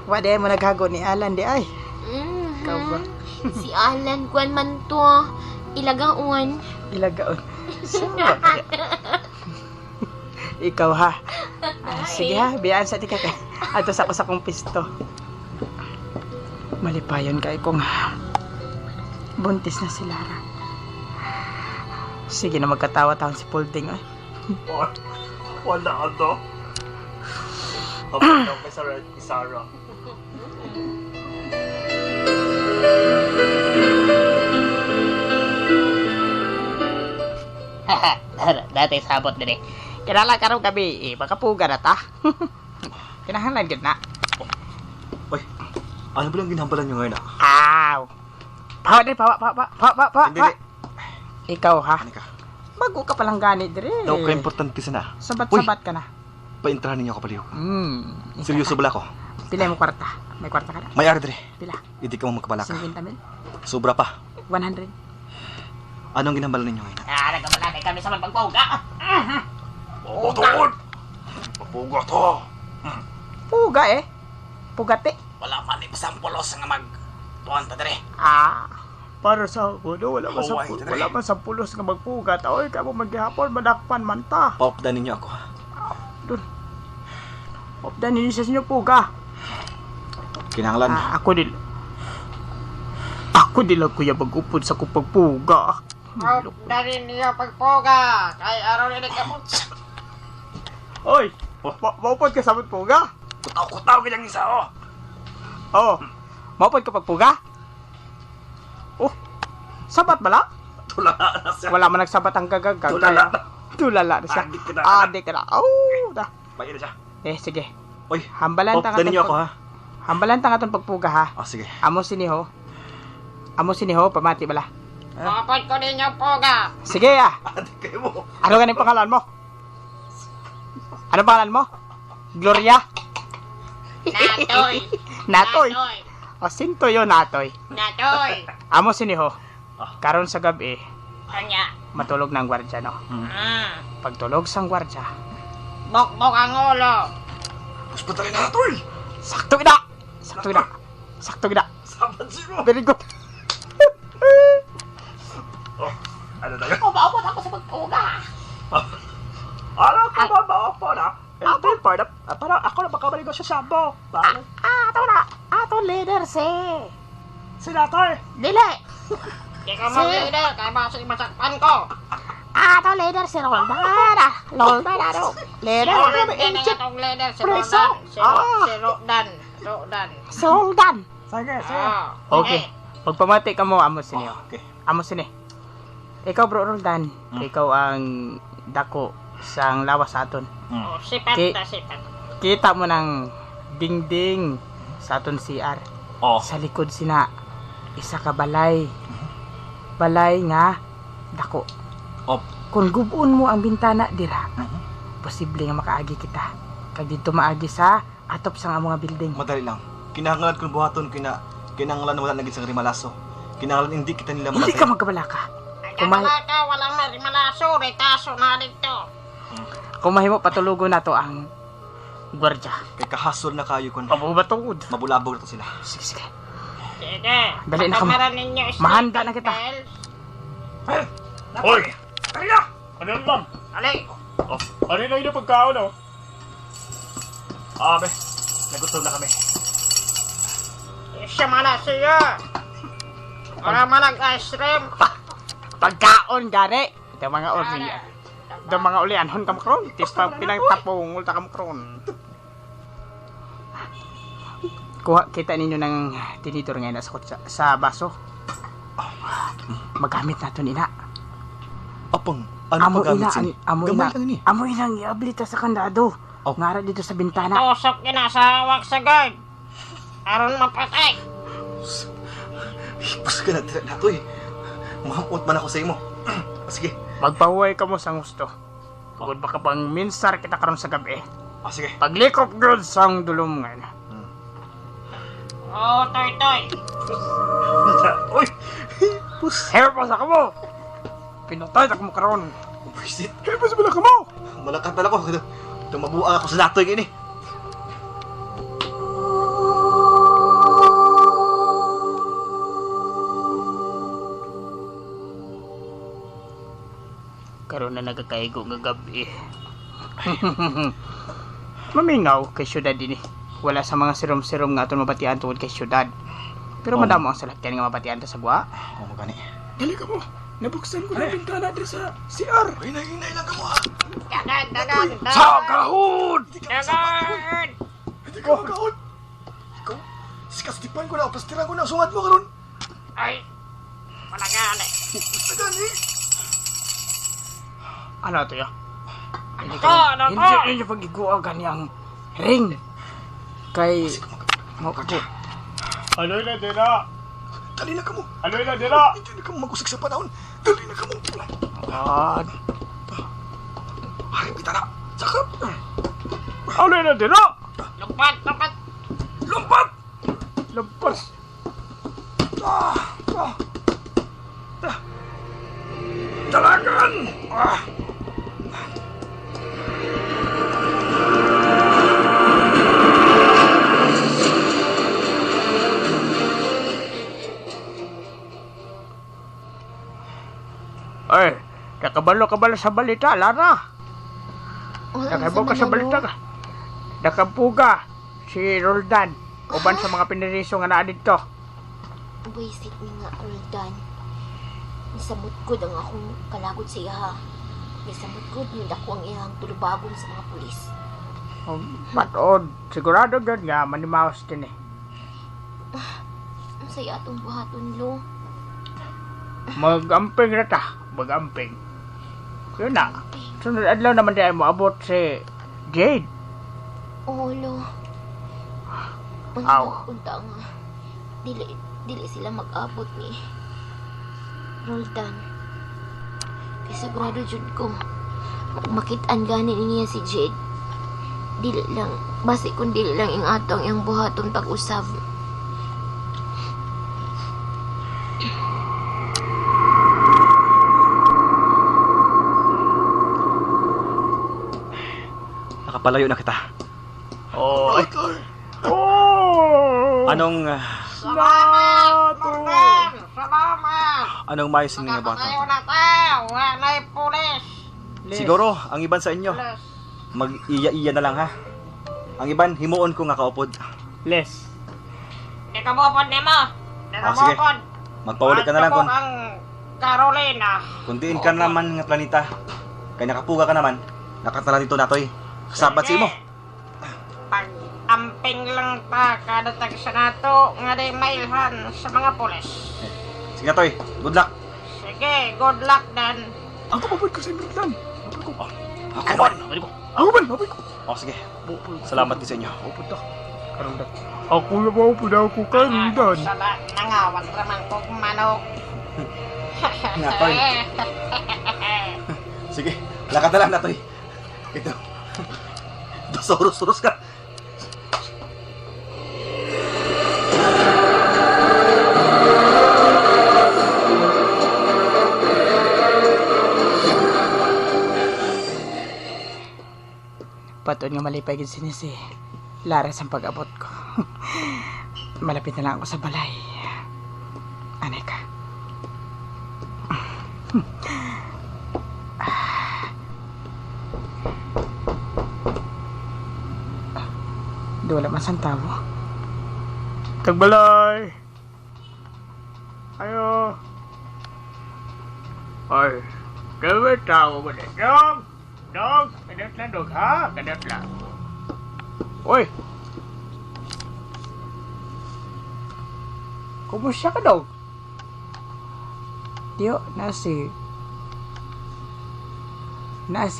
Wa di ay mo naghago ni Alan di ay.
Mhm.
Ikaw ba?
Si Alan, kuan man to. Ilagaon.
Ilagaon. Ikaw ha. Ah, sige ha, biyaan sa tika kay. Ato sa ko sa kong pisto. Malipayon kay kong buntis na si Lara. Sige na magkatawa taon si Pulding ay.
Oy, wala ano. Kapag daw kay Sarah, kay Sarah.
Dati sabot dire. Kinala karong gabi, eh, makapuga na ta. Kinahanglan gyud na.
Uy, ano ba lang ginhambalan nyo ngayon ah?
Aw. Pawa dire, pawa, pawa, pawa, pawa, pawa.
Hindi, hindi.
Ikaw ha.
Ano ka?
Bago ka palang gani dire.
Daw ka importante sana.
Sabat-sabat ka na.
Paintrahan ninyo ako paliw.
Hmm.
Seryoso bala ko?
Pila mo kwarta? May kwarta ka na?
May ari dire.
Pila?
Hindi ka mo magkabala ka.
50 mil?
Sobra pa.
100?
Anong ginhambalan ninyo ngayon?
Ah, nagkamala kay kami sa magpagpuga.
Oo, tuod! Papuga to!
Puga eh. Pugate.
Wala man ni pasampulos nga mag tuwan ta dire.
Ah. Para sa ako, no, wala man sa
Huwag, dre.
wala man sa pulos nga magpugat. Oy, kamo maghihapon madakpan man ta.
Paupdan ninyo ako.
Dun. Updan ninyo sa inyo puga.
Kinahanglan.
Ah, ako dil. Ako dila kuya magupod sa kong pagpuga.
Updan ninyo pagpuga kay aron ini kamot.
Oy, maupod ka sa pagpuga?
Kutaw-kutaw gid ang isa oh.
Oo. Maupod ka pagpuga? Oh, sabat bala?
Tulala na siya.
Wala man nagsabat ang gagag.
Tulala.
Tulala na siya.
Adik ka na.
Adik ka na. Oh, da.
Bagay na siya.
Eh, sige.
Oy,
Hambalan ta
updan ninyo ako ha.
Hambalan ta nga tong pagpuga ha.
Ah, sige.
Amo siniho. Amo siniho, pamati bala.
Upod ko ninyo puga.
Sige ah.
Adik kayo mo.
Ano ganing pangalan mo? Ano pangalan mo? Gloria?
Natoy.
Natoy. O, sinto yun, Natoy.
Natoy.
Amo siniho. Karon sa gabi,
Kanya.
matulog ng gwardya, no? Pagtulog sang gwardya,
Bokbok ang ulo.
Mas patay na tol.
sakto gina! Sakto gina! Sakto gina!
Sabat siya mo.
Very good.
Ano tayo?
Maupod ako sa pagpuga.
Ano ka ba maupo na? Hindi, para, para ako na makabaligo sa sambo. Para,
Ah, ato na. Ato leader si.
si Natoy.
Dili.
Di ka mag-leader kay basig masakpan ko.
Ato leader si Roldan. Ah, Roldan ano? Leader.
Roldan ang atong leader si
Preso.
Roldan. Si
Ah.
Si Roldan. Roldan.
Si Roldan.
Sige, sige.
Ah.
Okay. Pagpamati ka mo, amo siniho.
Okay.
Amo sini. Ikaw bro Roldan, ikaw ang dako sang lawas sa aton.
Oh, sipat na sipat.
Kita mo ng dingding sa aton CR.
Oh.
Sa likod sina isa ka balay. Balay nga dako.
Oh.
Kung gubon mo ang bintana dira, posible nga makaagi kita. Kag didto maagi sa atop sang among nga building.
Madali lang. Kinahanglan kung buhaton kinahanglan wala na gid sang rimalaso. Kinahanglan hindi kita nila
Hindi
mamatay.
ka magkabala ka.
Ay, wala ka, walang marimalaso, retaso na dito.
Kung mahimo patulogon nato ang gwardiya.
Kay kahasol na kayo kun
Pabubatod.
mabulabog na to sila.
Sige, sige.
Sige.
Dali na ka mo.
Pagkamaran ninyo,
Mahanda na kita.
Hoy! Ano yun, ma'am?
Ali,
Oh, ano na yung pagkaon, oh?
Ah, be. Nagutom na kami.
siya mana siya. Wala man nag-ice cream.
Pagkaon gani. Ito mga uli. Ito mga uli anhon kam kron. Tipa pinang tapong ulta kam kron. Kuha kita ninyo ng tinidor ngayon sa kutsa, sa baso. Magamit naton ina.
Apang, ano
Amo
paggamit
ina,
sini?
amo
Gamay
ina.
lang ini.
Amo ina ang iablita sa kandado.
Oh.
Ngara dito sa bintana.
Tusok niya sa hawak sa guard. Aron mapatay.
Hipos ka na tira na to eh. Mahamot man ako sa imo. Sige.
Magpahuway ka mo sa gusto. Tugod baka pang minsar kita karon sa gabi.
Ah, sige.
Paglikop gud sang dulom ngayon.
Oh, toy toy.
Oy!
Help sa kamo! Pinatay na kamo karon.
Shit.
Help sa bala kamo!
Malakat pala ko. Tumabuang ako sa latoy gini.
Karon na nagakaigo nga gabi. Mamingaw kay syudad dinhi. Wala sa mga sirom-sirom nga aton mabatian tungod kay syudad. Pero
Oh.
madamo ang salakyan nga mabatian ta sa guwa.
Oh, magani.
Dali ka mo. Nabuksan ko na bintana diri sa CR.
Ay, nahinay lang ka mo ah.
Dagan, dagan, dagan.
Sagahod!
Dagan.
Hindi ka magahod! Ikaw, sikastipan ko na, plastiran ko na, sungad mo karon.
Ay, wala gani.
Sagani!
Ano to ya? Hindi
Ano to? Ano to?
Hindi hindi pag-iguwa gani ang ring. Kay mo ko.
Ano na dira?
Dali na ka mo!
Ano na dira?
Hindi na ka mo mag-usag sa panahon! Dali na ka mo!
God.
Hari, kita na! Sakap!
Ano na dira?
Lumpat, lumpat.
Lumpat!
Lampas.
Ah! Ah! Ah! Dalagan! Ah!
Ay, nakabalo ka bala sa balita, Lara.
Wala
Nakabalo ka sa balita ka.
Nakapuga si Roldan uban sa mga piniriso nga naa didto.
Buisit ni nga Roldan. Nisamot gud ang akong kalagot sa iya. Nisamot gud ni dako ang iyang tulubagon sa mga pulis.
Matod, sigurado gyud nga manimaos din eh.
Ang saya atong buhaton, lo.
Magamping ra ta, magamping. Yun na. Sunod adlaw naman di ay moabot si Jade.
Oo, lo.
Aw.
Unta nga. Dili sila mag-abot ni Roldan. Kay sigurado jud ko. Makit-an gani niya si Jade. Dili lang, basi kung dili lang ing ato ang iyang buhaton pag-usab.
Nakapalayo na kita.
Oh. Oh.
Anong
Salamat!
Morgan! Salamat!
anong maayos ninyo buhaton?
Nakatayo na ta! Walay pulis!
Siguro ang iban sa inyo mag-iya-iya na lang ha. Ang iban himuon ko nga kaupod.
Les.
Di ka mupod nimo! Di ka
Ah, sige.
mupod!
Magpauli ka na lang kung
ang Carolina.
kung diin ka naman nga planeta. Kay nakapuga ka naman, nakatala dito natoy. Kasabat sa imo.
Pag amping lang ta kada tag sa nato nga di mailhan sa mga pulis.
Sige na, Toy. Good luck.
Sige, good luck dan.
Ako mapod ko sa Roldan. Ako man.
Ako man, ako ko.
Oh, sige. Salamat din sa inyo.
Upod ta. Karundan. Ako na ba upod ako karundan?
Sala nangawat raman kog manok.
Nga, Toy. Sige, lakad na lang na, Toy. Ito. Dosaurus-urus ka.
Patun nga malipay gid sini si Lara sa pag-abot ko. Malapit na lang ako sa balay. Anay ka. Wala man sang tawo.
Tagbalay. Ayo. Ay, dapat tao mo na. Dog! Dog! Kadot lang, dog, ha? Kadot lang. Uy! Kumusta ka, dog?
Tiyo, na si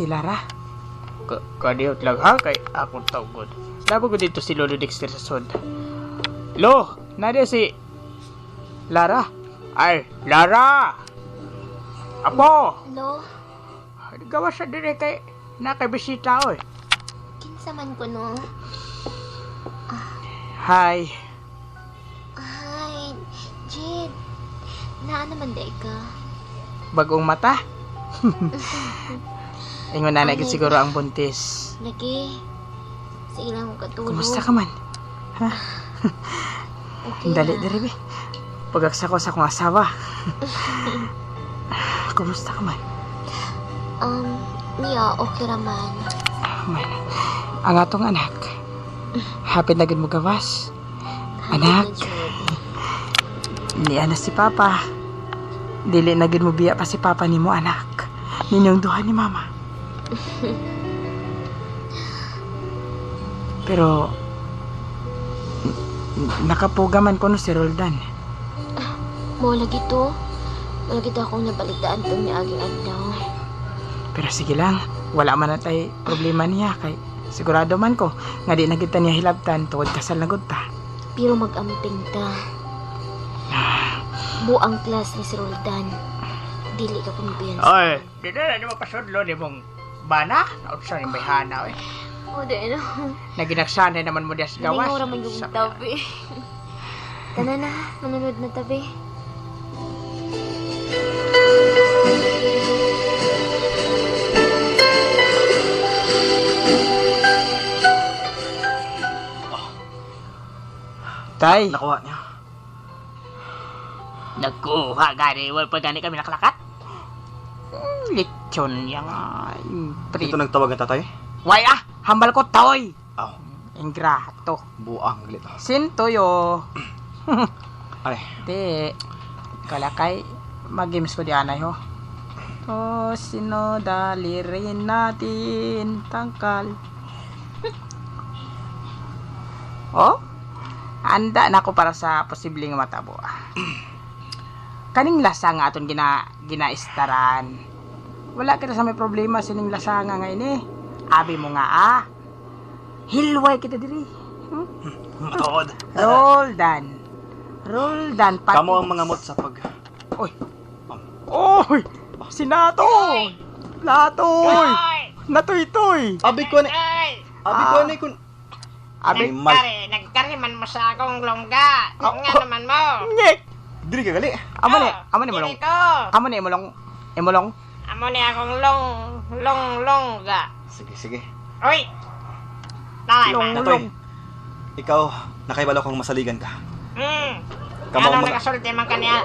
Lara.
Kadiyot lang, ha? Kay akong tawgod. Sabi ko dito si Lolo Dexter sa sod. Lo! Nadi si
Lara,
Ay, Lara! Apo!
Lo,
Gawa sa dire kay nakabisita oy.
kinsa man ko no.
Hi.
Ay, Jade. Naa naman day ka.
Bagong mata. Ingon na gid siguro ang buntis.
Lagi. Sige lang akong katulog.
Kumusta ka man?
Okay
Dali
na.
diri be. Pagaksa ko sa akong asawa. Kumusta ka man?
Niya, okay raman.
Man, ang atong anak. Hapit na gid mo gawas. Anak.
Hapit na jud.
Niya na si Papa. Dili na gid mo biya pa si Papa nimo anak. Ninyong duha ni Mama. Pero nakapuga man ko no si Roldan.
Mo lagi to. Mo lagi to akong nabalitaan tong niaging adlaw.
Pero sige lang, wala man na tay problema niya kay sigurado man ko nga di na kita niya hilabtan tungod kasal na gud ta.
Pero mag-amping ta. Buang class ni si Roldan. Dili ka kumpiyansa.
Oy, di na na mapasudlo ni mong bana. Naunsa ni bayhana oy.
Oh, di na.
Naginagsanay naman mo diya sa gawas.
Nalingaw raman yung tabi. Tana na, manunod na tabi.
Tay,
Nakuha niya.
Nakuha gani, wala pa gani kami nakalakat.
Lechon niya nga.
Ito nagtawag ang tatay?
Way ah, hambal ko toy.
Aw.
Ingrato.
Buang galit.
Sintoyo.
Ay,
Di. Kalakay. Mag-games ko di anay ho. O sino dalirin natin tangkal. Oh? Anda na ako para sa posibleng matabo. Kaning lasa nga aton ginaistaran. Wala kita sa may problema sining lasa nga ini. Abi mo nga ah. Hilway kita diri.
Matuod.
Roldan. Roldan pati.
Kamo ang mga mot sa pag
Oy. Oy! Sinato! Latoy! Natoy-toy!
Abi ko ni Abi ko ni kun
Abi,
Animal.
Nagkari man mo sa akong longga. Nga naman mo.
Ngek!
Dili ka gali.
Amo ni, amo ni mulong.
Dili ko.
Amo ni mulong. Imulong.
Amo ni akong long, long, longga.
Sige, sige.
Uy! Tay,
Long,
man.
Natoy. Ikaw, nakaibalo kong masaligan ka. Kamo ang
Anong
mga
nakasulti man kaniya?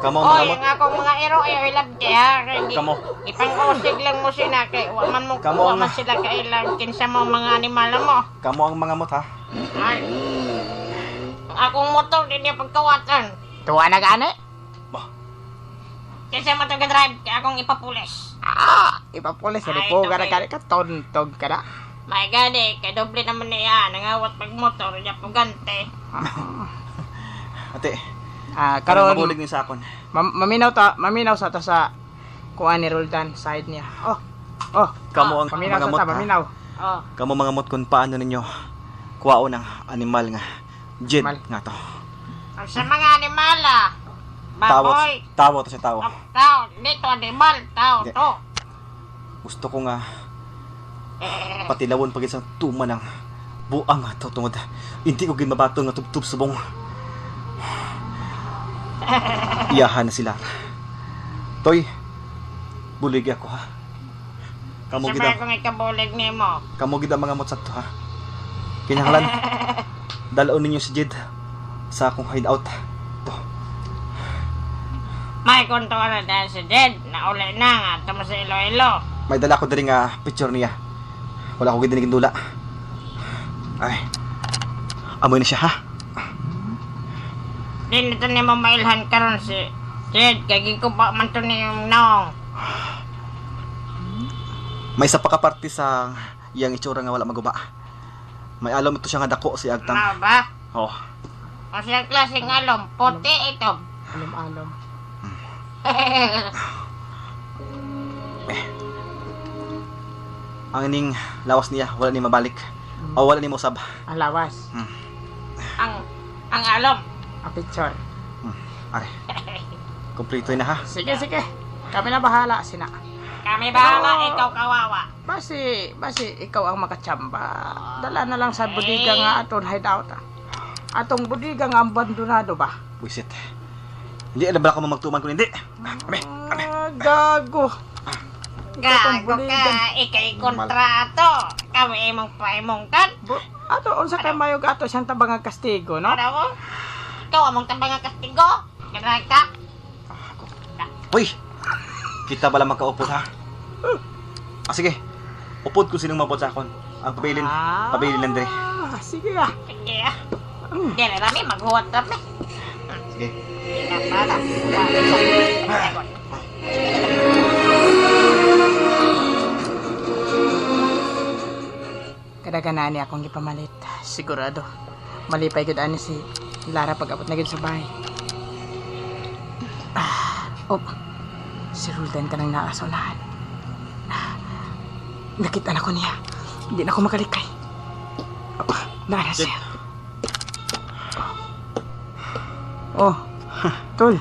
Kamo ang mga
Oy,
mot.
ang akong mga ero ay love kay ha. Kay
Kamo.
Ipang-usig lang mo sila kay wa man mo
Kamo
wa
ang-
man sila kailang kinsa mo mga animal mo.
Kamo ang mga mot ha.
Ay. Ang akong motor din niya pagkawatan.
Tuwa na gani?
Bah,
Kinsa mo to drive kay akong ipapulis.
Ah, ipapulis
Ay,
ni po ka na
okay.
gani ka tontog ka na.
May gani, kay doble naman niya, nangawat pag motor, niya pugante.
Ate,
Ah,
karon
karon
mabulig ni sa akon.
maminaw ta, maminaw sa ta sa kuan ni Roldan side niya. Oh. Oh,
Kamo ang
maminaw
mga
sa
mot
ta,
ha.
maminaw.
Oh,
Kamo mga mot kung paano ninyo kuwaon ang animal nga jid
Animal.
nga to.
ang sa mga animal ah.
Tawo,
Baboy,
tawo to siya tawo.
oh, tao, dito animal, tao
Hindi.
to.
Gusto ko nga patilawon pag isang tuma ng buang nga to tungod hindi ko gimabato nga tubtub subong. Iyahan na sila. Toy, bulig ako ha. Kamo
Sa
gid
mga
ang
kong ikabulig nimo.
kamo gid ang mga mot sa to ha. Kinahanglan dalon ninyo si Jed sa akong hideout. To.
May konto na dahil si Jed, nauli na nga, tamo sa Iloilo.
May dala ko diri nga picture niya. Wala ko gid dula. Ay. Amoy na siya ha.
Di na to nimo mailhan karon si Jed, kay gikupa man to niyong naong.
May isa pa ka parte sa iyang itsura nga wala maguba. May alom ito siya nga dako si Agtang.
Mao ba?
Oh.
O siya klaseng alom, puti ito.
Alom-alom.
Ang ining lawas niya wala ni mabalik. O wala ni mosab.
Ang lawas.
Ang alom.
Ang picture.
Are. Kompleto na ha.
Sige, sige. Kami na bahala sina.
Kami bahala, ikaw kawawa.
Basi ikaw ang makachamba. Dala na lang sa bodega nga aton hideout. Ah. Atong bodega nga abandonado ba?
Buisit. Hindi alam ba ako magtuman kung hindi. Ame, ame.
Ah, gago.
Gago ka, ikay kontrato. Kami imong paimongkan.
Ato unsa kay mayog ato siyang tabang ang kastigo, no?
Ano mo? Ikaw among tabang ang kastigo. Ganun ka.
Uy. Kita bala magkaupod ha. Ah, sige. Upod kung sinong mapod sa akon. Ang pabilin, pabilin lang dire.
Ah, sige ah.
Sige ah. Dili rami, maghuwat rami.
Sige.
Sige para.
Kadagana ni akong gipamalit. Sigurado. Malipay gud ani si Lara pag abot na gid sa bahay. Ah, oh. Si Roldan ka nang naa sa unahan. Nakita na ko niya. Hindi na ako makalikay. Oh, naa na siya. Oh, tol.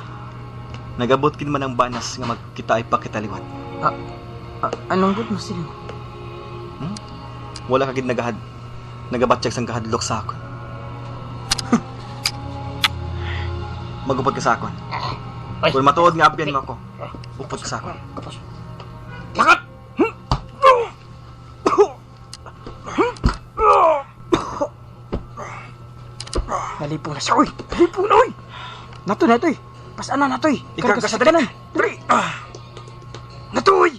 Nagabot kin man ang banas nga magkita ay pakitaliwat.
Ah, anong good mo sila?
Wala ka gid nagahad. Nagabatsyag sang kahadlok sa akon. Magupod ka sa akon. Kung matuod nga abyan mo ako, upod ka sa akon.
Lakat!
Nalipong na siya, uy! Nalipong na, uy! Nato, natoy! Pasana na, natoy!
Ikaw ka sa dali!
Dali! Ah! Natoy!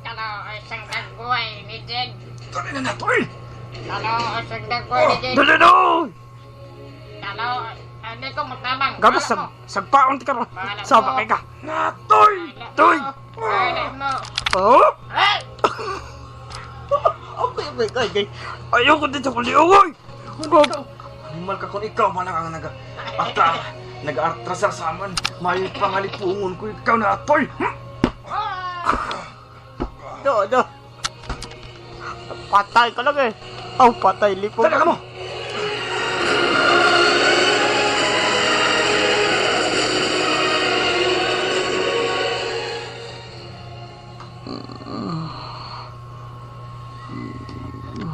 Kalo, isang kagbuhay ni Jed.
Dali na, natoy!
Talo, sugdag ko ni Jed.
Dali no!
Talo, hindi ko matabang.
Gabas
Bahala mo.
sagpaon ti karon.
Bahala
Saba
mo.
kay ka. Natoy! Toy!
Bahala mo.
Oh!
Ay!
Okay, okay, okay. Ayoko dito kuliugoy. Go.
Animal ka kung ikaw man ang naga ata nag-artrasar sa aman. May pangalipungon ko ikaw na atoy.
Do, do. Patay ka lang eh. Aw, patay lipo.
Talaga mo.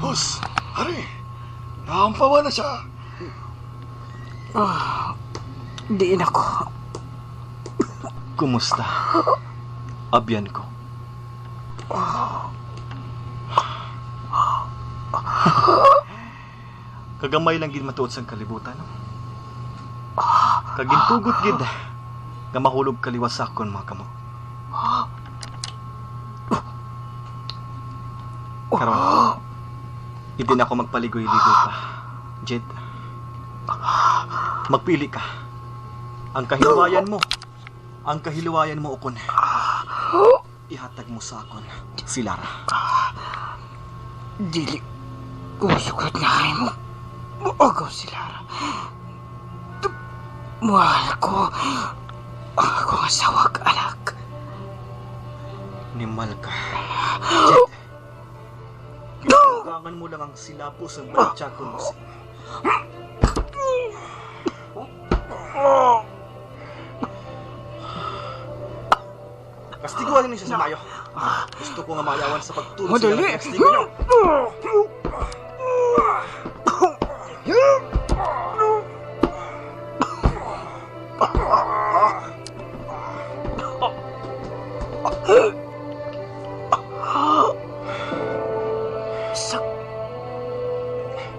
Boss, hari. Naampawa na siya.
Diin ako.
Kumusta? Abyan ko. Kagamay lang gid matuod sang kalibutan. Kagintugot gid nga mahulog kaliwas akon mga kamot. Karon, hindi na ako magpaligoy-ligoy pa. Jed, magpili ka. Ang kahiluwayan mo. Ang kahiluwayan mo ukon. Ihatag mo sa akon si Lara.
Dili. Kumusukat na kayo mo. Muagaw si Lara. Mahal ko. Ang akong asawa ug anak.
Nimal ka. Jed, Gangan mo lang ang silapo sa balatsagon mo. Kastiguan niyo siya sa mayo. Gusto ko nga mayawan sa pagtulog
Madali.
sila. Kastigo niyo.
Sa...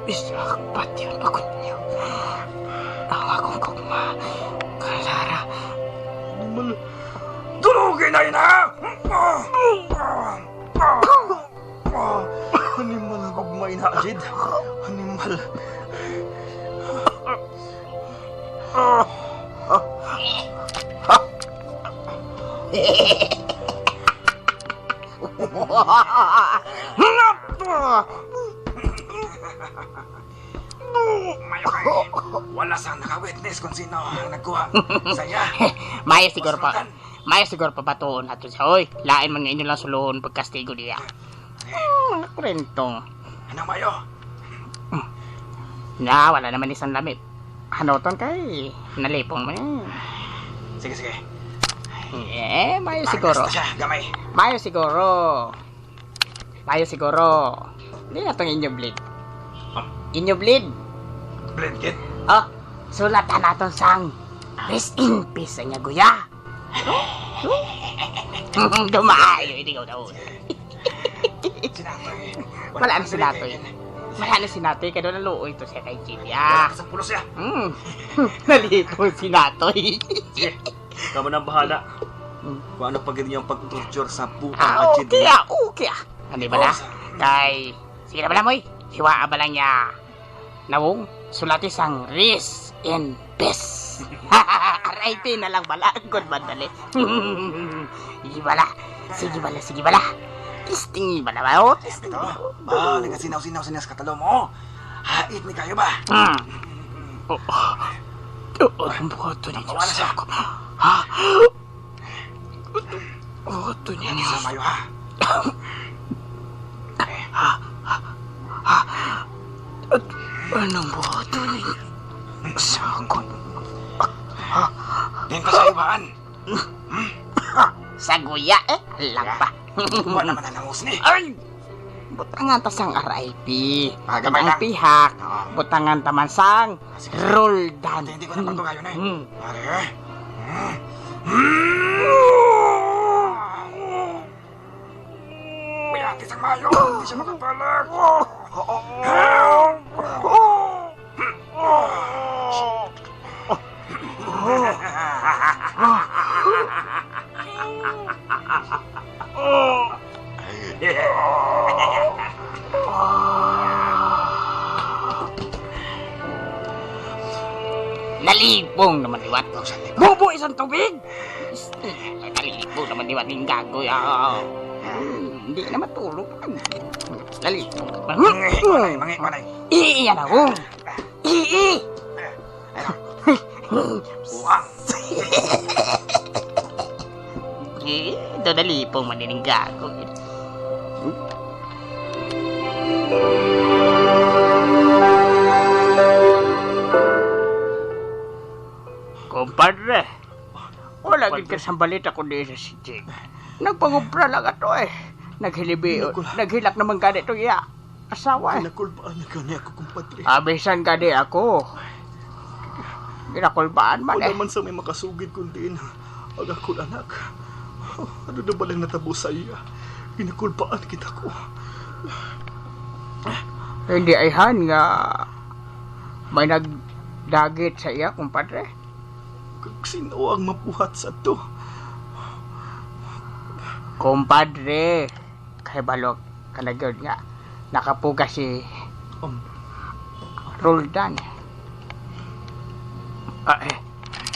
Isak patyon ako ninyo. Ang akong kugma. Kay Lara.
Animal.
Tulugin na ina!
Animal ang gugmay na, Jed. Animal.
Mayo kay wala sang naka-witness kung sino ang nagkuha. Saya.
Maya siguro pa. Maya siguro pa batuon nato siya. Oy, lain man nga inyo lang suluhon pagkastigo niya. Nakurentong.
Ano mayo?
Na, wala naman isang lamit. Hanoton kay nalipong mo eh.
Sige, sige.
Eh, mayo siguro.
Basta siya, gamay.
Mayo siguro. Mayo siguro. Hindi na itong inyo bleed. Inyo bleed.
Bleed kit.
Oh, sulatan naton sang rest in peace sa niya, guya. Dumaayo, hindi ko daw.
Sinatoy.
Wala na sinatoy. Wala na sinatoy, kaya doon naluoy to siya kay Jimmy.
Wala
Ah.
ka sa pulos siya.
Nalipong sinatoy.
Sige, ikaw na ang bahala. Kung ano pag yung pag-torture sa putang
Ah,
Jed.
okay ah, okay ah. Ano ba na? Kay, sige na ba na, moy? Hiwa ba lang niya? Nawong, sulati sang rest in peace. RIP na lang bala. Good man dali. Sige bala. Sige bala, sige bala. Testing bala ba? Oh, testing.
Ito. Ah, nagasinaw-sinaw sinas katalo mo. Hait ni kayo ba?
Oh, oh, ang buhato ninyo
Wala
sa
siya.
ako. Ha? Buhato ninyo
Sa mayo ha.
Anong buhato ninyo sa ako?
Din pa sa ibaan.
Sa guya eh. Lang pa.
Wala naman ang ni.
Ay! Butangan ta sang RIP.
Ah, gamay
Ang
lang.
pihak.
Oo.
Butangan taman sang Roldan.
Hindi ko na pagtugayon eh. Are. May ati sang mayo. Hindi siya makapalag.
Nalipong naman liwat. Bubo isang tubig. Nalipong naman liwat ng gagoy. Ah. Hindi na matulog. Nalipong.
Mangi, manay.
Iiyan ako. Ii.
Buang.
Eh, ito nalipong man din gago. Kumpadre, wala gid ka sa balita kundi sa si Jig. Nagpangumpra lang ato eh. Naghilibi, naghilak naman gani itong iya. Asawa eh.
Nakulbaan na gani ako, kumpadre.
Abisan gani ako. Ginakulbaan man
Wala
eh.
man sa may makasugid kundi na ang akong anak. Ano na ba lang natabo sa iya? Ginakulbaan kita ko.
Hindi ayhan nga may nagdagit sa iya, kumpadre.
Kag Sino ang mabuhat sa to?
Kumpadre, kay balok kanagod nga nakapuga si Roldan. Ah, eh,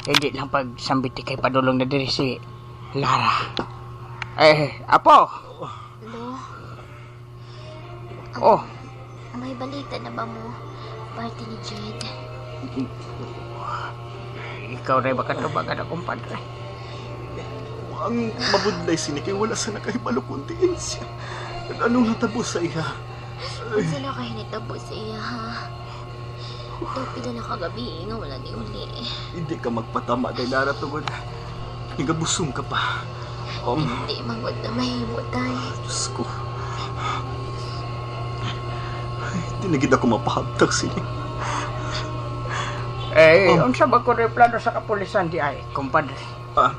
hindi lang pagsambiti kay padulong na diri si Lara. Eh, apo.
Lo,
Oh,
may balita na ba mo? Party ni Jed.
ikaw rin baka tubagan na, kumpadre.
Ang mabudlay sini kay wala sa nakahibalo kundi siya. Anong natabo sa iya?
Unsa na kay nitabo sa iya, ha? Daw pila na kagabi nga wala ni uli.
Hindi ka magpatama dahil Lara tungod. Nagabusong ka pa.
Hindi mangod na mahimo tay.
Diyos ko. Ay, di na gid ako mapahabtag sini.
Eh, unsa ba ko rin plano sa kapulisan di ay, kumpadre?
Ah,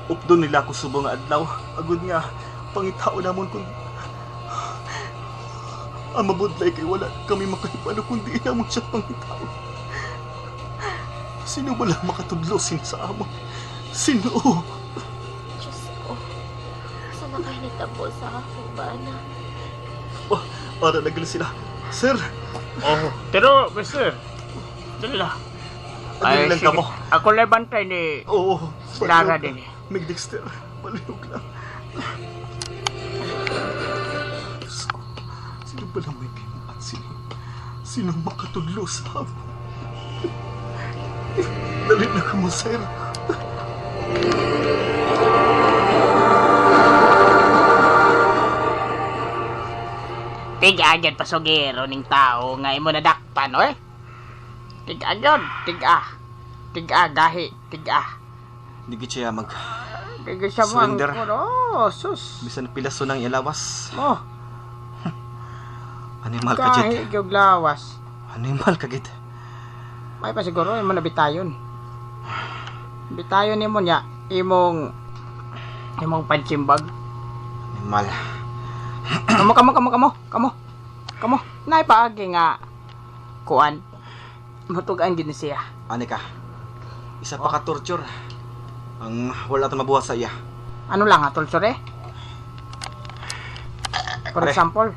updo nila ako subong nga adlaw. Agud nga, pangitao namon kung ang mabudlay kay wala kami makahibalo kundi namon siya pangitao. Sino ba lang makatudlo sin sa amo? Sino?
Diyos ko. Unsa na kay nitabo sa akong bana?
Oh, para na gali sila. Sir,
Oh, pero, mister, dali na.
Ay, lang
sige.
kamo.
Ako lang bantay ni
Oo.
Lara
palihog
din.
lang. Mig Dexter, palihog lang. Diyos ko, sino ba lang may kinuat sino? Sino makatudlo sa amo? Dali na kamo, sir.
Tiga agad pasugero ning tao nga imo nadakpan, oy. Tiga agad, tiga. Tiga gahi, tiga.
Hindi gid siya mag...
Tiga siya mo ang
Surrender.
Oh, sus.
Bisan pilaso ng ilawas.
Mo,
Animal ka, Jit.
gahi gyud lawas.
Animal ka, Git.
May pa siguro imo na bitayon. Bitayon nimo niya imong imong pansimbag.
Animal.
Kamo kamo kamo kamo kamo. Kamo. Nay paagi nga kuan. Matugaan gid ni siya.
Ani ka. Isa pa ka torture. Ang wala ta mabuhat sa iya.
Ano lang ha, tulsore? For
Are.
example,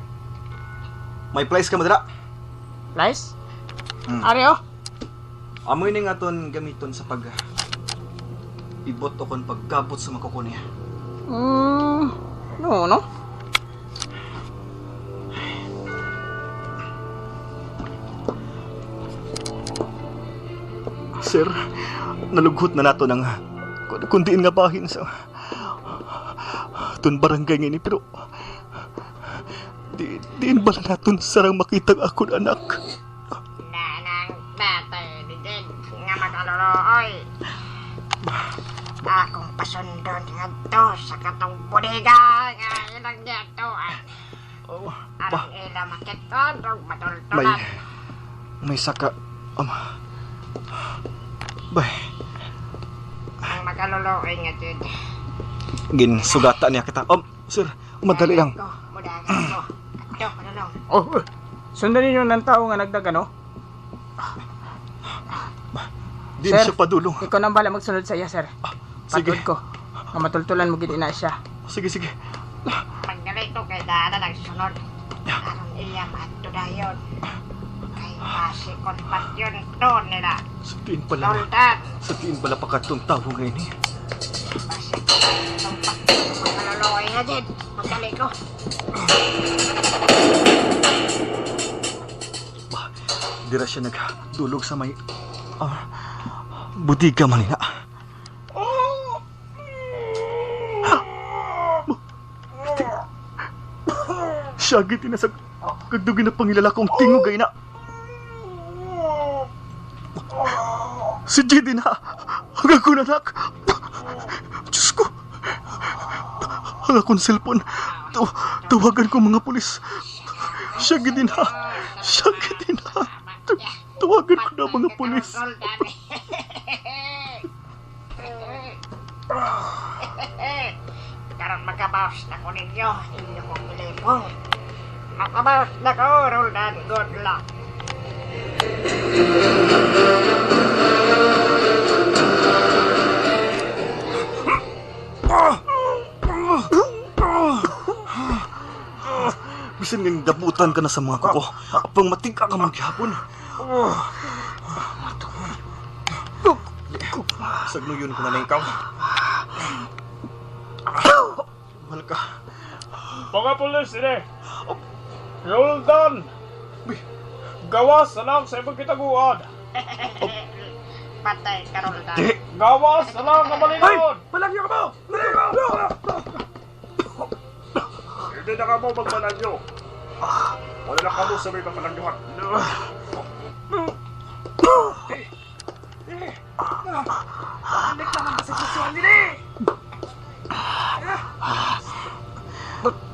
May place ka madala.
rice?
Mm.
Are oh.
Amoy ni nga ton gamiton sa pag ibot o kon paggabot sa makuko niya.
No, no.
Sir, nalughot na nato ng kundiin nga bahin sa tun barangay ngini pero di diin bala naton sarang makita ang akong anak.
Nanang tatay ni Jed nga makaluluoy. Akong pasundon ngadto sa katong bodega nga ilang giyatuan.
Oh,
Aron ila makiton ug
may
matultulan.
may saka bay
Ang makaluluoy nga Jed.
gin sugata niya kita. Sir, madali lang.
Ko, mudagan ko. Adto, padulong. Oh, sundan ninyo ng tao nga nagdagan, no?
Din
Sir.
siya padulong.
Ikaw nang bala magsunod sa iya, sir.
Sige.
Patod ko. Nga matultulan mo gid ina siya.
Sige, sige.
Pagdali ko kay dana nagsunod. Aron iya maadto dayon. Kay Masikot pa yun to nila.
Sa tiin pala.
Roldan.
Sa tiin pala pa katong tawo ngayon eh.
Masikot itong makaluluoy nga din. Magdali ko.
Ba, dira siya nagdulog sa may budiga man nila. Siya gid na sa kagdugin na pangilala kong tingog ay na. Si JD na. Ang akong anak. Diyos ko. Ang akong cellphone. Tawagan ko mga pulis. Siya gid na. Siya gid na. Tawagan ko na mga pulis.
Karon magkabawas na ko ninyo. Inyo kong ilipong. Makabawas na ko, Roldan. Good luck.
Bisan nga dabutan ka na sa mga kuko. Apang matingka ka magyapon. Sagnuyon ko na lang ikaw. Mahal ka.
Mga pulis, ini. Roldan! Gawas na lang sa imong kitaguan.
Patay ka, Roldan.
Di!
Gawas na lang ang malingon!
Palagyo ka mo!
Hindi na ka mo magbalagyo. Wala na ka mo sa may mapalagyuhan.
Balik naman ba sa susuan nila eh?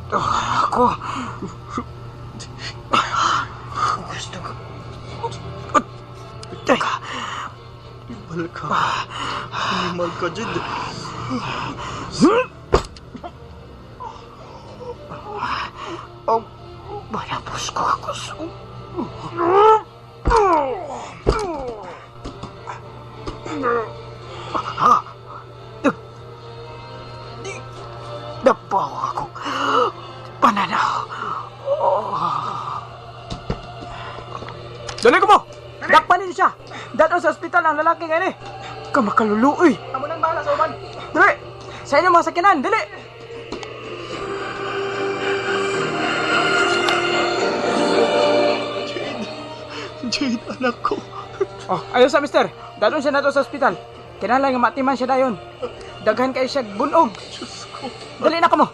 Ako. Gusto ko. Teka.
Mahal ka. Mahal ka, Jed.
Oh, malapos ko ako sa... Ha? Napaw ako. Pananaw. Oh. Dali ko mo! Dakpanin siya! Dato sa ospital ang lalaki ngayon eh! Kamakaluluoy!
Amo nang bahala sa uban.
Dali! Sa inyo mga sakinan! Dali!
Jade, anak ko.
Oh, ayos sa mister. Dadon siya nato sa ospital. Kinahanglan nga matiman siya dayon. Daghan kay siya bunog.
Diyos ko.
Dali na kamo.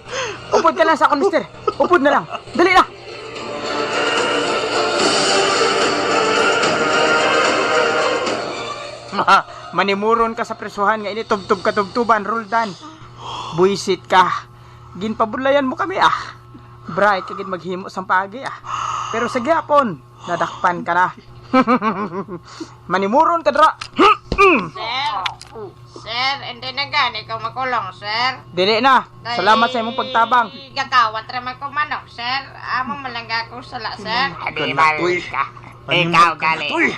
Upod ka lang sa akon, mister. Upod na lang. Dali na. Manimuron ka sa presuhan nga ini tubtub ka tubtuban, Roldan. Buisit ka. Ginpabudlayan mo kami ah. Bray, kagid maghimo sang pagi ah. Pero sa gyapon, nadakpan ka na. Manimuron ka dra.
Sir, sir, hindi na gani ko makulong, sir.
Dili na. Salamat sa imong pagtabang.
Gakawat raman ko manok, sir. Amo malangga ko sala, sir.
Animal ka. Ikaw gali.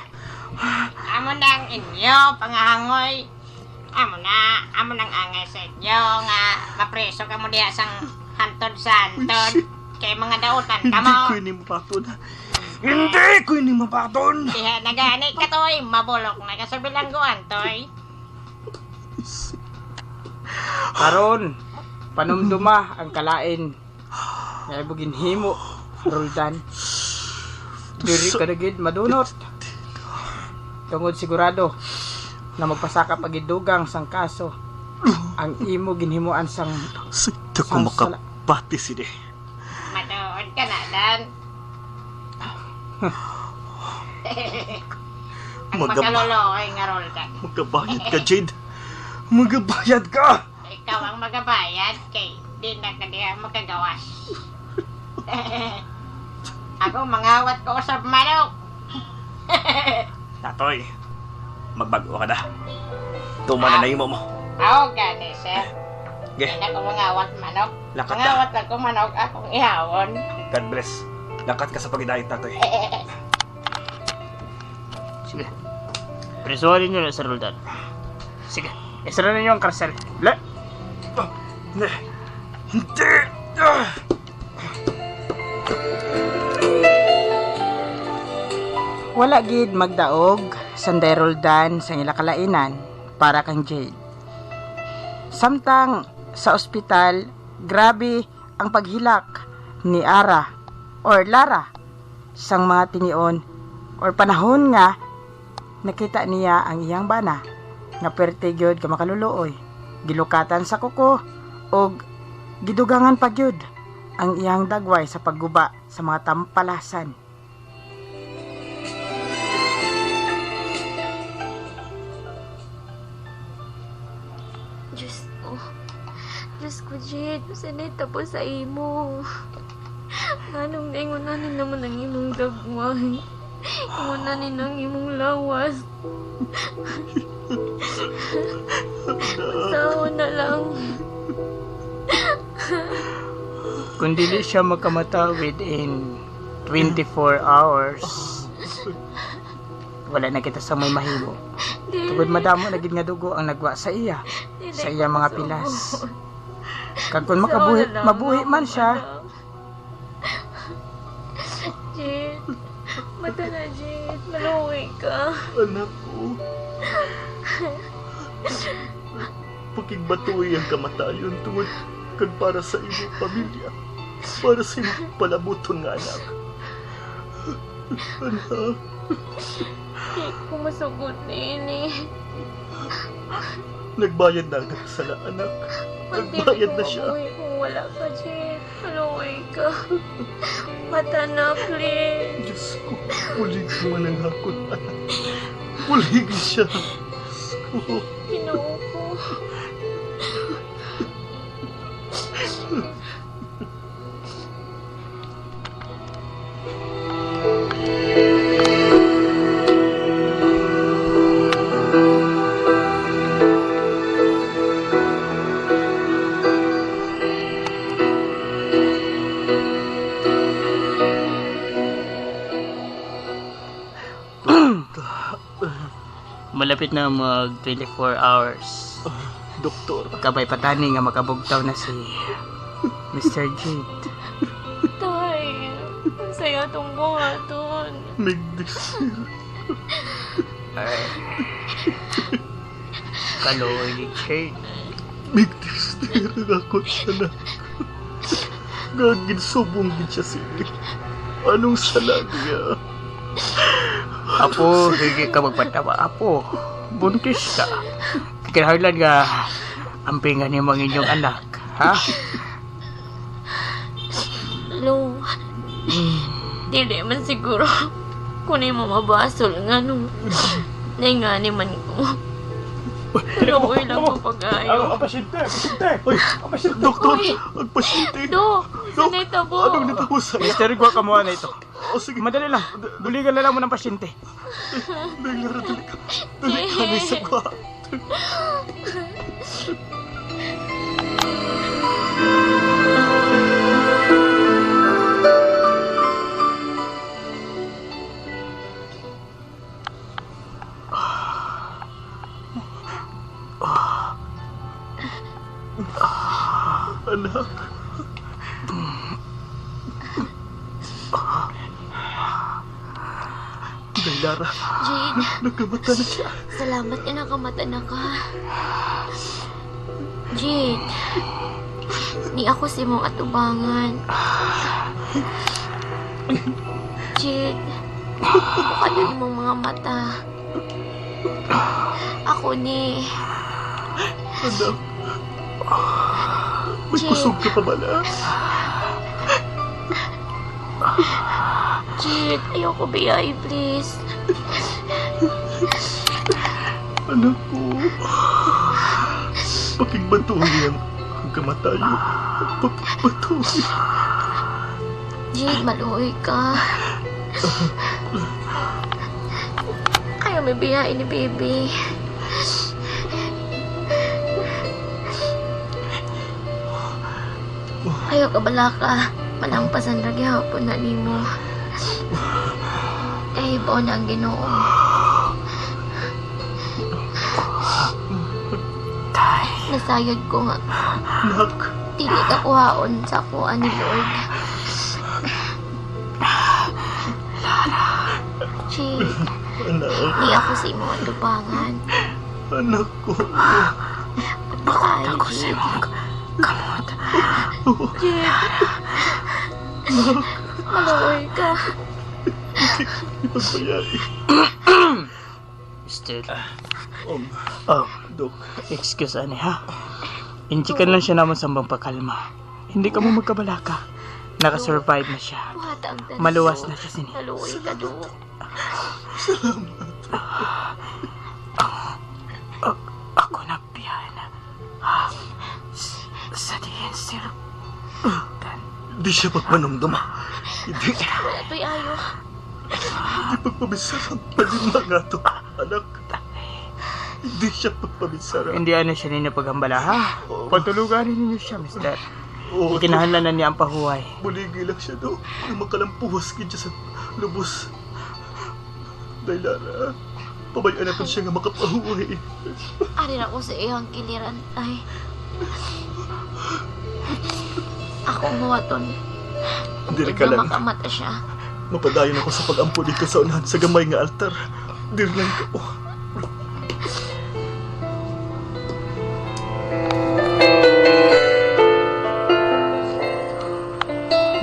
Amo nang inyo, pangahangoy. Amo na, amo nang angay sa inyo nga mapreso ka mo diha sang hantod sa hantod. Kay mga dautan ka
Hindi
mo.
ko ini mapaton. Hindi ko ini mapaton.
Diha na gani ka toy, mabulok na ka sa bilangguan toy.
Karon, panumduma ang kalain. Nga imong ginhimo, Roldan. Diri ka na gid madunot. Tungod sigurado na magpasaka pagidugang sang kaso ang imo ginhimuan sang
Sa ko makapati sini.
Matuod ka na, Dan. Ang makaluluoy nga Roldan.
Magabayad ka, Jade. Magabayad ka!
Ikaw ang magabayad kay di na ka diha makagawas. Ako mangawat ko usab manok.
Tatoy, magbago ka na. Tuma na na mo.
Ako gani, sir.
Ge.
Di na ko mangawat manok.
Lakat na.
Mangawat lang ko manok akong ihawon.
God bless. Lakat ka sa pagidayot, Tatoy.
Sige. Presuhan ninyo na sa Roldan.
Sige, isara ninyo ang karsel. Le.
Hindi! Hindi! Ah!
Wala gid magdaog sanday Roldan sa ila kalainan para kang Jade. Samtang sa ospital, grabe ang paghilak ni Ara or Lara sang mga tinion or panahon nga nakita niya ang iyang bana nga perte gyud ka makaluluoy. Gilukatan sa kuko og gidugangan pa gyud ang iyang dagway sa pagguba sa mga tampalasan.
Diyos ko. Diyos ko, Jade. Sanay tapos sa imo. Nganong naingunanin naman ang imong dagway. Ingunanin ang imong lawas. Usaho na lang.
Kung dili siya makamata within 24 hours, wala na kita sa may mahimo. Tugod madamo na gid nga dugo ang nagwa sa iya, sa iya mga pilas. Kag kung makabuhi, mabuhi man siya,
Jade, mata na, Jade. Maluwi ka.
Anak ko. Pakigbatuoy ang kamatayon tungod kag para sa imong pamilya. Para sa imong palabuton nga anak. Anak.
Di ko masugot ni ini.
Nagbayad na ang sala, anak. Nagbayad na siya.
Kung wala ka, Jade. Maluwi ka. Mata na, please.
Diyos ko, bulig man ang hakot, anak. Bulig siya. Diyos ko.
Ginoo ko.
Malapit na mag 24 hours.
Doktor.
Kabay patani nga makabugtaw na si Mr. Jade.
Tay, ang saya tong buhaton.
Migdisir.
Ay. Kaloy ni Jade.
Migdisir ako siya na. Gagin subong gid siya sige. Anong sala niya?
Apo, hindi ka magpatawa. Apo, buntis ka. Kinahanglan nga ampingan ni mga inyong anak. Ha?
Lo, dili man siguro kung mo mabasol nga nung naingani man ko. Luoy lang ko pag-ayo.
Ang pasyente, pasyente.
Uy,
Ang pasyente.
doktor, ang pasyente.
Do, sanay tabo.
Anong nitabo sa iya?
Mr. Gwa, kamuha na ito.
O sige,
Madali lang. Buligan na lang mo ng pasyente.
dali, dali ka. Dali ka, may sagwa. Anak. Day, Lara,
Jade,
nagkamata na siya.
salamat nga nakamata na ka. Jade, ni ako si mong atubangan. Jade, buka na imong mga mata. Ako ni.
Anak. May kusog ka pa bala?
Jade, ayoko biyay, please.
Anak ko. Pakigbatuhin ang kamatayo. Pakigbatuhin.
Jade, maluoy ka. Ayaw may biyain ni baby. Ayaw ka bala ka. Malampasan ra gihapon na nimo. Eh, ibaw na ang Ginoo. Nasayod ko nga.
Anak.
Dili ka kuhaon sa kuha ni Lord. Jade,
Anak.
di ako sa imong atubangan.
Anak ko.
Baka
Ako sa
Jade.
imong kamot.
Jade. Maluoy ka.
Ipagbayari.
Still.
Oh, Dok.
Excuse ani ha. Inchikan lang siya naman sa pakalma. Hindi ka mo magkabalaka. Nakasurvive na siya.
Buhata ang tanso.
Maluwas na siya sini.
Maluoy ka, Dok.
Ako na biyan. Ha? Sa diin, sir. Dan.
Di siya pagpanumdum. Hindi.
Wala to'y ayo.
Hindi pagpabisara. Palima nga to, anak. Hindi siya pagpabisara.
Hindi ano siya ninyo paghambala ha. Patulugan ninyo siya, mister.
Oo,
Kinahanglan na niya ang pahuway.
Buligi lang siya do. Yung makalampuwas gid siya sa lubos. Dahil Lara, pabayaan natin siya nga makapahuway.
Ari na ko sa iyang kiliran, tay. Ako ang huwaton.
Dili ka lang.
Makamata siya.
Mapadayon ako sa pag-ampo dito sa unahan sa gamay nga altar. Dili lang ko.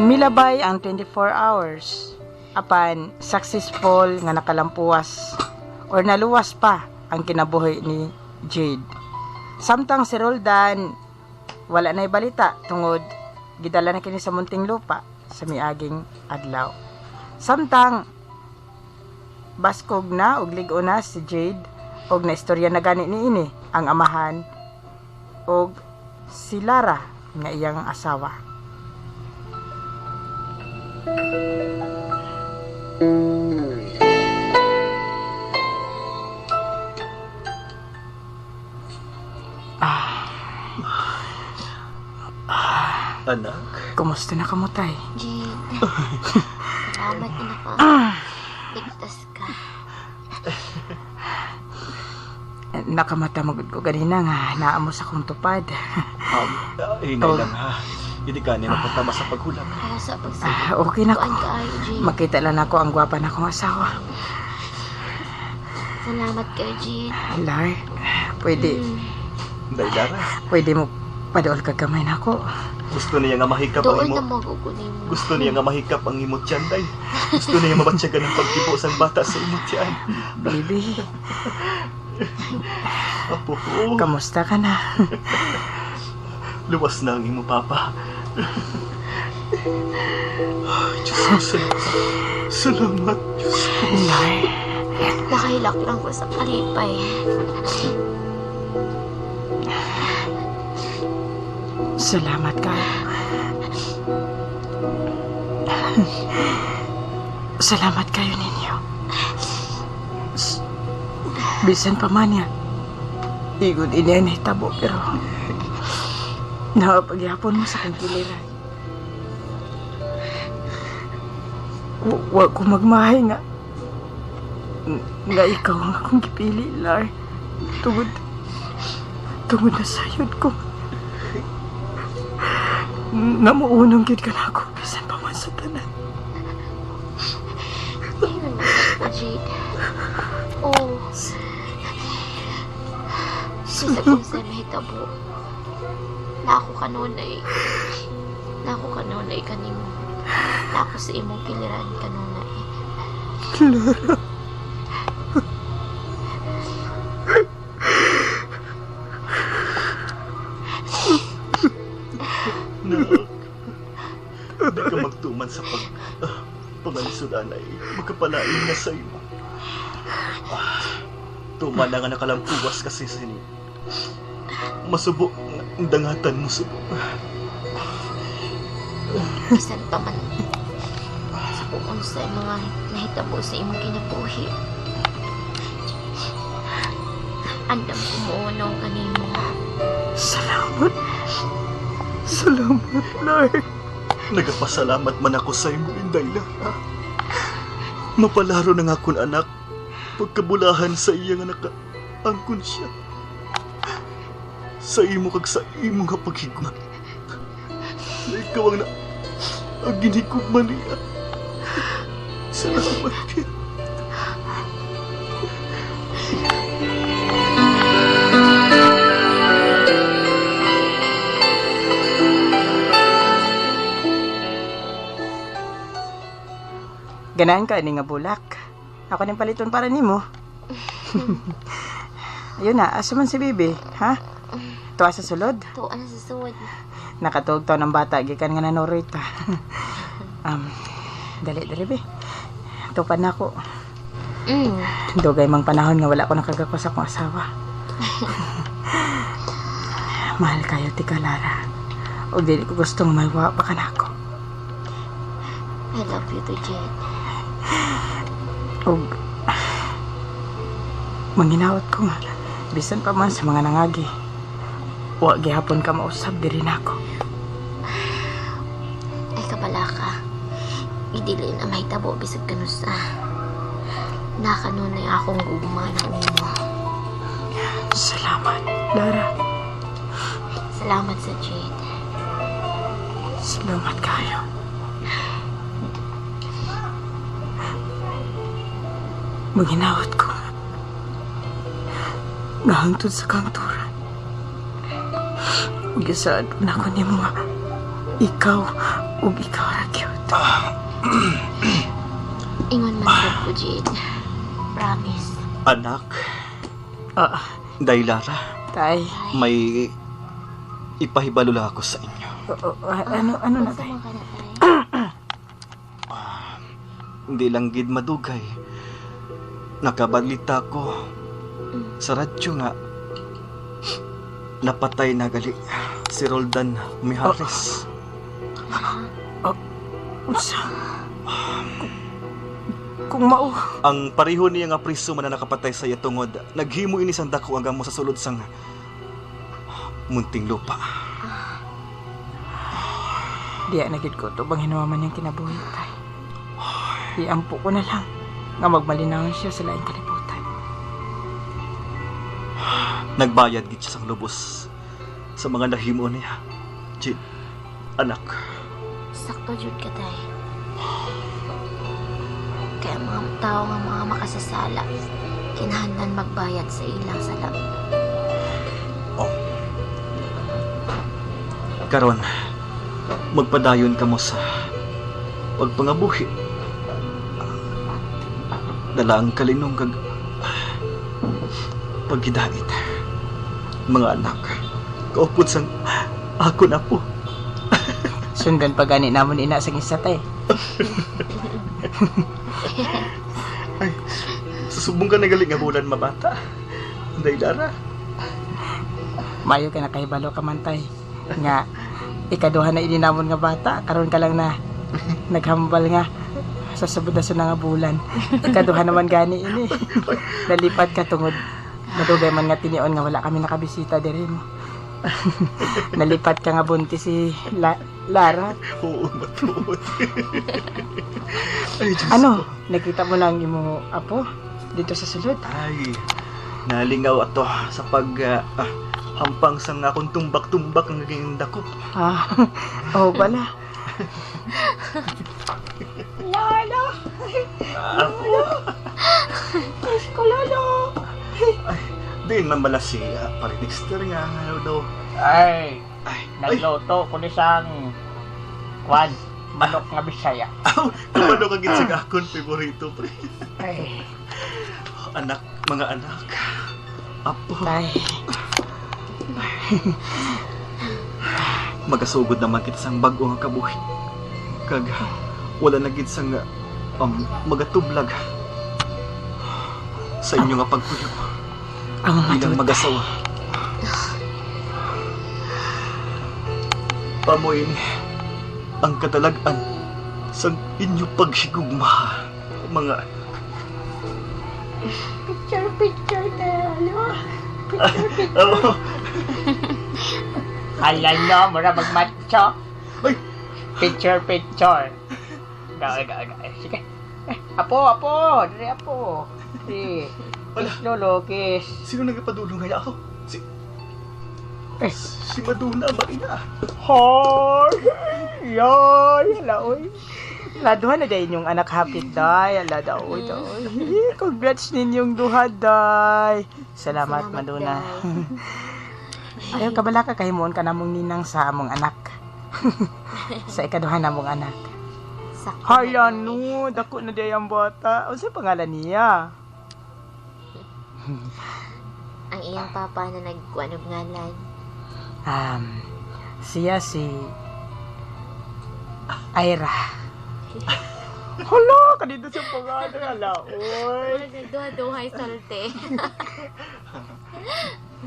Milabay ang 24 hours apan successful nga nakalampuas or naluwas pa ang kinabuhi ni Jade. Samtang si Roldan wala na'y balita tungod gidala na kini sa munting lupa sa miaging adlaw. Samtang baskog na og lig-o na si Jade og naistorya na gani niini ang amahan og si Lara nga iyang asawa.
Anak,
Kumusta na kamutay?
Jade. Salamat na naka. Ligtas ka.
Nakamata magud ko ganina nga naa mo sa akong tupad.
Hinay lang ha. Hindi ka niya magpatama sa paghulag.
Para sa pagsige.
Okay na ko.
Kuan kaayo, Jade.
Makita lang ako ang gwapa na akong asawa.
Salamat kayo, Jade.
Lar, pwede,
Dahil Lara,
pwede mo padool ka gamay na ako.
gusto niya nga mahikap ang
Doon
imo.
na magugunin mo.
Gusto niya nga mahikap ang imo tiyan, day. Gusto niya mabatsyagan ang pagkibo sa bata sa imo tiyan.
Baby,
Apo ko,
kamusta ka na?
luwas na ang imo papa. Ay, Diyos ko, salamat. Diyos ko.
Lar,
Nakahilak lang ko sa kalipay.
salamat ka. Salamat kayo ninyo. Bisan pa man niya. Igod ini ang nahitabo pero napagyapon mo sa akong kiliran. Wa ko magmahay nga nga ikaw ang akong gipili, Lar. Tungod na sayod ko. Namuunong gid ka na ako bisan pa man sa tanan.
Ayun mo ko, Jade. Oh. Bisag kung sa'yo mahitabo. Na ako kanunay. Na ako kanunay kanimo. Na ako sa imong kiliran kanunay.
Lara.
Nak, di ka magtuman sa pangalisod, anay. Magkapalain na sa'yo. Tuman na nga nakalampuwas kasi sini. Masubo ang dangatan mo, subo.
Bisan pa man sa kung unsay mga nahitabo sa imong kinabuhi. Andam ko muunong kanimo.
Salamat. Salamat, Lord.
Nagapasalamat man ako sa imo, Inday Lara. Mapalaro na nga akong anak. Pagkabulahan sa iya nga nakaangkon siya. Sa imo kag sa imo nga paghigma. Na ikaw ang ang ginhigugma niya. Salamat kay.
Ganahan ka ani nga bulak. Ako ning paliton para nimo. Ayun na, asa man si baby, ha? Tuwa sa sulod.
Tuwa na sa sulod.
Nakatuog to ng bata gikan nga nanoroy ta. Dali dali be. Tupad na ako. Dugay mang panahon nga wala ko nakagakos akong asawa. Mahal kayo ti ka, Lara. Ug dili ko gusto nga mawa pa ka nako.
I love you too, Jed.
Ug manginawat ko nga bisan pa man sa mga nangagi. Wa gihapon ka mausab diri nako.
Ay kabala ka. Idili na mahitabo bisag kanusa. Nakanunay akong gugma na nimo.
Salamat, Lara.
Salamat sa Jade.
Salamat kayo. Maginawat ko nga. Nahangtod sa kangturan. Ug isaad na ko nimo nga ikaw ug ikaw ra gyud.
Ingon man gud ko, Jade. Promise.
Anak. Day Lara.
Tay.
May ipahibalo lang ako sa inyo.
Ano na, tay?
Hindi lang gid madugay. Nakabalita ko sa radyo nga napatay na gali si Roldan Mijares.
Oh, unsa? Kung mao.
Ang pareho niya nga priso man na nakapatay sa iya tungod, naghimo ini sang dako ang gamo sa sulod sang munting lupa.
Diya na gid ko to bang hinuwaman niyang kinabuhi, tay. Iampo ko na lang nga magmalinawon siya sa laing kalibutan.
Nagbayad gid siya sang lubos sa mga nahimo niya. Jin, anak.
Sakto jud ka, tay. Kaya mga tao nga mga makasasala, kinahanglan magbayad sa ilang sala.
Oh. Karon, magpadayon ka mo sa pagpangabuhi. Dala ang kalinong kag paghidait. Mga anak, kaupod sang ako na po.
Sundan pa gani namon ina sa isa, tay.
Ay, susubong ka na gali nga bulan mabata. Day Lara.
Mayo ka na kahibalo ka man, tay. Nga ikaduha na ini namon nga bata, karon ka lang na naghambal nga sa sabod na sa nga bulan. Ikaduha naman gani ini. Nalipat ka tungod madugay man nga tinion nga wala kami nakabisita diri mo. Nalipat ka nga buntis si Lara.
Oo, matuod. Ay, Diyos
Ano?
ko.
Nakita mo lang imo apo dito sa sulod?
Ay, nalingaw ato sa pag hampang sa nga akong tumbak-tumbak ang naging dako.
Oh, bala.
Lolo!
Lolo!
Diyos ko, Lolo!
Ay, di man bala si pare Dexter nga ano daw.
Ay,
ay,
nagluto ko ni sang kwan, manok nga Bisaya.
Aw, kumano ka gid sa akon favorito pre.
Ay.
Anak, mga anak. Apo.
Tay.
Magasugod naman kita sang bag-o nga kabuhi. Kag wala na gid sang magatublag sa inyo nga pagpuyo.
Ang
bilang
matuod.
mag-asawa. Pamoy ni ang kadalag-an sa inyo paghigugma, mga
Picture, picture, Lolo. Picture, picture.
Oo.
Halal no, mura magmatcho.
Ay.
Picture, picture. Daw, daw, daw. Sige. Eh, apo, apo. Dali, apo. Si. Kiss, Lolo, kiss.
Sino nagpapadulong kaya ako? Si... Si Madonna, Marina.
Hoy! Yoy!
Hala, oy. Hala, duha na dahil inyong anak hapit, day. Hala, daw, oy, daw. Congrats ninyong duha, day. Salamat,
Salamat,
Madonna.
Day.
Ayaw, kabala ka, kahimuon ka namong ninang sa among anak. Sa ikaduha namong anak.
Sakto.
Hala
na
no, dako na di ang bata. Unsa pangalan niya?
Ang iyang papa na nagkuan og ngalan.
Siya si Ira. Hala, kanito siya pangalan. Hala, oy.
Duha-duhay salte.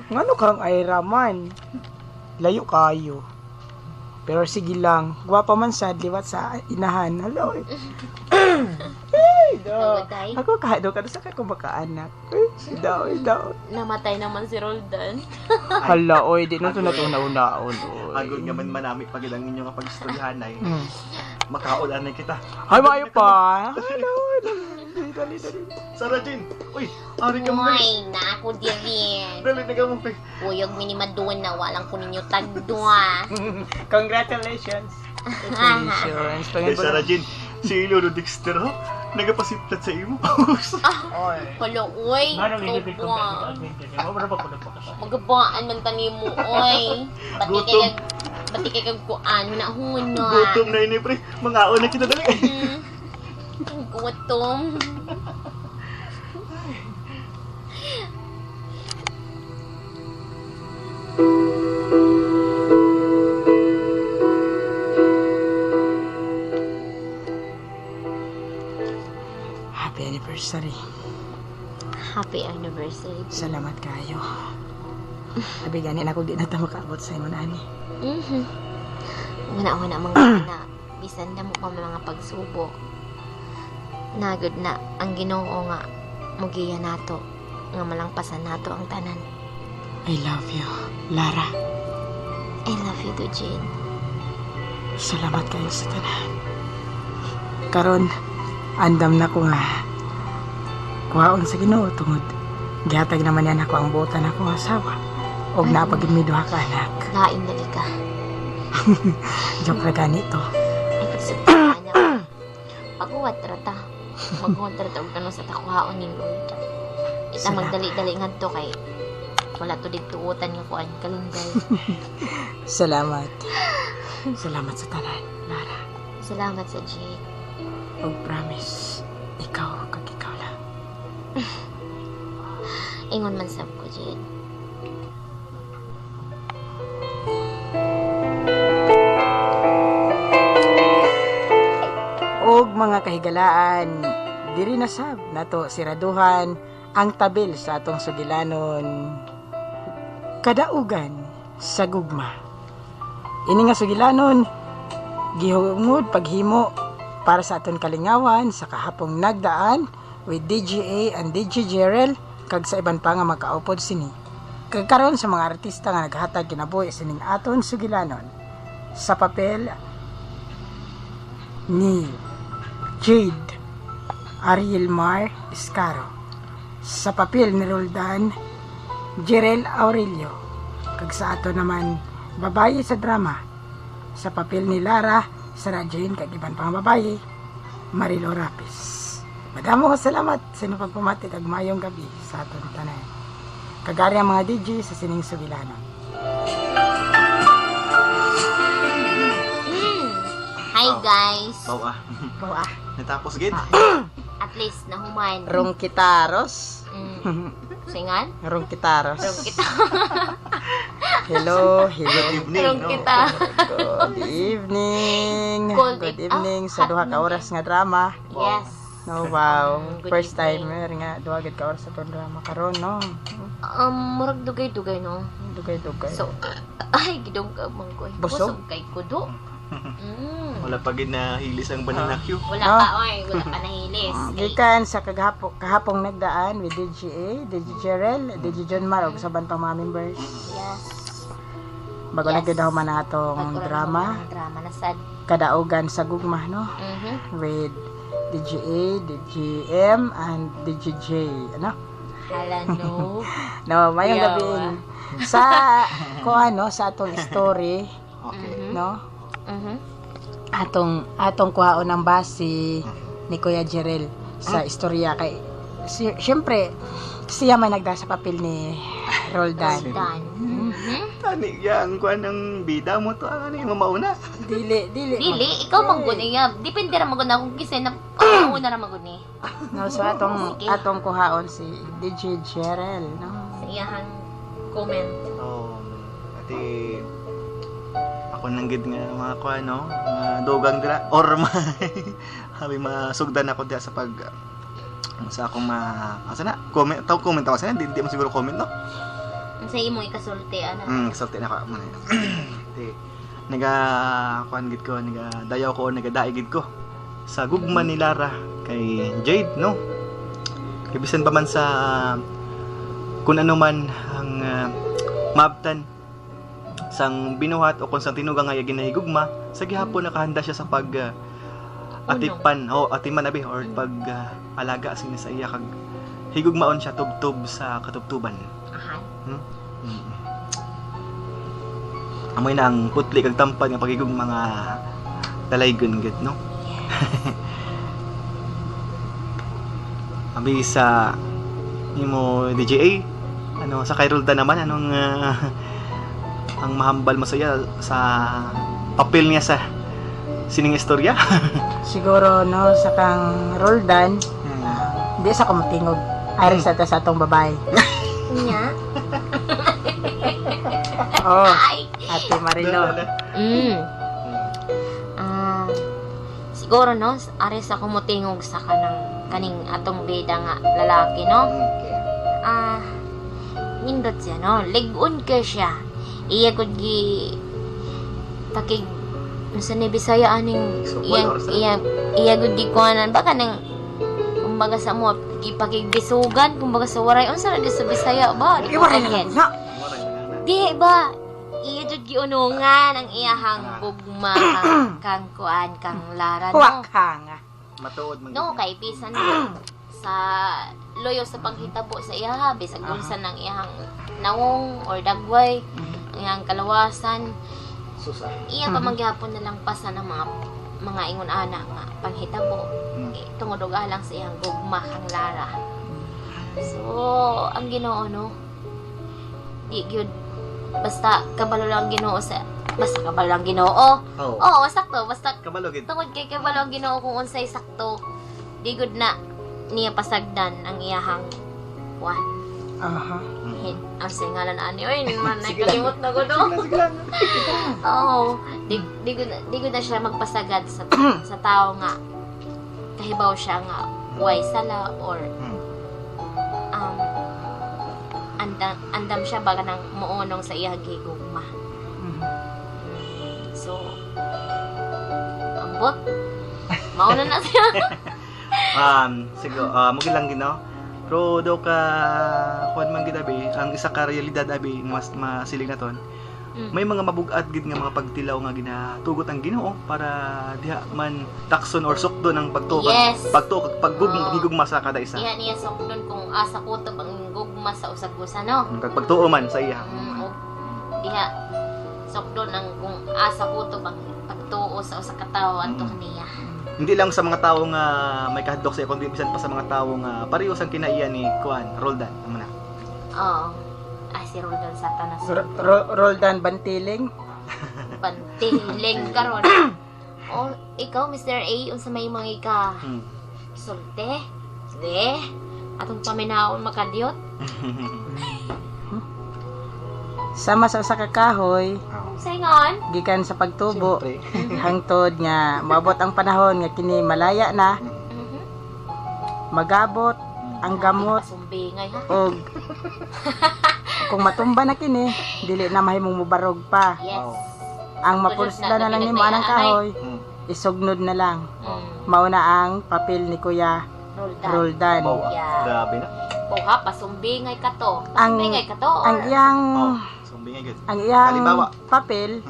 Ngano kang Ira man? Layo kayo. Pero sige lang, gwapa man sad liwat sa inahan. Hala, oy. Ay, do.
Namatay.
Ako kahit do kada sa kay ko makaanak. Ay, daw, daw.
Namatay naman si Roldan.
Hala, oy, di na to natuna-unaon, oy.
Agod nga man manami pag ang inyong nga pagistoryahan ay makaon anay kita.
Ay, maayo pa. Hala, oy. Dali, dali, dali.
Sarah Jane, uy, ari ka mo dali.
Uy, na ako dirin.
Dali na ka mo. Pre.
Uyog mi ni Madonna, walang ko ninyo tagdua.
Congratulations. Congratulations.
Hey, Sarah Jane, si Lolo Dexter ho, nagapasiplat sa imo.
Oy.
Hala, uy.
Manong inibig ko
Tugwa.
Wala ba ko nagpakasal?
Magabaan man tani mo, oy. Bati
Gutom.
kay bati kay kag kuan, huna-huna.
Gutom na ini pre, mangaon na kita dali.
Gutom.
Happy anniversary.
Happy anniversary.
Salamat kayo. Abi gani na kung di na ta makaabot sa ingon ani.
Una-una mga na bisan na mo pa mga pagsubok. Nagod na ang Ginoo nga mugiya nato nga malangpasan nato ang tanan.
I love you, Lara.
I love you too, Jane.
Salamat kayo sa tanan. Karon, andam na ko nga kuhaon sa Ginoo tungod gihatag naman niya nako ang buotan akong asawa. Og napagid mi duha ka anak.
Lain lagi ka.
Joke ra ganito.
Ay, pagsugtan na. Paghuwat ra ta. Maghuwat ra ta og tanong sa takuhaon ni Lord. Ita
Salamat.
magdali-dali ngadto kay wala to dituotan nga kuan kalunggay.
Salamat. Salamat sa tanan, Lara.
Salamat sa Jade.
Og promise, ikaw kag ikaw lang.
Ingon man sab ko, Jade.
Og mga kahigalaan, diri na sab nato siraduhan ang tabil sa atong sugilanon Kadaugan sa Gugma. Ini nga sugilanon gihungod paghimo para sa aton kalingawan sa kahapong nagdaan with DJA and DJ Jerel kag sa iban pa nga makaupod sini. Kag karon sa mga artista nga naghatag kinabuhi sining aton sugilanon sa papel ni Jade Ariel Mar Escaro, sa papel ni Roldan Jerel Aurelio, kag sa ato naman babaye sa drama sa papel ni Lara Sarah Jane kag iban pang babaye Marilo Rapis. Madamo ko salamat sa inyong pagpamati kag maayong gabi sa aton tanan. Kagari ang mga DJ sa sining sugilanon.
Hi guys.
Bawa.
Bawa.
Natapos gid.
At least nahuman.
Rong kitaros.
Singan?
Rong kitaros.
Rong kita.
Hello, hello.
Good evening.
Rong
no?
kita.
Good evening.
Cold
Good evening sa
ah,
duha ka oras nga drama.
Yes.
No, wow.
Good
First
evening.
timer nga duha gid ka oras sa atong drama karon, no.
Murag dugay-dugay no.
Dugay-dugay.
So, ay gidong ka man ko.
Busog?
Busog kay kudo.
Wala pa gid na hilis ang banana cue.
Wala
Ah.
pa oy, wala pa nahilis.
Gikan sa kahapong nagdaan with DJA, DJ Jerel, DJ John Mar ug sa uban pang mga members.
Yes.
Bago
Yes.
na gyud man ang atong
Bago ra
drama,
naman ang drama na sad.
Kadaugan sa Gugma, no? With DJA, DJM and DJJ, ano?
Hala no.
No, mayong
Yawa.
gabi sa ko ano sa atong story,
Okay.
no? Atong kuhaon ang base ni Kuya Jerel sa istorya kay si, syempre siya may nagda sa papel ni Roldan.
Done.
Ani yang kuan ng bida mo to ang ani mauna.
Dili, dili.
Dili, ikaw man gud niya. Depende ra man gud na kung kisay na una ra man gud ni.
No, so atong
Sige.
atong kuhaon si DJ Jerel, no.
Sa iyahang comment.
Oh, ati ako nang gid nga mga kuan no, mga dugang dira or may habi masugdan ako diya sa pag sa akong ma asa na comment taw comment ako sa di, di mo siguro comment no.
Unsa imong ikasulti ana?
Kasulti na ako muna. Di naga kuan gid ko, naga dayaw ko nagadaig gid ko sa gugma ni Lara kay Jade no. Kay bisan pa man sa kung ano man ang maabtan sang binuhat o kung sang tinugang nga ginahigugma sa gihapon nakahanda siya sa pag atipan o atiman abi or pag alaga sini sa iya kag higugmaon siya tubtob sa katubtuban.
Ahan.
Mm. Amoy na ang putli kag tampad nga pagigug mga dalaygon gid no. Abi sa imo DJA ano sa kay Roldan naman anong ang mahambal mo sa iya sa papel niya sa sining istorya?
Siguro no sa kang Roldan, di sa kumutingog. Ari sa ta sa atong babae.
Nya.
Oh,
Ay.
Ate Marilo.
Mm. Ah, siguro no, ari sa kumutingog sa kanang kaning atong bida nga lalaki no.
Okay.
Ah, nindot siya no. Lig-on ka siya. Iya gud gi pakig sa ni Bisaya aning iya iya iya gud gi kuhanan baka nang kumbaga sa mo ipakigbisugan kumbaga sa waray unsa ra di sa Bisaya ba di ko
Iwaray na lang na.
Di ba? Iya jud giunungan ang iyahang gugma kang, kang kuan kang Lara no.
Huwak nga.
Matuod man.
No, kay bisan sa loyo sa panghitabo sa iyaha bisag unsa nang iyahang nawong or dagway, ang iyahang kalawasan,
Susa.
iya pa mangyapon na lang pasa ng mga ingon ana nga panghitabo. Eh, tungod og alang sa iyang gugma kang Lara. So, ang Ginoo no, di gyud basta kabalo lang Ginoo sa basta kabalo lang Ginoo.
Oh.
Oo, sakto basta
Kabalo gid.
tungod kay kabalo ang Ginoo kung unsay sakto. Di gud na niya pasagdan ang iyahang kuan.
Aha.
Ang singalan ani oy man
Sige lang.
nakalimot na gud.
Sige lang.
Oo. Di gud na siya magpasagad sa sa tao nga kahibaw siya nga way sala or andam siya baga nang muunong sa iyang gigugma. So, ambot. Mauna na siya.
Siguro, mo lang gino. Pero daw ka kuan man gid abi, ang isa ka realidad abi mas masiling naton. May mga mabugat gid nga mga pagtilaw nga ginatugot ang Ginoo para diha man takson or sukdon ang pagtuo
Yes.
pagtuo kag paggugma
Oo.
higugma sa kada isa.
Iha niya sukdon kung asa kutob ang gugma sa usag-usa no.
Kag pagtuo man sa iya.
Og diha sukdon ang kung asa kutob ang pagtuo sa usa ka tawo adto kaniya.
Hindi lang sa mga tao nga may kahadlok sa iya kundi bisan pa sa mga tao nga pareho sang kinaiya ni Kuan Roldan. Amo na.
Oo. Ay, si Roldan Satanas.
Roldan Bantiling.
Pantiling karon. Oh, ikaw Mr. A, unsa may mga ika sulte? De, atong paminawon makadiyot.
Sama sa usa ka kahoy,
Sayngon?
gikan sa pagtubo,
Siyempre.
hangtod nga moabot ang panahon nga kini malaya na, magabot ang gamot
Pasumbingay ha.
og kung matumba na kini, dili na mahimong mubarog pa.
Yes.
Ang mapulsla na lang nimo anang kahoy, isugnod na lang. Mao na ang papel ni Kuya
Roldan.
Roldan.
Wow, ah.
Yeah.
Grabe na.
Oh ha, pasumbingay ka to.
Ang
Pasumbingay ka to.
ang iyang
Oh, sumbingay gid.
ang iyang
Halimbawa.
papel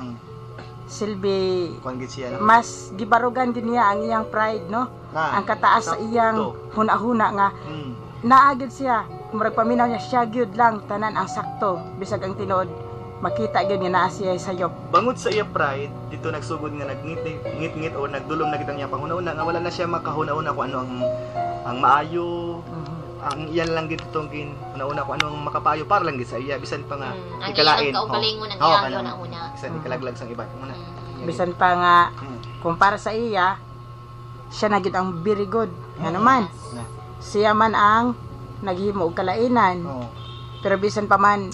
silbi
Kuan gid siya no.
mas gibarugan din niya ang iyang pride no.
Ah,
Ang kataas sa
sakto.
iyang huna-huna nga naagid siya. Murag paminaw niya siya gyud lang tanan ang sakto bisag ang tinuod makita gyud nga naa siya sayop.
Bangod sa iya pride, dito nagsugod nga nagngit-ngit o nagdulom na gid ang iya panghuna-una nga wala na siya makahuna-una kung ano ang maayo, Ang iyan lang gid itong gin una-una kung anong makapayo para lang gid sa iya bisan pa nga
Mm, ang
ikalain.
iyang kaugalingon ang
Oo,
iyang
kanang
una-una.
Bisan ikalaglag sang iban muna.
Bisan pa nga kung para sa iya siya na gid ang very good. Nga naman,
Na.
siya man ang naghimo og kalainan.
Oo.
Pero bisan pa man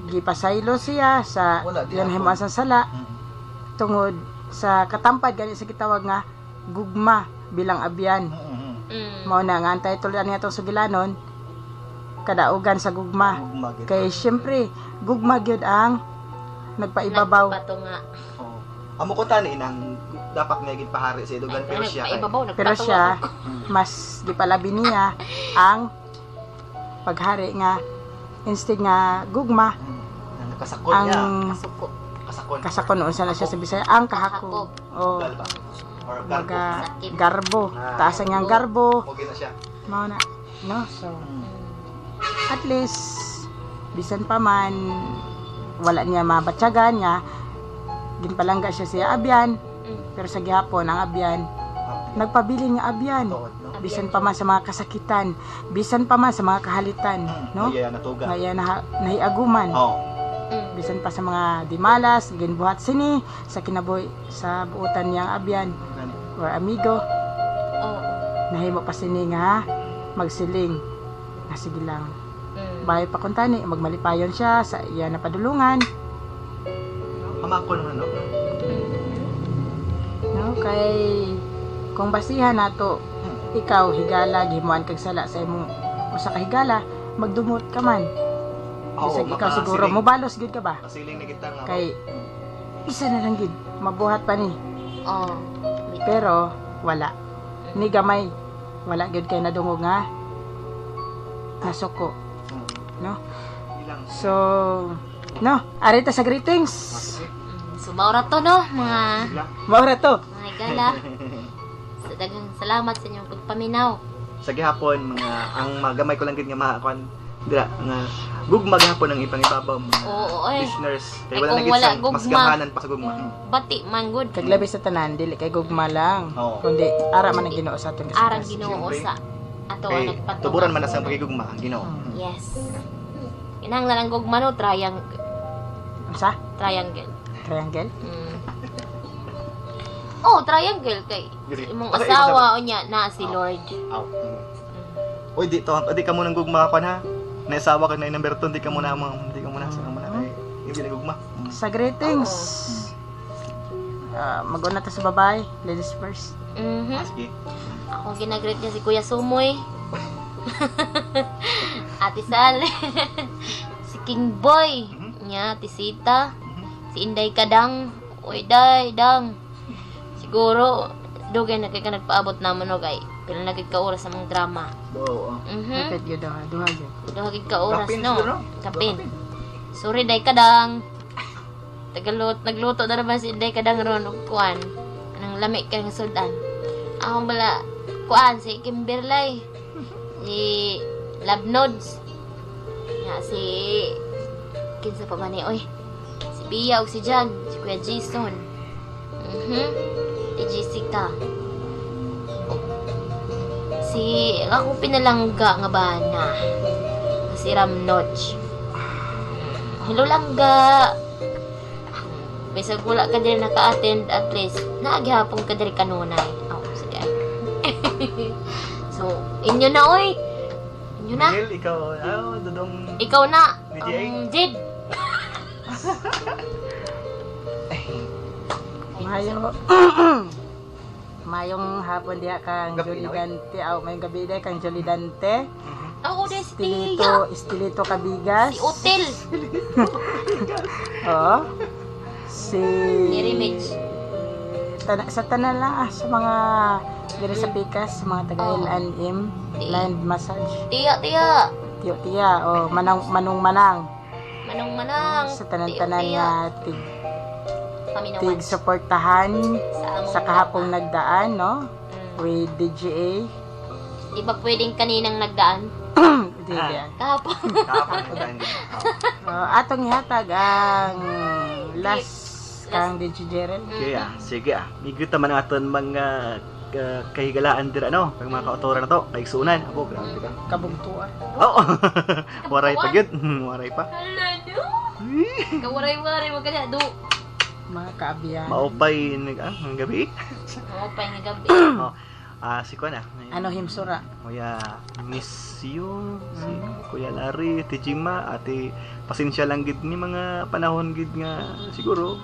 gipasaylo siya sa
Wala, di
iyang
ako.
himuan sa sala tungod sa katampad gani sa gitawag nga gugma bilang abyan. Mao na nga ang title ani atong sugilanon, kadaugan sa gugma.
Gugma gid.
Kay syempre gugma gyud ang nagpaibabaw.
Nagpatunga.
Oo. Amo ko tani nang dapat nga gid pahari sa idugan pero siya kay
Nagpaibabaw,
Pero
nagpatunga
siya
ako.
mas gipalabi niya ang paghari nga instead nga gugma
Ang kasakon
ang
niya.
Kasuko.
Kasakon.
kasakon unsa na siya sa Bisaya ang kahakog. Oh,
Sugal ba? Or garbo.
maga
Sakit.
garbo.
Ah.
Taas ang iyang garbo.
Mo na siya.
Mao na, no? So at least bisan pa man wala niya mabatyagan nga ginpalangga siya siya abyan pero sa gihapon ang abyan nagpabilin nga abyan
Tuod, no?
bisan pa man sa mga kasakitan, bisan pa man sa mga kahalitan, no?
Iya natuga.
Nga iya nahiaguman.
Oo.
Bisan pa sa mga dimalas, ginbuhat sini sa kinabuhi sa buotan niyang abyan
Gani.
or amigo,
Oo.
nahimo pa sini nga magsiling. Nga sige lang. Bahay pa kung tani, magmalipayon siya sa iya napadulungan,
Hamakon naman, no?
no? Kay kung basihan nato ikaw higala gihimuan kag sala sa imong usa ka higala, magdumot ka man.
Oo,
Bisag ikaw siguro
makasiling.
mobalos gyud ka ba?
Kasiling na kita nga.
Kay isa na lang gid mabuhat pa ni,
Oo.
pero wala ni gamay, wala gyud kay nadungog nga nasuko, no?
Ilang.
So no, arita sa greetings.
So, maura to, no? Mga,
Maura to.
mga higala. Sa daghang salamat sa inyong pagpaminaw.
Sa gihapon mga ang magamay ko lang gid nga makakuan dira nga gugma gihapon ang ipang ibabaw mga
Oo, oy.
listeners. Kay
Ay,
wala na
kung
gid
wala
sang mas
gugma.
gamhanan pa sa gugma.
Bati man good.
Kaglabi sa tanan dili kay gugma lang,
Oo.
kundi ara man ang Ginoo sa aton
Arang
kasing-kasing.
Ginoo
Siyempre.
sa ato ang
Kay
nagpatunga.
tuburan man na sa pagigugma ang Ginoo.
Yes. Kinahanglan ang gugma, no? Triangle.
Unsa?
Triangle.
Triangle?
Oh, triangle kay
Sige.
imong
Okay,
asawa o niya na si Lord.
Aw. Uy, di to, di ka mo nang gugma kuan ha. Naisawa ka na yung number 2, di ka muna mo, di ka muna sa muna kay hindi na gugma.
Sa greetings. Ah, mag-una ta sa babae, ladies first.
Sige.
Ako ginagreet niya si Kuya Sumoy. Ate Sal. Si King Boy. Nya, Ate Sita. Si Inday Kadang. Uy, day, dang. Siguro, dugay na kay ka nagpaabot naman, no, kay. Pila na kay ka oras sa mga drama.
Oo.
Dapat yun duha, duha yun.
Duha kay ka oras,
Kapin
no?
siguro, no?
Kapin. Sorry, day Kadang. Tagalot, nagluto na naman si Inday Kadang ron og kuan. Anong lami kang sudan. Ako bala, kuan, si Kimberly. Si Labnods. Nga, si... Kinsa pa man eh, oy. Si Bia og si Jan. Si Kuya Jason. Si Jessica. Si... Ako pinalangga nga bana. Si Ramnoch. Hello, langga. Bisag wala ka diri naka-attend, at least naaghapon ka diri kanunay. Oh, sige. So, inyo na oy. Inyo na.
Miguel, ikaw, ah, dudong
Ikaw na.
Ni Jay?
Jid.
Mayo. Mayong hapon diha kang
Gabi
Julie
na, oy.
Dante. Aw, mayong gabi diha kang Julie Dante.
Oo, dahil si Tia.
Estilito, Estilito Cabigas.
Si Otel.
Oo. Si
Ni Remage.
Sa tanan lang ah, sa mga diri sa Pikas, sa mga taga
Oo.
L&M, Land Massage.
Tiya, tiya.
Tiyo tiya, oh, manang manong manang.
Manong manang.
Sa tanan-tanan
Tiyo, tiya.
nga tig
Paminawan.
tig suportahan
Sa among
sa kahapong
drama.
nagdaan, no? With DGA.
Di ba pwedeng kaninang nagdaan?
Di di.
Kahapon.
Kahapon nagdaan din.
Oh, atong ihatag ang last kang DJ Gerald.
Okay ah, sige ah. Migrit naman ang aton mga kahigalaan dira no, kag mga kautoran na to, kaigsuonan. Abo, grabe ka.
Kabugtuan.
Oo. Waray pa gyud. Waray pa.
Hala no. Kawaray-waray mo kanya do.
Mga kaabiyan.
Maupay nag ang gabi.
Maupay nga gabi.
Oh. Ah, si Kuan ah.
Ano himsura?
Kuya, miss you. Si Kuya Larry, Ate Jima, Ate, pasensya lang gid ni mga panahon gid nga siguro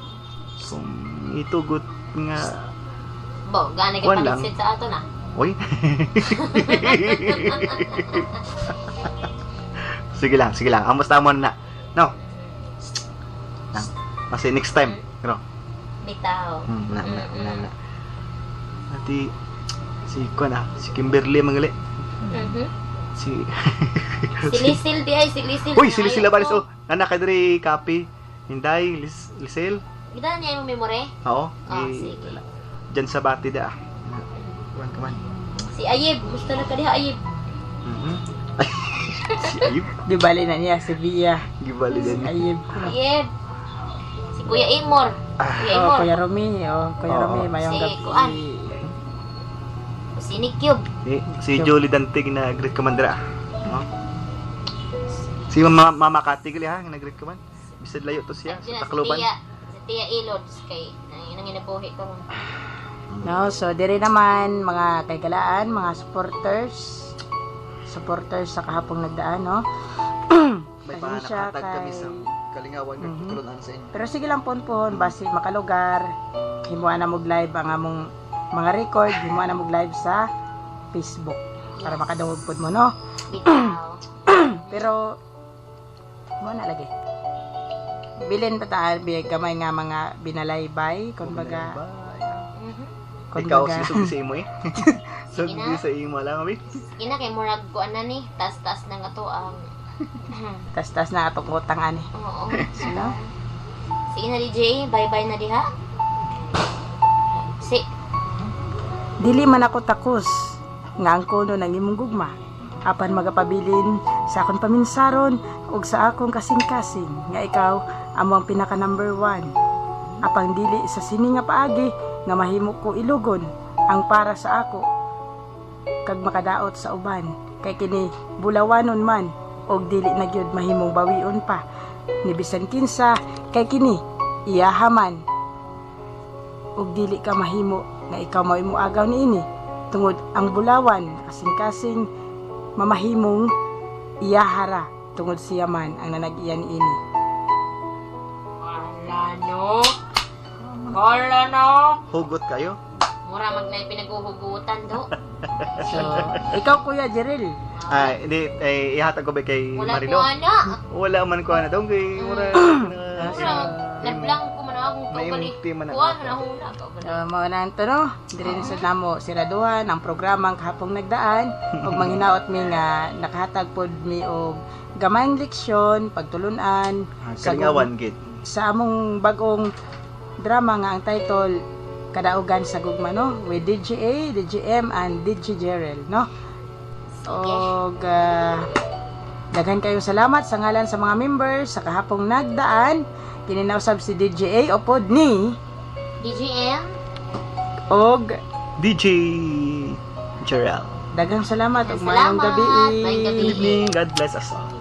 kung itugot nga
Bo, gani kay
Kuan lang.
panisit sa ato na.
Uy. Sige lang, sige lang. Amos tamo na. No. Na. Kasi next time, no.
Bitaw.
Na, na, na, na. Ate, si Kuan ah, si Kimberly mangali. Si
Si Lisil di ay, si Lisil.
Uy, si Lisil Labaris oh. Nana ka diri kapi. Hinday, Lisel.
Gidala niya yung memory.
Oo.
Oh, sige.
Diyan sa bati da. Ah. Kuan ka man.
Si Ayib, gusto na ka diha Ayib.
Si Ayib.
Di bali na niya si Via.
Gibali
Si
din.
Ayib.
Ayib. Si Kuya Imor. Kuya
Oh,
Imor.
Kuya Romy, oh, Kuya
Oo.
Romy, mayong
Si
gabi.
Kuan. Si Nick Cube.
Si Julie Dantig na great commander ah. No? Si Mama, Mama Kati gali ha, nga great command. Bisad layo to siya
Diyan
sa
na, si
Tacloban.
Tia, si Tia Ilods kay nanginabuhi karon.
No, so dire naman mga kaigalaan, mga supporters, supporters sa kahapong nagdaan, no?
May
Pasensya
panakatag kami
kay-
sa kalingawan mm -hmm. sa inyo.
Pero sige lang pon-pon, basi makalugar, himuan na mog live ang among mga record, himuan na mog live sa Facebook para makadungog pod mo, no?
Bitaw.
Pero mo na lagi. Bilin pa ta bi gamay nga mga binalaybay, kumbaga,
Ikaw
kumbaga.
si sa imo eh.
Sige
Sugdi
na.
sa imo lang abi.
Sige na kay murag kuan na ni, tas-tas na nga to ang
Tas-tas na atong utang ani.
Oo.
No?
Sige na DJ, bye-bye na diha. Si
Dili man ako takos nga ang kuno ng imong gugma apan magapabilin sa akong paminsaron ug sa akong kasing-kasing nga ikaw amo ang pinaka number 1 apang dili sa sini nga paagi nga mahimo ko ilugon ang para sa ako kag makadaot sa uban kay kini bulawanon man og dili na gyud mahimong bawion pa ni bisan kinsa kay kini iyaha man ug dili ka mahimo nga ikaw mao imo agaw niini tungod ang bulawan kasing-kasing mamahimong iyahara tungod siya man ang nanag-iya niini.
Wala no. Wala no.
Hugot kayo.
Mura mag na pinaguhugutan do.
So, ikaw Kuya Jeril,
Ah, hindi eh, ihatag ko ba kay
Wala
Marilo?
ko ana.
Wala man ko ana dong kay mura.
Mura nablang ko man akong kaugali.
Naimti man ako.
Kuan na huna kaugali.
So, mao na ang to, no? Diri na sad namo siraduhan ang programang kahapong nagdaan ug manghinaot mi nga nakahatag pod mi og gamayng leksyon, pagtulunan sa
Kalingawan gid.
sa among bagong drama nga ang title Kadaugan sa Gugma, no? With DJ A, DJ M and DJ Gerald, no? Og daghan kayong salamat sa ngalan sa mga members sa kahapong nagdaan. Kininausab si DJ A upod ni
DJ M.
og
DJ Gerald.
daghang salamat ug maayong
Salamat.
gabi.
Maayong gabi.
Good evening. God bless us all.